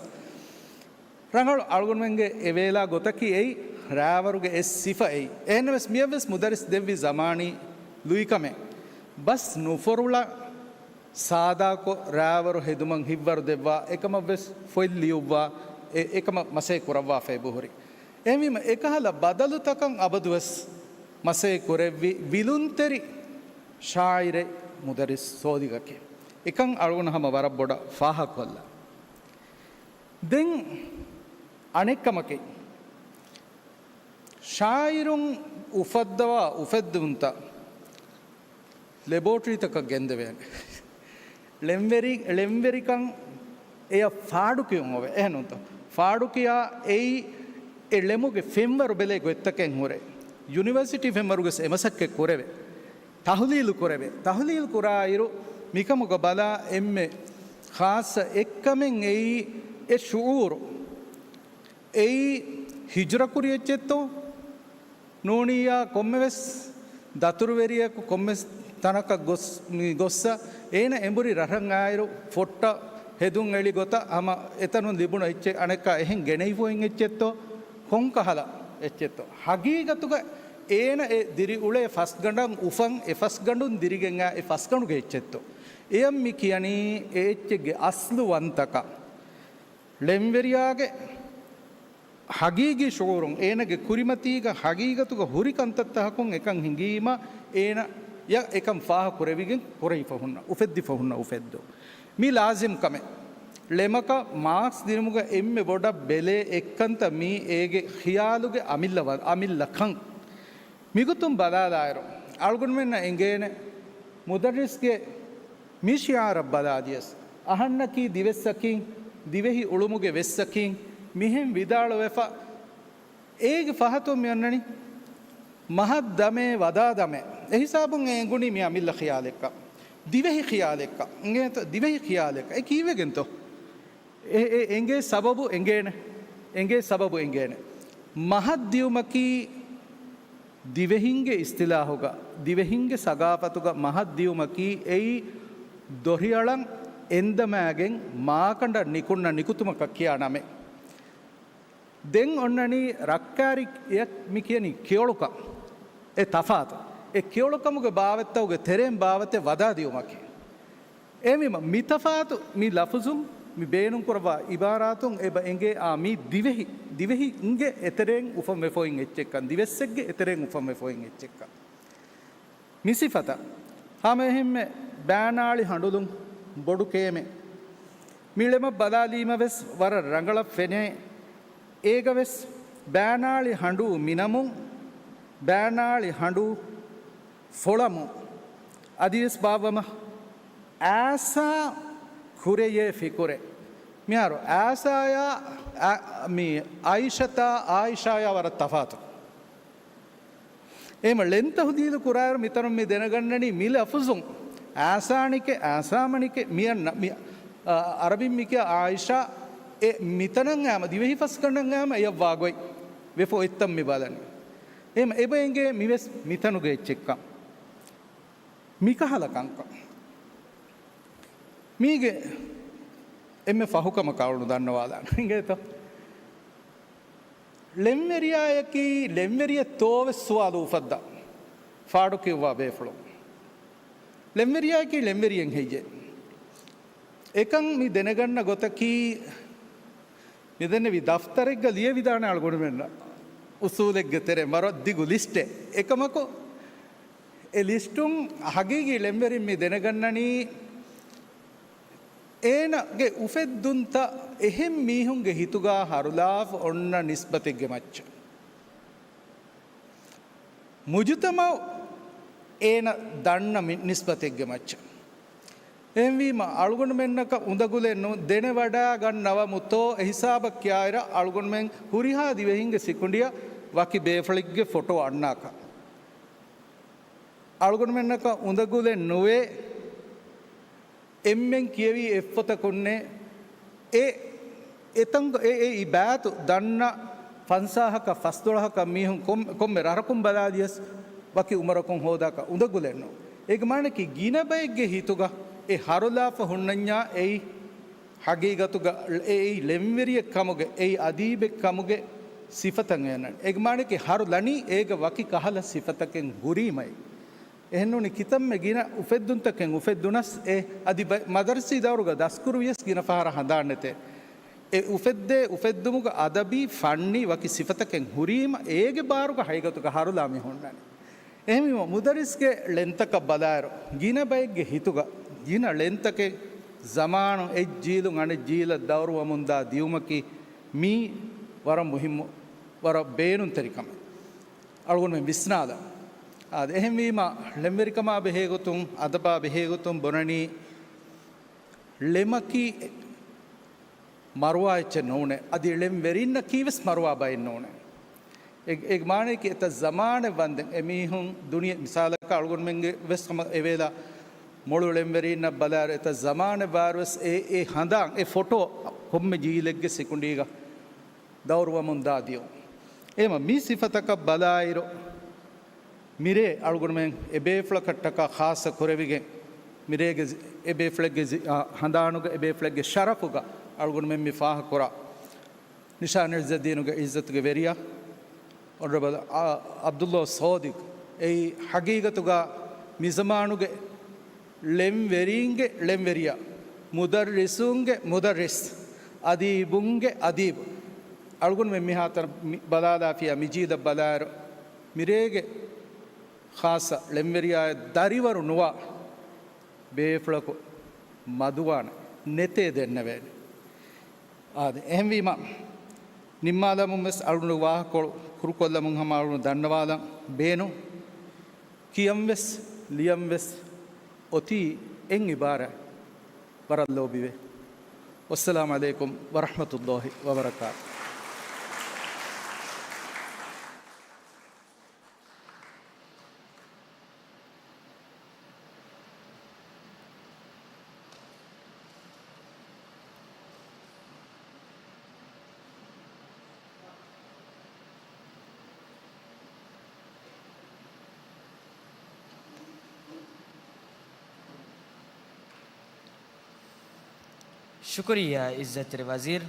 ރަނގަޅު އަޅުގަނޑުމެންގެ އެވޭލާ ގޮތަކީ އެއީ ރާވަރުގެ އެއް ސިފަ އެއީ. އެހެންނަމަވެސް މިއަށްވެސް މުދައްރިސް ދެއްވި ޒަމާނީ ލުއިކަމެއް. ބަސް ނުފޮރުޅާ ސާދާކޮށް ރާވަރު ހެދުމަށް ހިތްވަރު ދެއްވާ، އެކަމަށްވެސް ފޮތް ލިޔުއްވާ، އެ، އެކަމަށް މަސައްކަތް ކުރައްވާފައި ބުހުރި. އެހެންވީމަ އެކަހަލަ ބަދަލުތަކަށް އަބަދުވެސް މަސައްކަތް ކުރެއްވި ވިލުންތެރި ޝާއިރެއް މުދައްރިސް ސޯލިހަކީ. އެކަން އަޅުގަނޑު ހަމަ ވަރަށް ބޮޑަށް ފާހަގަކޮށްލާ. ދެން އަނެއްކަމަކީ، ޝާއިރުން އުފައްދަވާ އުފެއްދުންތައް ލެބޯޓްރީތަކަށް ގެންދެވޭނެ. ޅެންވެރި-، ޅެންވެރިކަން އެޔަށް ފާޑުކިޔުން އޮވޭ. އެހެންނޫންތޯ؟ ފާޑުކިޔާ އެއީ އެ ޅެމުގެ ފެންވަރު ބެލޭ ގޮތްތަކެއް ހުރޭ. ޔުނިވަރސިޓީ ފެންވަރުގެ އެ މަސައްކަތް ކުރެވޭ. ތަހުލީލު ކުރެވޭ. ތަހުލީލު ކުރާއިރު މިކަމުގަ ބަލާ އެންމެ ޚާއްޞަ އެއްކަމެއް އެއީ އެ ޝުޢޫރު. އެއީ ހިޖުރަ ކުރި އެއްޗެއްތޯ؟ ނޫނިއްޔާ ކޮންމެވެސް ދަތުރުވެރިޔަކު ކޮންމެސް ތަނަކަށް ގޮސް-، މި ގޮއްސަ އޭނަ އެނބުރި ރަށަށް އާއިރު ފޮއްޓަ ހެދުން އެޅި ގޮތަށް ހަމަ އެތަނުން ލިބުނު އެއްޗެއް އަނެއްކާ އެހެން ގެނެވިފައި އޮތް އެއްޗެއްތޯ؟ ކޮންކަހަލަ އެއްޗެއްތޯ؟ ހަގީގަތުގަ އޭނަ އެ ދިރިއުޅޭ ފަސްގަނޑަށް އުފަން އެ ފަސްގަނޑުން ދިރިގެން އާ އެ ފަސްގަނޑުގެ އެއްޗެއްތޯ؟ އެޔަށް މި ކިޔަނީ އެ އެއްޗެއްގެ އަސްލު ވަންތަކަން. ޅެންވެރިޔާގެ ހަގީގީ ޝުޢޫރުން އޭނަގެ ކުރިމަތީގަ ހަގީގަތުގަ ހުރި ކަންތައްތަކަކުން އެކަން ހިނގީމަ، އޭނަޔަށް އެކަން ފާހަގަ ކުރެވިގެން ކުރެވިފަ ހުންނަ، އުފެއްދިފަ ހުންނަ އުފެއްދުން. މި ލާޒިމް ކަމެއް. ޅެމަކަށް މާކްސް ދިނުމުގަ އެންމެ ބޮޑަށް ބެލޭ އެއްކަންތައް މީ އޭގެ ޚިޔާލުގެ އަމިއްލަ ވަ-، އަމިއްލަކަން. މިގޮތުން ބަލާލާއިރު، އަޅުގަނޑުމެންނަށް އެނގޭނެ، މުދައްރިސްގެ މި ޝިޢާރަށް ބަލާލިޔަސް، އަހަންނަކީ ދިވެއްސަކީ، ދިވެހި އުޅުމުގެ ވެއްސަކީ، މިހެން ވިދާޅުވެފަ، އޭގެ ފަހަތުން މި އޮންނަނީ، މަހަށް ދަމޭ ވަދާ ދަމޭ. އެހިސާބުން އެ އެނގުނީ މި އަމިއްލަ ޚިޔާލެއްކަ. ދިވެހި ޚިޔާލެއްކަ. އެނގޭތަ؟ ދިވެހި ޚިޔާލެއްކަ. އެ ކީއްވެގެންތޯ؟ އެ، އެ، އެނގޭ ސަބަބު އެނގޭނެ. އެނގޭ ސަބަބު އެނގޭނެ. މަހަށް ދިޔުމަކީ ދިވެހިންގެ އިސްތިލާހުގަ، ދިވެހިންގެ ސަގާފަތުގަ މަހަށް ދިޔުމަކީ އެއީ ދޮށިއަޅަން އެންދަމާގެން މާކަނޑަށް ނިކުންނަ ނިކުތުމަކަށް ކިޔާ ނަމެއް. ދެން އޮންނަނީ ރައްކާރި އެއް މި ކިޔަނީ ކެޔޮޅުކަން. އެ ތަފާތު. އެ ކެޔޮޅުކަމުގެ ބާވަތްތަކުގެ ތެރެއިން ބާވަތެއް ވަދާ ދިޔުމަކީ. އެހެންވީމަ، މި ތަފާތު މި ލަފުޒުން މި ބޭނުންކުރައްވާ އިބާރާތުން އެބަ އެނގޭ އާ މީ ދިވެހި، ދިވެހިންގެ އެތެރެއިން އުފަންވެފައި އޮތް އެއްޗެއްކަން، ދިވެއްސެއްގެ އެތެރެއިން އުފަންވެފައި އޮތް އެއްޗެއްކަން. މި ސިފަތައް ހަމައެހެންމެ ބާނާޅި ހަނޑުލުން ބޮޑު ކޭމެއް. މި ޅެމަށް ބަލާލީމަވެސް ވަރަށް ރަނގަޅަށް ފެނޭ. އޭގަވެސް ބާނާޅި ހަނޑޫ މިނަމުން، ބާނާޅި ހަނޑޫ ފޮޅަމުން އަދިވެސް ބާއްވަމަ، އާސާ ކުރެޔޭ ފިކުރެއް. މިހާރު އާސާޔާ، އާ، މި އާއިޝަތާ، އާއިޝާޔާ ވަރަށް ތަފާތު. އެހެންމަ ޅެން ތަހުލީލު ކުރާއިރު މިތަނުން މި ދެނެގަންނަނީ މި ލަފުޒުން އާސާނިކެ، އާސާމަނިކެ، މިއަންނަ، މި، އަ، އަރަބިން މިކިޔާ އާއިޝާ އެ މިތަނަށް އައިމަ، ދިވެހި ފަސްގަނޑަށް އައިމަ އެޔަށްވާ ގޮތް ވެފަ އޮތްތަން މި ބަލަނީ. އެހެންމަ އެބަ އެނގޭ މިވެސް މިތަނުގެ އެއްޗެއްކަން. މިކަހަލަ ކަންކަން. މީގެ އެންމެ ފަހުކަމަކަށް އަޅުގަނޑު ދަންނަވާލާނަން އިނގޭތޯ؟ ޅެންވެރިޔާއަކީ ޅެންވެރިއެއްތޯވެސް ސުވާލު އުފައްދާ ފާޑުކިޔުއްވާ ބޭފުޅުން. ޅެންވެރިޔާއަކީ ޅެންވެރިއެއް ހެއްޔޭ؟ އެކަން މި ދެނެގަންނަ ގޮތަކީ، މި ދެންނެވި ދަފްތަރެއްގަ ލިޔެވިދާނެ އަޅުގަނޑުމެންނަށް އުސޫލެއްގެ ތެރެއިން ވަރަށް ދިގު ލިސްޓެއް. އެކަމަކު، އެ ލިސްޓުން ހަގީގީ ޅެންވެރިން މި ދެނެގަންނަނީ، އޭނަގެ އުފެއްދުންތައް އެހެން މީހުންގެ ހިތުގަ ހަރުލާފަ އޮންނަ ނިސްބަތެއްގެ މައްޗަށް. މުޖުތަމަޢު އޭނަ ދަންނަ މި-، ނިސްބަތެއްގެ މައްޗަށް. އެހެންވީމަ، އަޅުގަނޑުމެންނަކަށް އުނދަގުލެއް ނު-، ދެނެވަޑައިގަންނަވަމުތޯ އެ ހިސާބަށް ކިޔާއިރަށް އަޅުގަނޑުމެން ހުރިހާ ދިވެހިންގެ ސިކުނޑިއަށް ވަކި ބޭފުޅެއްގެ ފޮޓޯ އަންނާކަށް. އަޅުގަނޑުމެންނަކަށް އުނދަގުލެއް ނުވޭ. އެންމެން ކިޔެވީ އެއްފޮތަކުންނޭ. އެ، އެތަން، އެ، އެ، އެއީ ބާތު ދަންނަ ފަންސާހަކަށް ފަސްދޮޅަހަކަށް މީހުން ކޮން، ކޮންމެ ރަށަކުން ބަލާލިޔަސް ވަކި އުމަރަކުން ހޯދާކަށް އުނދަގުލެއް ނޫން. އޭގެ މާނައަކީ ގިނަ ބައެއްގެ ހިތުގަ އެ ހަރުލާފަ ހުންނަންޏާ އެއީ ހަގީގަތުގަ އެއީ ޅެންވެރިއެއް ކަމުގެ، އެއީ އަދީބެއް ކަމުގެ ސިފަތައް އެންނަން. އޭގެ މާނައަކީ ހަރުލަނީ އޭގަ ވަކި ކަހަލަ ސިފަތަކެއް ހުރީމައި. އެހެންނޫނީ ކިތަންމެ ގިނަ އުފެއްދުންތަކެއް އުފެއްދުނަސް އެ އަދި ބަ-، މަދަރުސީ ދައުރުގަ ދަސްކުރުވިޔަސް ގިނަ ފަހަރަށް ހަނދާން ނެތޭ. އެ އުފެއްދޭ އުފެއްދުމުގަ އަދަބީ، ފަންނީ ވަކި ސިފަތަކެއް ހުރީމަ، އޭގެ ބާރުގަ ހަގީގަތުގަ ހަރުލާ މި ހުންނަނީ. އެހެންވީމަ، މުދައްރިސްގެ ޅެންތަކަށް ބަލާއިރު، ގިނަ ބައެއްގެ ހިތުގަ ގިނަ ޅެންތަކެއް ޒަމާނު އެއް ޖީލުން އަނެއް ޖީލަށް ދައުރުވަމުންދާ ދިޔުމަކީ މީ ވަރަށް މުހިއްމު، ވަރަށް ބޭނުންތެރި ކަމެއް. އަޅުގަނޑުމެން ވިސްނާލަން. އާދެ، އެހެންވީމަ، ޅެންވެރިކަމާ ބެހޭގޮތުން، އަދަބާ ބެހޭގޮތުން ބުނަނީ، ޅެމަކީ މަރުވާ އެއްޗެއް ނޫނޭ. އަދި ޅެންވެރިންނަކީ ވެސް މަރުވާ ބައެއް ނޫނޭ. އެ، އޭގެ މާނައަކީ އެތައް ޒަމާނެއް ވަންދެން އެމީހުން ދުނިޔެ، މިސާލަކަށް އަޅުގަނޑުމެންގެ ވެސް ހަމަ އެވޭލާ މޮޅު ޅެންވެރިންނަށް ބަލާއިރު އެތައް ޒަމާނެއް ވާއިރު ވެސް އެ، އެ ހަނދާން، އެ ފޮޓޯ ކޮންމެ ޖީލެއްގެ ސިކުނޑީގަ ދައުރުވަމުންދާ ދިޔުން. އެހެންވީމަ މި ސިފަތަކަށް ބަލާއިރު، މިރޭ އަޅުގަނޑުމެން އެބޭފުޅަކަށްޓަކާ ޚާއްޞަ ކުރެވިގެން، މިރޭގެ ޒި-، އެބޭފުޅެއްގެ ޒި-، އާ، ހަނދާނުގަ އެބޭފުޅެއްގެ ޝަރަފުގަ އަޅުގަނޑުމެން މި ފާހަގަކުރާ ނިޝާން އިއްޒައްދީނުގެ އިއްޒަތުގެ ވެރިޔާ، އޮނަރަބަލް އާ، އަބްދުﷲ ސޯދިޤް، އެއީ ހަގީގަތުގަ މިޒަމާނުގެ ޅެންވެރީންގެ ޅެންވެރިޔާ، މުދައްރިސުންގެ މުދައްރިސް، އަދީބުންގެ އަދީބު. އަޅުގަނޑުމެން މިހާތަނަށް މި-، ބަލާލާފިޔާ މި ޖީލަށް ބަލާއިރު، މިރޭގެ ޚާއްޞަ ޅެންވެރިޔާއަށް ދަރިވަރު ނުވާ ބޭފުޅަކު މަދުވާނެ، ނެތޭ ދެންނެވޭނެ. އާދެ، އެހެންވީމަ، ނިންމާލަމުން ވެސް އަޅުގަނޑު ވާހަކަކޮޅު ކުރުކޮށްލަމުން ހަމަ އަޅުގަނޑު ދަންނަވާލަން ބޭނުން. ކިޔަން ވެސް، ލިޔަން ވެސް އޮތީ އެއް އިބާރާތް. ވަރަށް ލޯބިވޭ. ވައްސަލާމް ޢަލައިކުމް ވަރަޙްމަތުﷲ ވަބަރަކާތު. ޝުކުރިއްޔާ އިއްޒަތްތެރި ވަޒީރު.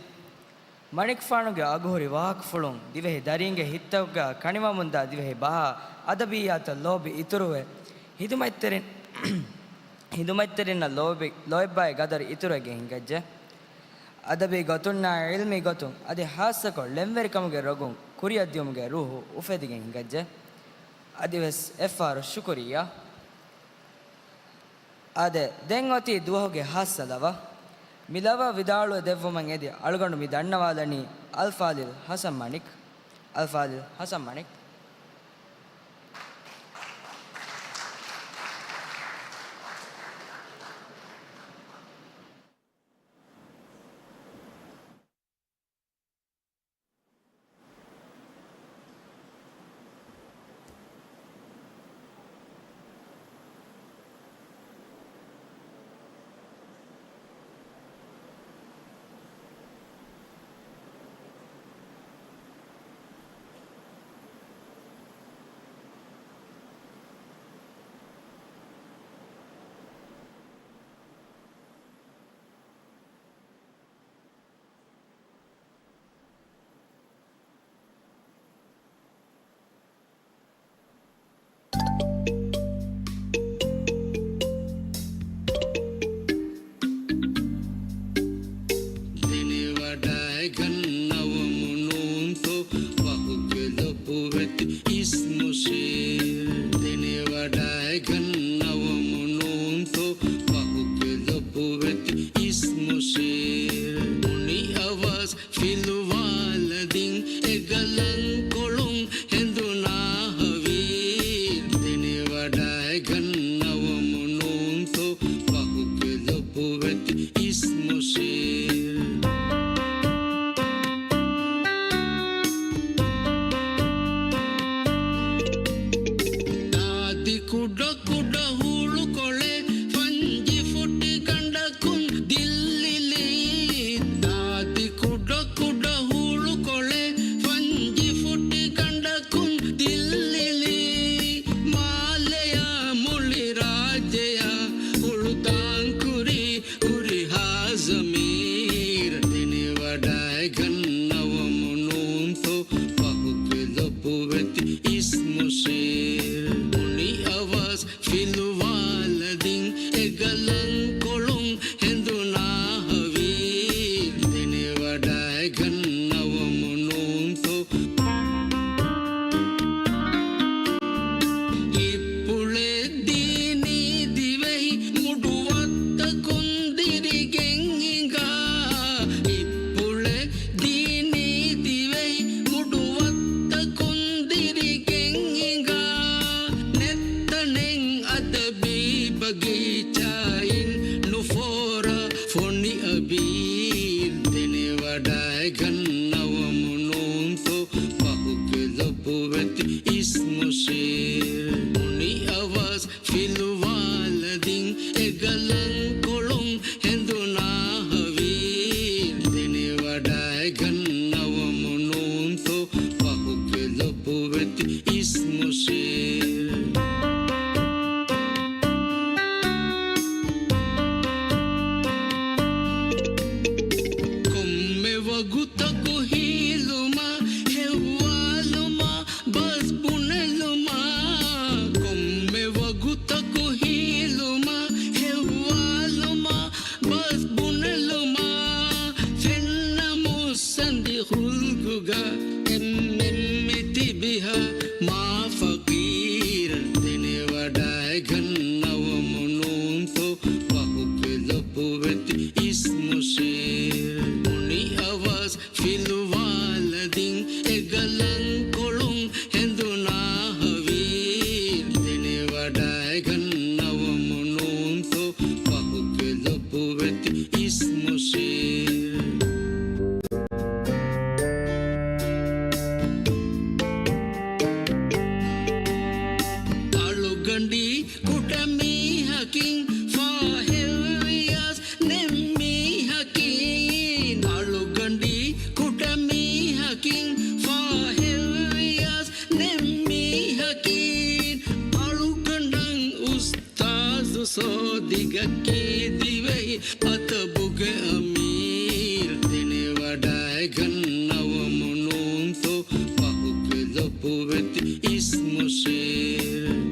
މަނިކުފާނުގެ އަގުހުރި ވާހަކަފުޅުން ދިވެހި ދަރީންގެ ހިތްތަކުގަ ކަނިވަމުންދާ ދިވެހި ބަހާ އަދަބިއްޔާތަށް ލޯބި އިތުރުވެ، ހިދުމަތްތެރިން، ހިދުމަތްތެރިންނަށް ލޯބި، ލޯތްބާއި ގަދަރު އިތުރުވެގެން ހިނގައްޖެ. އަދަބީ ގޮތުންނާ ޢިލްމީ ގޮތުން އަދި ހާއްސަކޮށް ޅެންވެރިކަމުގެ ރޮގުން ކުރިއަށްދިޔުމުގެ ރޫޙު އުފެދިގެން ހިނގައްޖެ. އަދިވެސް އެއްފަހަރު ޝުކުރިއްޔާ. އާދެ، ދެން އޮތީ ދުވަހުގެ ހާއްސަ ލަވަ. މި ލަވަ ވިދާޅުވެ ދެއްވުމަށް އެދި އަޅުގަނޑު މި ދަންނަވާލަނީ އަލްފާޟިލް ޙަސަން މަނިކް. އަލްފާޟިލް ޙަސަން މަނިކް. ދެނެވަޑައިގަންނަވަމު ނޫންތޯ ފަހުގެ ލޮބުވެތި އިސްމު ޝީރު. ދެނެވަޑައިގަންނަވަމު ނޫންތޯ ފަހުގެ ލޮބުވެތި އިސްމު ޝީރު. އުނި އަވަސް ފިލުވާލަދިން އެގަލަންކޮޅުން ހެނދުނާ ހަވީރު. ދެނެވަޑައިގަންނަވަމު ނޫންތޯ ފަހުގެ ލޮބުވެތި އިސްމު ޝީރު. ދާދި ކުޑަ ކުޑަ ހުޅުކޮޅެއް ފަންޖި ފުޓި ގަނޑަކުން ދިއްލިލީ. ދާދި ކުޑަ ކުޑަ ހުޅުކޮޅެއް ފަންޖި ފުޓި ގަނޑަކުން ދިއްލިލީ. މާލެޔާ މުޅި ރާއްޖެޔާ ހުޅުދާން ކުރީ ހުރިހާ ޒަމީރު. ދެނެވަޑައިގަންނަވަމު ނޫންތޯ ފަހުގެ ލޮބުވެތި އިސްމު ޝީރު. އުނި އަވަސް ފިލުވާލަދިން އެގަލަންކޮޅުން ހެނދުނާ ހަވީރު. ދެނެވަޑަ ޓީޗާއިން ނުފޯރާ ފޮނި އަބީލް ދެނެވަޑައިގަންނަވަމު ނޫންތޯ ފަހުގެ ލޮބުވެތި އިސްމުށި މުނި އަވަސް ފިލުވާލަދިން އެގަލަން ކޮޅުން ހެނދުނާ ހަވީލް ދެނެވަޑައިގަންނަވަމު ނޫންތޯ ފަހުގެ ލޮބުވެތި އިސްމުށި. ކޮންމެ ވަގުތަކު ހީލުމާ ހެއްވާލުމާ ބަސް ބުނެލުމާ، ކޮންމެ ވަގުތަކު ހީލުމާ ހެއްވާލުމާ ބަސް ބުނެލުމާ، ފެންނަ މުއްސަނދި ހުލްގުގަ އެންމެންމެ ތިބިހާ މާ ފަޤީރު ދެނެވަޑައިގަންނަވަމު ނޫންތޯ ފަހުގެ ލޮބުވެތި އިސްމުށި މުނި އަވަސް ފިލުވާލަދިން އެގަލަން ކޮޅުން ހެނދުނާ ހަވީލް ދެނެވަޑައިގަންނަވަމު ނޫންތޯ ފަހުގެ ލޮބުވެތި އިސްމުށި. އަޅުގަނޑީ ކުޑަމީހަކީ ފާހެއްވިޔަސް ނެތް މީހަކީ، އަޅުގަނޑީ ކުޑަމީހަކީ ފާހެއްވިޔަސް ނެތް މީހަކީ، އަޅުގަނޑަށް އުސްތާޒު ސޯދިގަކީ ދިވެހި އަދަބުގެ އަމީރު ދެނެވަޑައިގަންނަވަމު ނޫންތޯ ފަހުގެ ލޮބުވެތި އިސްމުށި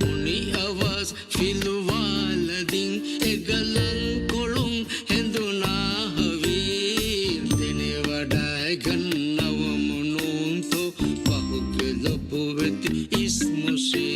މުނި އަވަސް ފިލުވާލަދިން އެގަލަން ކޮޅުން ހެނދުނާ ހަވީލް ދެނެވަޑައިގަންނަވަމު ނޫންތޯ ފަހުގެ ލޮބުވެތި އިސްމުށި.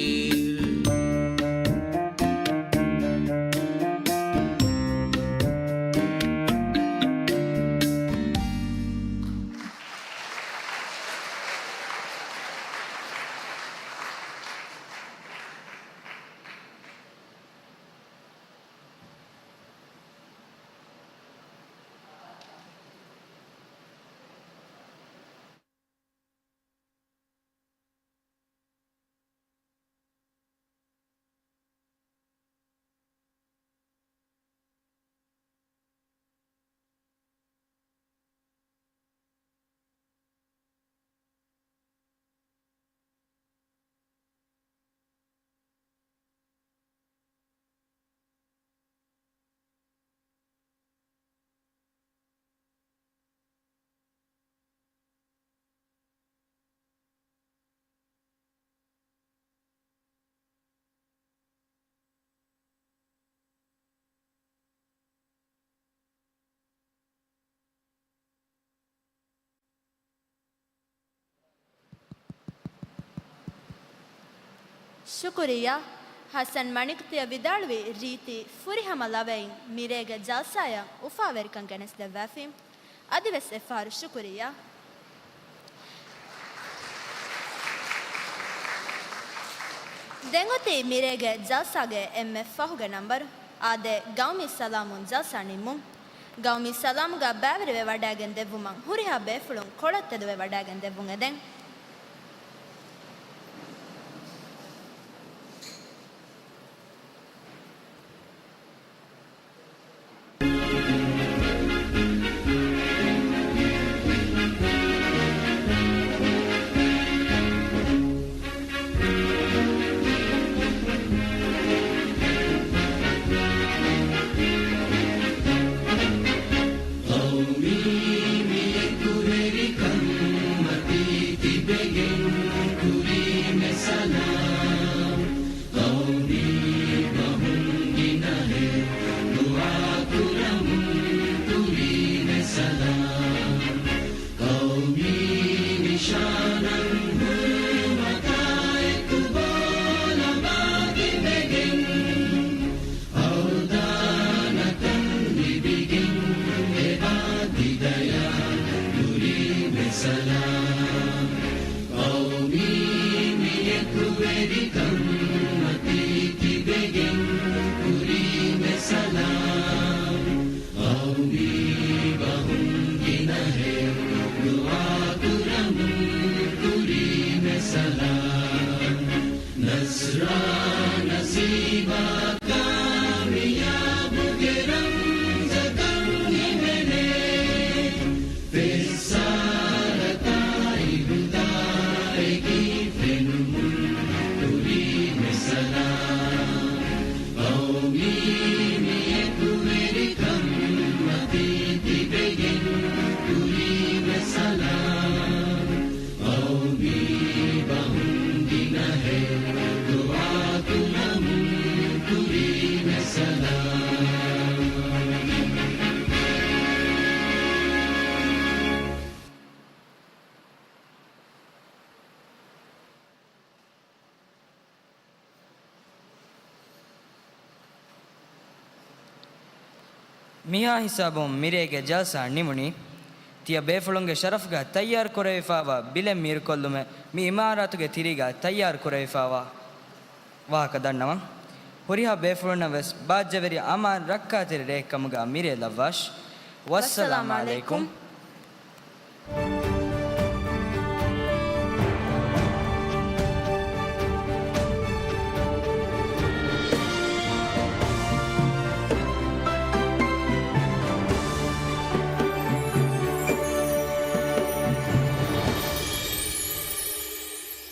ޝުކުރިއްޔާ. ޙަސަން މަނިކުތިޔަ ވިދާޅުވި ރީތި ފުރިހަމަ ލަވައިން މިރޭގެ ޖަލްސާއަށް އުފާވެރިކަން ގެނެސްދެއްވާފި. އަދިވެސް އެއްފަހަރު ޝުކުރިއްޔާ. ދެން އޮތީ މިރޭގެ ޖަލްސާގެ އެންމެ ފަހުގެ ނަންބަރު. އާދެ، ގައުމީ ސަލާމުން ޖަލްސާ ނިންމުން. ގައުމީ ސަލާމުގަ ބައިވެރިވެ ވަޑައިގެން ދެއްވުމަށް ހުރިހާ ބޭފުޅުން ކޮޅަށް ތެދުވެ ވަޑައިގެން ދެއްވުން އެދެން. މިހާ ހިސާބުން މިރޭގެ ޖަލްސާ ނިމުނީ. ތިޔަ ބޭފުޅުންގެ ޝަރަފުގަ ތައްޔާރު ކުރެވިފާވާ ބިލެއް މީރުކޮށްލުމެއް މި އިމާރާތުގެ ތިރީގަ ތައްޔާރު ކުރެވިފާވާ ވާހަކަ ދަންނަވަން. ހުރިހާ ބޭފުޅުންނަށް ވެސް ބާއްޖަވެރި އަމާން ރައްކާތެރި ރެއެއް ކަމުގަ މިރޭ ލައްވާށި. ވައްސަލާމް އަލައިކުމް.